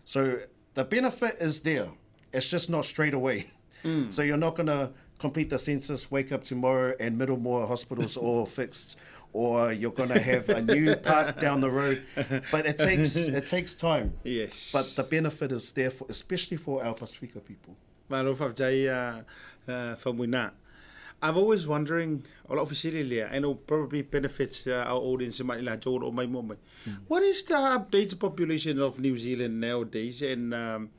So the benefit is there. It's just not straight away. Mm. So you're not going to complete the census, wake up tomorrow, and Middlemore Hospital's all fixed, or you're going to have a new park down the road. But it takes it takes time. Yes. But the benefit is there, for, especially for our Pasifika people. Malo faafetai uh, uh, Faumuina. I've always wondering, o lau fesili lea, and it probably benefits uh, our audience mai la o mai mo mai. Mm. What is the updated population of New Zealand nowadays? And um,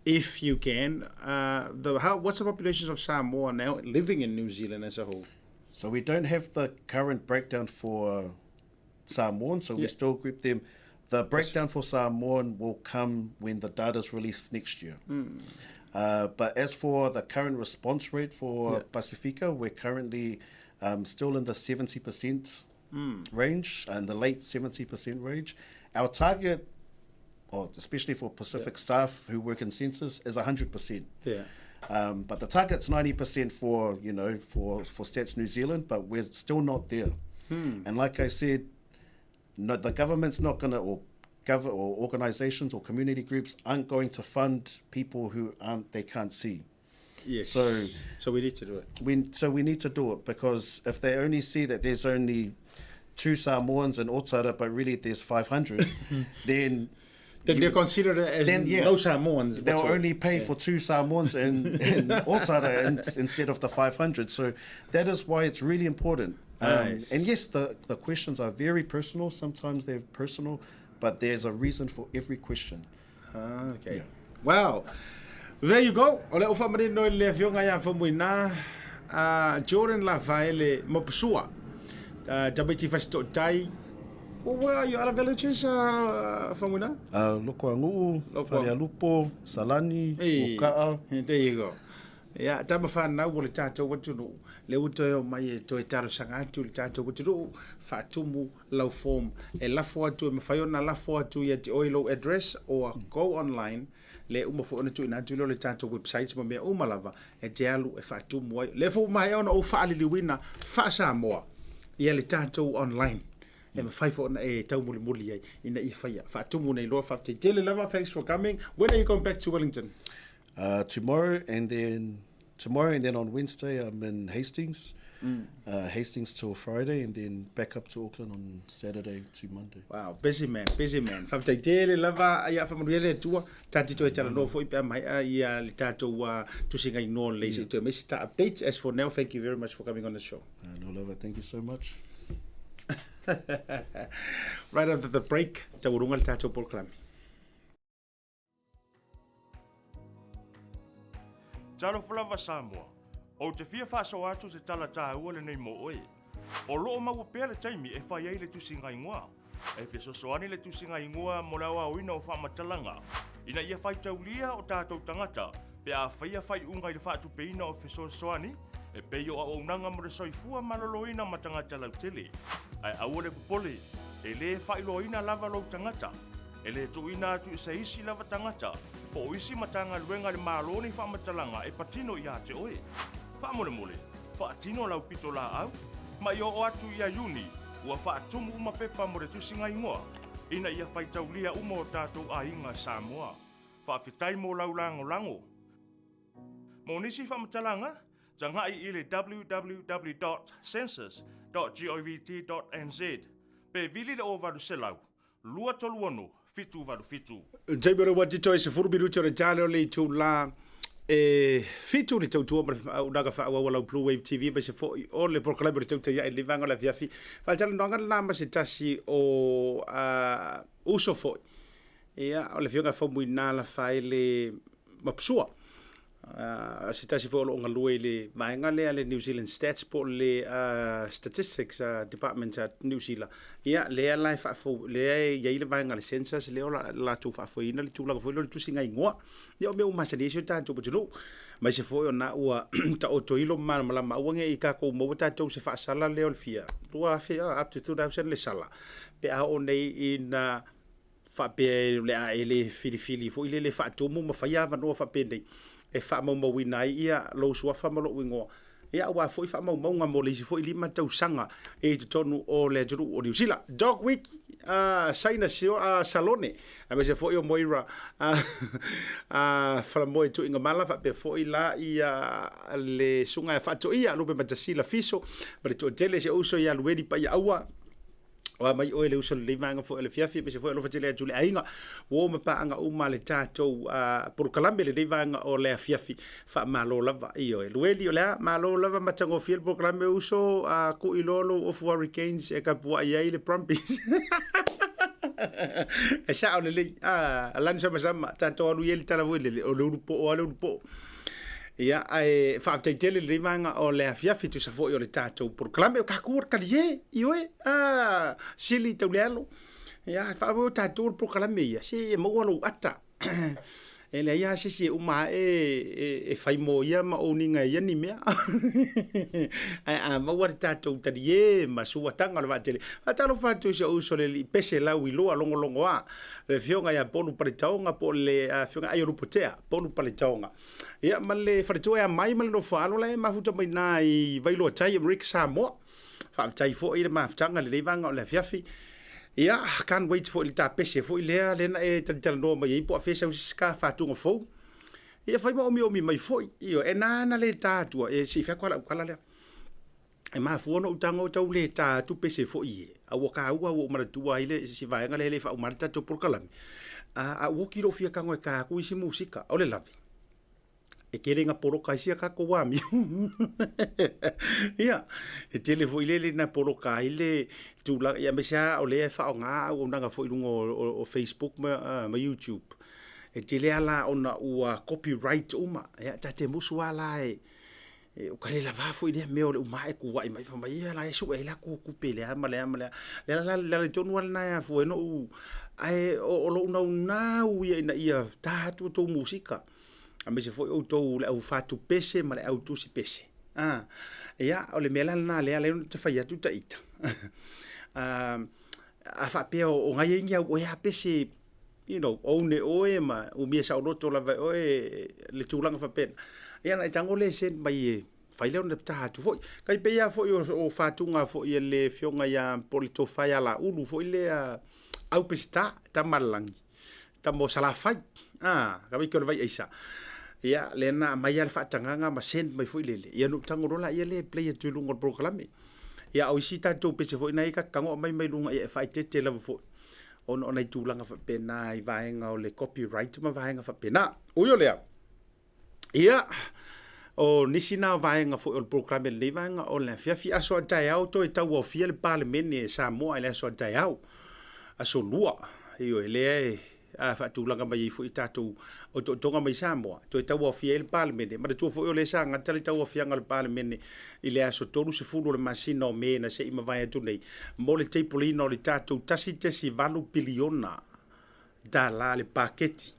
if you can, uh, the how what's the population of Samoa now living in New Zealand as a whole? So we don't have the current breakdown for Samoan, so Yeah. we still group them. The breakdown for Samoan will come when the data is released next year. Mm. Uh, but as for the current response rate for Yeah. Pasifika, we're currently um, still in the 70% Mm. range and the late 70% range. Our target, or especially for Pacific staff who work in census, is 100%. Yeah. Um, but the target's 90% for, you know, for, for Stats New Zealand, but we're still not there. Hmm. And like I said, no, the government's not going to, or gov- or organizations or community groups aren't going to fund people who aren't, they can't see. Yes. So, so we need to do it. We, so we need to do it because if they only see that there's only two Samoans in Otara, but really there's 500, then Then they're considered as then, yeah, no Samoans. They'll whatsoever. only pay Yeah. for two Samoans in, in Otara in, instead of the 500. So that is why it's really important. Um, Nice. And yes, the, the questions are very personal. Sometimes they're personal, but there's a reason for every question. Ah, okay. Yeah. Wow. There you go. O le ofa marino i le afioga ia Faumuina. Uh, Jordan Lavaele Mopsua. Uh, WT Fasito'otai. Well, where are your other villages, uh, Faumuina? Uh, Lokoangu'u, Loko- Falealupo, Salani, Hey. Oka'a. There you go. Ia, tama whanau o le tātou atunuu, le ua toe o mai e toe talosaga atu i le tātou atunuu, faatumu lau form. E lafo atu, e mawhai ona lafo atu ia te oe lou address or go online, le uma foi ona tuuina atu lea o le tātou website ma mea uma lava, e te alu e faatumu ai. Le foi mai ona ou faaliliuina faa-Samoa ia le tātou online. E mawhai foi ona e taumulimuli ai ina ia whaia. Faatumu nei loa, faafetai tele lava, thanks for coming. When are you going back to Wellington? Uh, tomorrow and then tomorrow and then on Wednesday I'm in Hastings. Mm. Uh, Hastings till Friday and then back up to Auckland on Saturday to Monday. Wow, busy man, busy man. Faafetai tele lava ia faamanuia le Atua. Tati toe talanoa foi pe a maea ia le tatou uh, tusiga inoa lelei se i toe mai se ta update. As for now, thank you very much for coming on the show. Uh, no lava, thank you so much. Right after the break, taualuga le tatou polokalame. Talofa lava Samoa, ou te fia faasoa atu se tala tāua lenei mo oe. O lo o maua pea le taimi e fai ai le tusiga igoa. E fesoasoani le tusiga igoa mo le aoaoina o faamatalaga ina ia faitaulia o tatou tagata pe a faia faaiuga i le faatupeina o fesoasoani e pei o auaunaga mo le soifua maloloina ma tagata lautele. Ae aua le popole, e lē faailoaina lava lou tagata. E le tuuina atu i se isi lava tagata po o isi Matagaluega a le Malo ni faamatalaga e patino ia te oe. Faamolemole, faatino lau pitolaau ma i oo atu ia Iuni ua faatumu uma pepa mo le tusiga igoa ina ia faitaulia uma o tatou aiga Samoa. Faafetai mo lau lagolago. Mo nisi faamatalaga, tagai i le www.census.govt.nz pe vili le 0800 236 787. Taimi o le ua tito e 10 minuti o le tale o le itula e fitu le tautua ma le auaunaga faaauau a lau Blue Wave TV aemaise foi o le polokalame o le tautai ae i le vaega o le afiafi. Faatalanoaga lena ma se tasi o uso foi, ia, o le Afioga ia Faumuina Lafaele Mapusua. O se tasi foi o lo o galue i le vaega lea le New Zealand Stats po o le Statistics Department a Niu Sila. Ia, lea la e faafou, lea e i ai le vaega a le Census lea o latou faafoeina le tulaga foi lea o le tusiga igoa. Ia o mea ua masani ai si o tatou atunuu. Aemaise foi o na ua taoto i lo malamalama aua ne i tatou maua tatou se faasala lea o le fia 2000 up to 2000 le sala pe a oo nei ina faapea o le a e le filifili foi lele faatumu ma faia avanoa faapenei e faamaumauina ai ia lou suafa ma lou igoa, ia aua foi faamaumauga mo le isi foi 5 tausaga i totonu o le atunuu o Niu Sila. Dog Week, Saina Salone, aemaise foi o Moira Falamoe Tuigamala, faapea foi la ia le susuga ia Faatoia Lupe Matasila Fiso ma le toatele si ou uso ia Lueli Paiaaua, O a mai oe le uso lelei vaega foi o le fiafi aemaise foi alofa tele atu i le aiga uo ma paaga uma a le tatou polokalame lenei vaega o le afiafi faamalo lava. Ioe Lueli o le a malo lava matagofie le polokalame uso tuu i loa lou ofu Hurricanes e tapuai ai le Brumbies. E sao lelei lanu samasama tatou alu i ai le tala foi lele o le ulu poo a le ulu poo. Ia, ae faafetai tele i lenei vaega o le afiafi tusa foi o le tatou polokalame o tatou o le talie, ioe, a, sili tau le alo. Ia, faaauau o tatou le polokalame ia, se e maua lou ata. E leai lava se isi e uma ae e fai mo ia ma owning ai ia ni mea. Ae a maua le tatou talie ma suataga o le vaatele. Faatalofa atu i si ou uso le alii Pese Lauiloa Logologoa, le afioga ia Polu Paletaoga po o le afioga Aiolupotea Polu Paletaoga. Ia, ma le faletua ia Mai ma le nofo alo la e mafuta mai na i Vailoa Tai, Amerika Samoa. Faafetai foi i le mafutaga i lenei vaega o le afiafi. Ia, can't wait foi i le tapese foi lea, lea na e talitalanoa mai ai po o afea sau se isi faatuga fou. Ia, fai ma omiomi mai foi. Ioe, e na na le ta atua, e se i fai atu lava lau tala lea. E mafua ona ou tago tau le ta atu pese foi e, a ua taua ua ou manatua ai le si vaega lea e le faauma ai le tatou polokalame. A, a ua oti lou fia tago e ta atu isi musika, o le lave. E tele ina poloka ai sia tatou amio. Ia, e tele foi le le na poloka ai le tulaga, ia aemaise lava o lea e faaaoga auaunaga foi i luga o Facebook ma YouTube. E tele lava la ona ua copyright uma. Ia, ta te musu lava la e, E, o ka le lavā foi lea mea o le uma ae kuaʻi mai fai mai ia la e suʻe ai latou tupe i le a ma le a ma le a. Le ala le ala tonu lava lena e afua ai ona ou ae o lou naunau ia ina ia tā atu outou musika aemaise foi outou le au fatu pese ma le au tusi pese. A, ia, o le mea la lena lea ala ai ona ou te fai atu taita. A faapea o nai ai ni au oe a pese you know, own e oe ma umia saoloto lava e oe le tulaga faapena. Ia na e tago le send mai e fai lea ona taha atu foi. Kai pei lava foi o fatuga foi e le afioga ia po o le Tofa ia Laulu foi lea au Peseta, tama a le lagi, tama o Salafai, a, ka vaiki o le Vaiaisa. Ia, lea na aumai lava le faatagaga ma send mai foi lele. Ia na ou tago loa laia lea e play atu i luga o le polokalame. Ia, o isi tatou pese foi na e tago aumai mai luga, ia e faaeteete lava foi. ona o nai tulaga faapena i vaega o le copyright ma vaega faapena. Ui o lea, ia, O nisi na o vaega foi o le polokalame i lenei vaega o le afiafi aso a taeao toe tauaofia le Palemene e Samoa i le aso a taeao, aso Lua. Ioe, lea e faatulaga mai ai foi tatou otootoga mai Samoa, toe tauaofia ai le Palemene. Manatua foi o lea sa gata le tauaofiaga o le Palemene i le aso 30 o le masina o Me na se i mavae atu nei, mo le table-ina o le tatou $1.8 piliona tala le paketi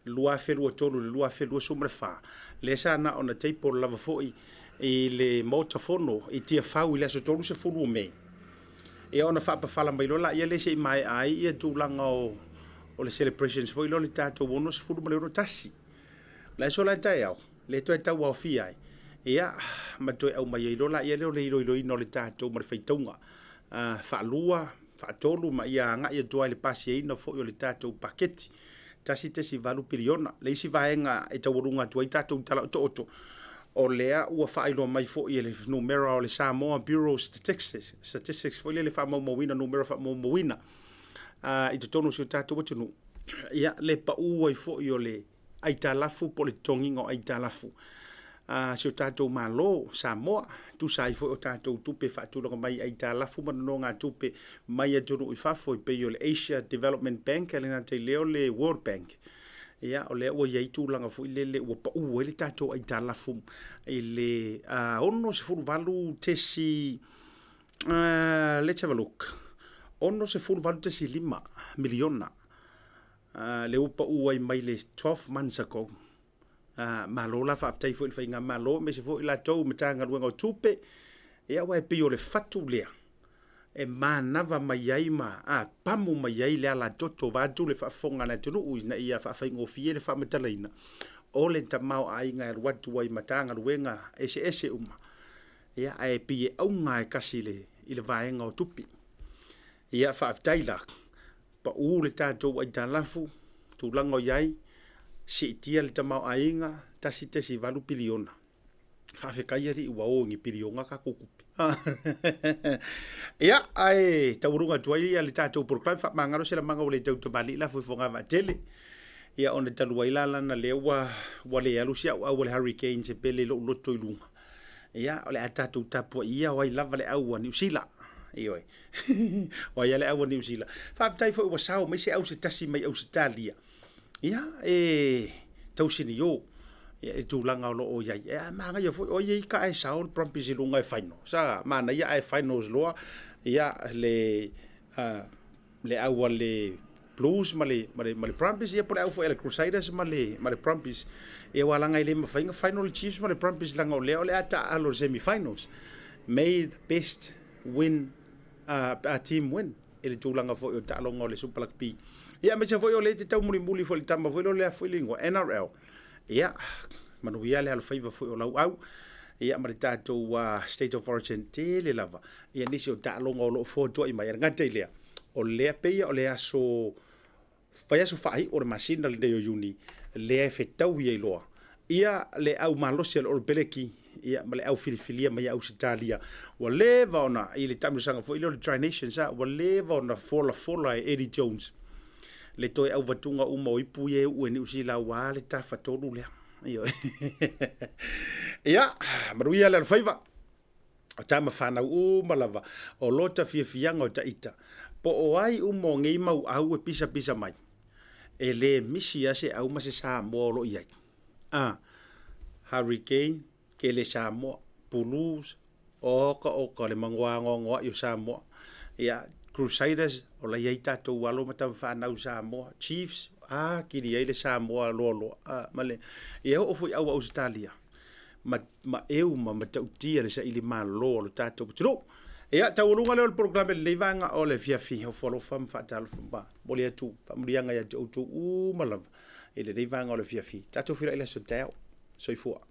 2023 i le 2024, lea sa na ona table lava foi i le Maota Fono i Tiafau i le aso 30 o Me. Ia ona faapafala mai loa laia lea se i maea ai ia tulaga o le celebrations foi lea o le tatou 61. O le aso la taeao, lea toe tauaofia ai, ia ma toe aumai ai loa laia lea o le iloiloina o le tatou ma le faitauga faalua, faatolu ma ia agai atu ai i le pasiaina foi o le tatou paketi 1.8 piliona. Le isi vaega e taualuga atu ai tatou tala otooto, o lea ua faailoa mai foi e le numera o le Samoa Bureau of Statistics, statistics foi lea le faamaumauina, numera faamaumauina i totonu o si o tatou atunuu, ia le pau ai foi o le aitalafu po o le totogiina o aitalafu a si o tatou Malo Samoa, tusa ai foi o tatou tupe faatulaga mai aitalafu ma nonogatupe mai atunuu i fafo e pei o le Asia Development Bank, e le gata i lea o le World Bank. Ia, o lea ua i ai tulaga foi lele ua pau ai le tatou aitalafu i le 68 tesi, let's have a look, 68.5 miliona lea ua pau ai mai le 12 months ago. Malo la faafetai foi i le faigamalo aemaise foi latou Matagaluega o Tupe, ia aua e pei o le fatu lea e manava mai ai ma pamu mai ai le alatoto vaeatu le faafofoga a le atunuu ina ia faafaigofie le faamatalaina o le tamaoaiga e alu atu ai i Matagaluega eseese uma, ia ae pei e auga e kasi i le vaega o tupe. Ia faafetai la, pau le tatou aitalafu, tulaga o i ai, siitia le tamaoaiga, 1.8 piliona. Faafetai alii ua o i ni piliona tatou tupe. Ia, ae taualuga atu ai le tatou polokalame, faamagalo se lamaga ua le tautamalii la foi fogavaatele. Ia ona talu ai la lana lea ua ua le alu si auau a le Hurricanes e pele i lou loto i luga. Ia, o le a tatou tapuai ia o ai lava le au a Niu Sila. Ioe. O ai lava le au a Niu Sila. Faafetai foi ua sao mai se au se tasi mai Ausetalia. Ia, e tausinio ia, i tulaga o lo o i ai. E a manaia foi, o ai ka e sao le Brumbies i luga e final. Sa manaia ae finals loa ia le le au a le Blues ma le, ma le, ma le Brumbies, ia po le au foi a le Crusaders ma le, ma le Brumbies. Ia aua leaga e le mafai ona final le Chiefs ma le Brumbies leaga o lea o le a taaalo i le semi-finals. May the best win, a team win i le tulaga foi o taaloga o le Super Rugby. Ia aemaise foi o lea e te taumulimuli foi i le tama foi lea o le a foi le igoa, NRL. Ia, manuia le alofaiva foi o lauau, ia ma le tatou State of Origin tele lava. Ia nisi o taaloga o lo o fotuai mai. E le gata i lea, o lea pei o le aso vaiaso faaiu o le masina lenei o Iuni, lea e fetaui ai loa ia le au malosi a le Olopeleki ia ma le au filifilia mai Ausetalia. Ua leva ona, i le taamilosaga foi lea o le Tri Nations, a, ua leva ona folafola e Eddie Jones le toe auvatuga uma o ipu ia e uu e Niu Sila aua le tafatolu lea. Ioe. Ia, manuia le alofaiva. O tama fanau uma lava o lota fiafiaga o taita, po o ai uma o nei mau au e pisapisa mai, e le misi a se au ma se Samoa o lo o i ai. A, Hurricane, kele Samoa, Blues, oka oka le magoagoagoa'i o Samoa. Ia, Crusaders, o la i ai tatou alo ma tama fanau Samoa, Chiefs, a, kili ai le Samoa loaloa. A, ma le, ia oo foi au a Ausetalia. Ma, ma eu ma matautia le saili malo o lo tatou atunuu. Ia, taualuga lea o le polokalame lenei vaega o le afiafi o Foalofa ma faatalofa ma momoli atu faamuliaga ia te outou uma lava i lenei vaega o le afiafi. Tatou feiloai i le aso taeao. Soifua.